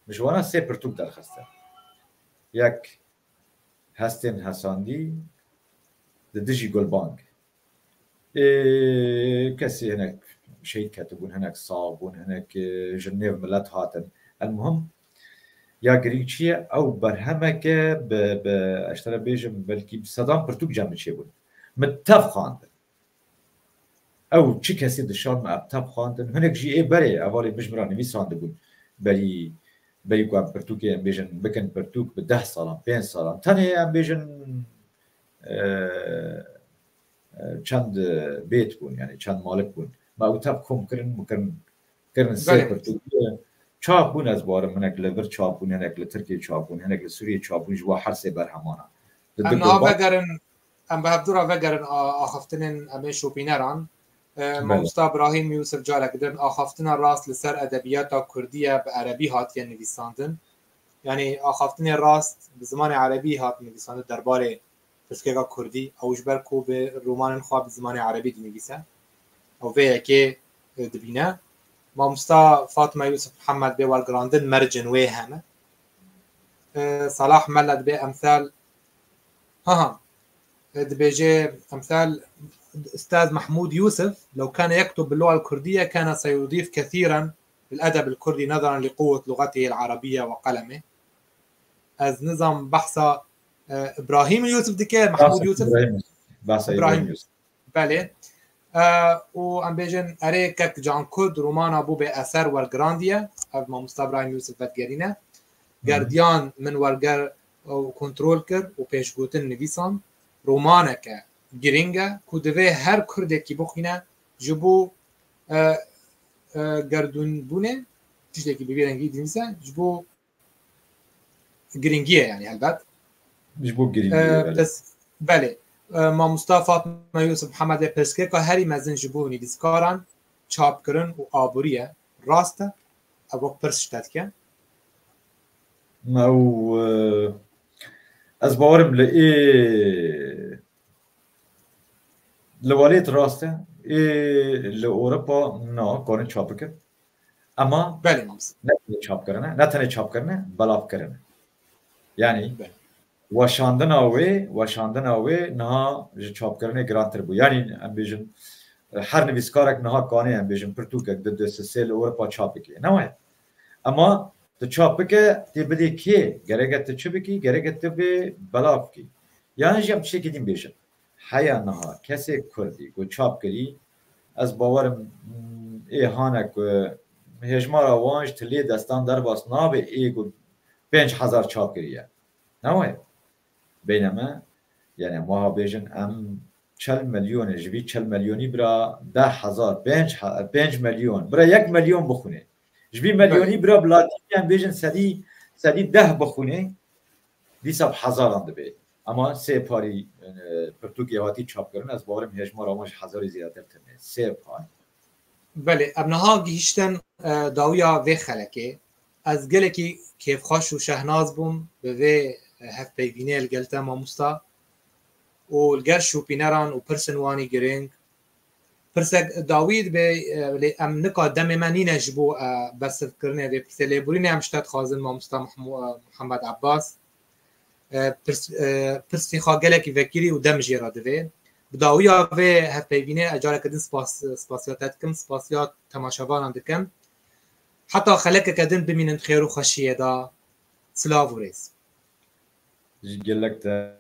Min ji wana sê pirtûk derxistin. Yek Hestên Hesandî, di dijî Gulbang. Ê, kesî hinek şehîd ketibûn, hinek sax bûn, hinek, e, ji nêv milet hatin. El muhim, ya girîng çi ye? Ew berhemeke bi, bi, ez ji te re bêjim, belkî bi sedan pirtûk cem min çêbûn. Min tev xwandin. Ew çi kesî dişan me, ev tev xwandin. Hinek jî ê berê, hevalê min ji min re nivîsandibûn. Berî, berî ku em pirtûkê, em bêjin, bikin pirtûk bi deh salan, pênc salan. Tenê em bêjin, e, çend bêt bûn, yani çend malik bûn. Me ew tev kom kirin, min kirin, kirin sê Belê. pirtûk. Çap bûn, ez barim hinek li vir çap bûn, hinek li Tirkiyê çap bûn, hinek li Sûriyê çap bûn, ji bo her sê berhemana. Di Em du niha goba- vegerin, em bi hevdû re vegerin a-, axaftinên em ê şopîneran. E, Belê. Mamosta Ibrahîm Yûsif carek din axaftina rast li ser edebiyata kurdî ye, bi erebî hatiye nivîsandin. Yanî axaftinê rast bi zimanê erebî hat nivîsandin derbarê pirsgirêka kurdî. Ew ji ber ku bi romanên xwe bi zimanê erebî dinivîse. Ew vê yekê, e, dibîne. Mamosta Fatma Yûsif Mihemed bê wergirandin mercên wê hene. E, Salah Mele dibê emsal. Ha ha. E, dibêje emsal Ustaz Mahmud Yusuf, لو كان يكتب باللغة الكردية كان سيضيف كثيرا للأدب الكردي نظرا لقوة لغته العربية وقلمه. Ez nizam behsa, e, Ibrahîm Yusuf dike, Mahmud Yusuf. Ibrahîm Yusuf. Behsa Ibrahîm Yusuf. Belê. E, û em bêjin, erê kek Can Kurd romana bû bê eser wergirandiye. Ev mamosta Ibrahîm Yusuf vedigerîne. Gerdiyan min werger û kontrol kir û pêşgotin nivîsan. Romaneke girîng e ku divê her Kurdekî bixwîne ji bo, e, e, gerdûnbûnê tiştekî bi vî rengî dinivîse ji bo girîngî ye, yani helbet. Ji bo girîngî ye, E, belê. Pes, belê. E, Mamosta Fatma Yusuf Mihemed ê pirsgirêka herî mezin ji bo nivîskaran çapkirin û aborî ye. Rast e? Ev wek pirs ji te dike. Ew, e, ez bawerim li ê, li welêt rast e. Ê li Ewropa na, karin çap bikin. Ema Belê, mamosta. ne tenê çap kirine, ne tenê çap kirine, belav kirine. Yani Belê. weşandina wê, weşandina wê niha ji çapkirinê girantir bû. Yani em bêjin, her nivîskarek niha kanê em bêjin pirtûkek di du sê li Ewropa çap bike. Ne wayê? Ema tu çap bike, tê bidê kê? Gereke tu çi bikî? Gereke tu bê belav bikî. Yan jî em tiştekî din bêjin. Heya niha kesê Kurdî ku çap kirî, ez bawerim, mm, ê hane ku hêjmara wan ji tiliyê destan derbas nabe, ê ku pênc hezar çap kiriye. Ne wayê? Beyneme, yani, em wiha bêjin, em çel milyonê, ji vî çel milyonî bira deh hezar, pênc he-, pênc milyon, bira yek milyon bixwîne. Ji vî milyonî Belê. bira bi latînî em bêjin sedî, sedî deh bixwîne, dîsa bi hezaran dibe. Ema sê parî, e, pirtûkê hatî çapkirin, ez bawerim hêjmara wan ji hezarê zêdetir tune. Sê par. Belê, em niha gihîştin, e, dawiya vê xelekê. Ez gelekî kêfxweş û şehnaz bûm bi vê, e, hevpeyvînê li gel te mamosta û li gel şopîneran û pirsên wanî girîng. Pirsek dawî dibe, e, lê em nika demê me nîne ji bo, e, bersivkirinê vê pirsê. Lêborînê em ji te dixwazin mamosta Mahmû-, e, Muhammed Abbas. E, pirs-, e, pirsê xwe gelekî vekirî û dem jê re divê. Bi dawiya vê hevpeyvînê ez careke din spas, spasiya te dikim, spasiya temaşevanan dikim. Heta xelekeke din bimînin xêr û xweşiyê de. Silav û rêz. Ji gelek te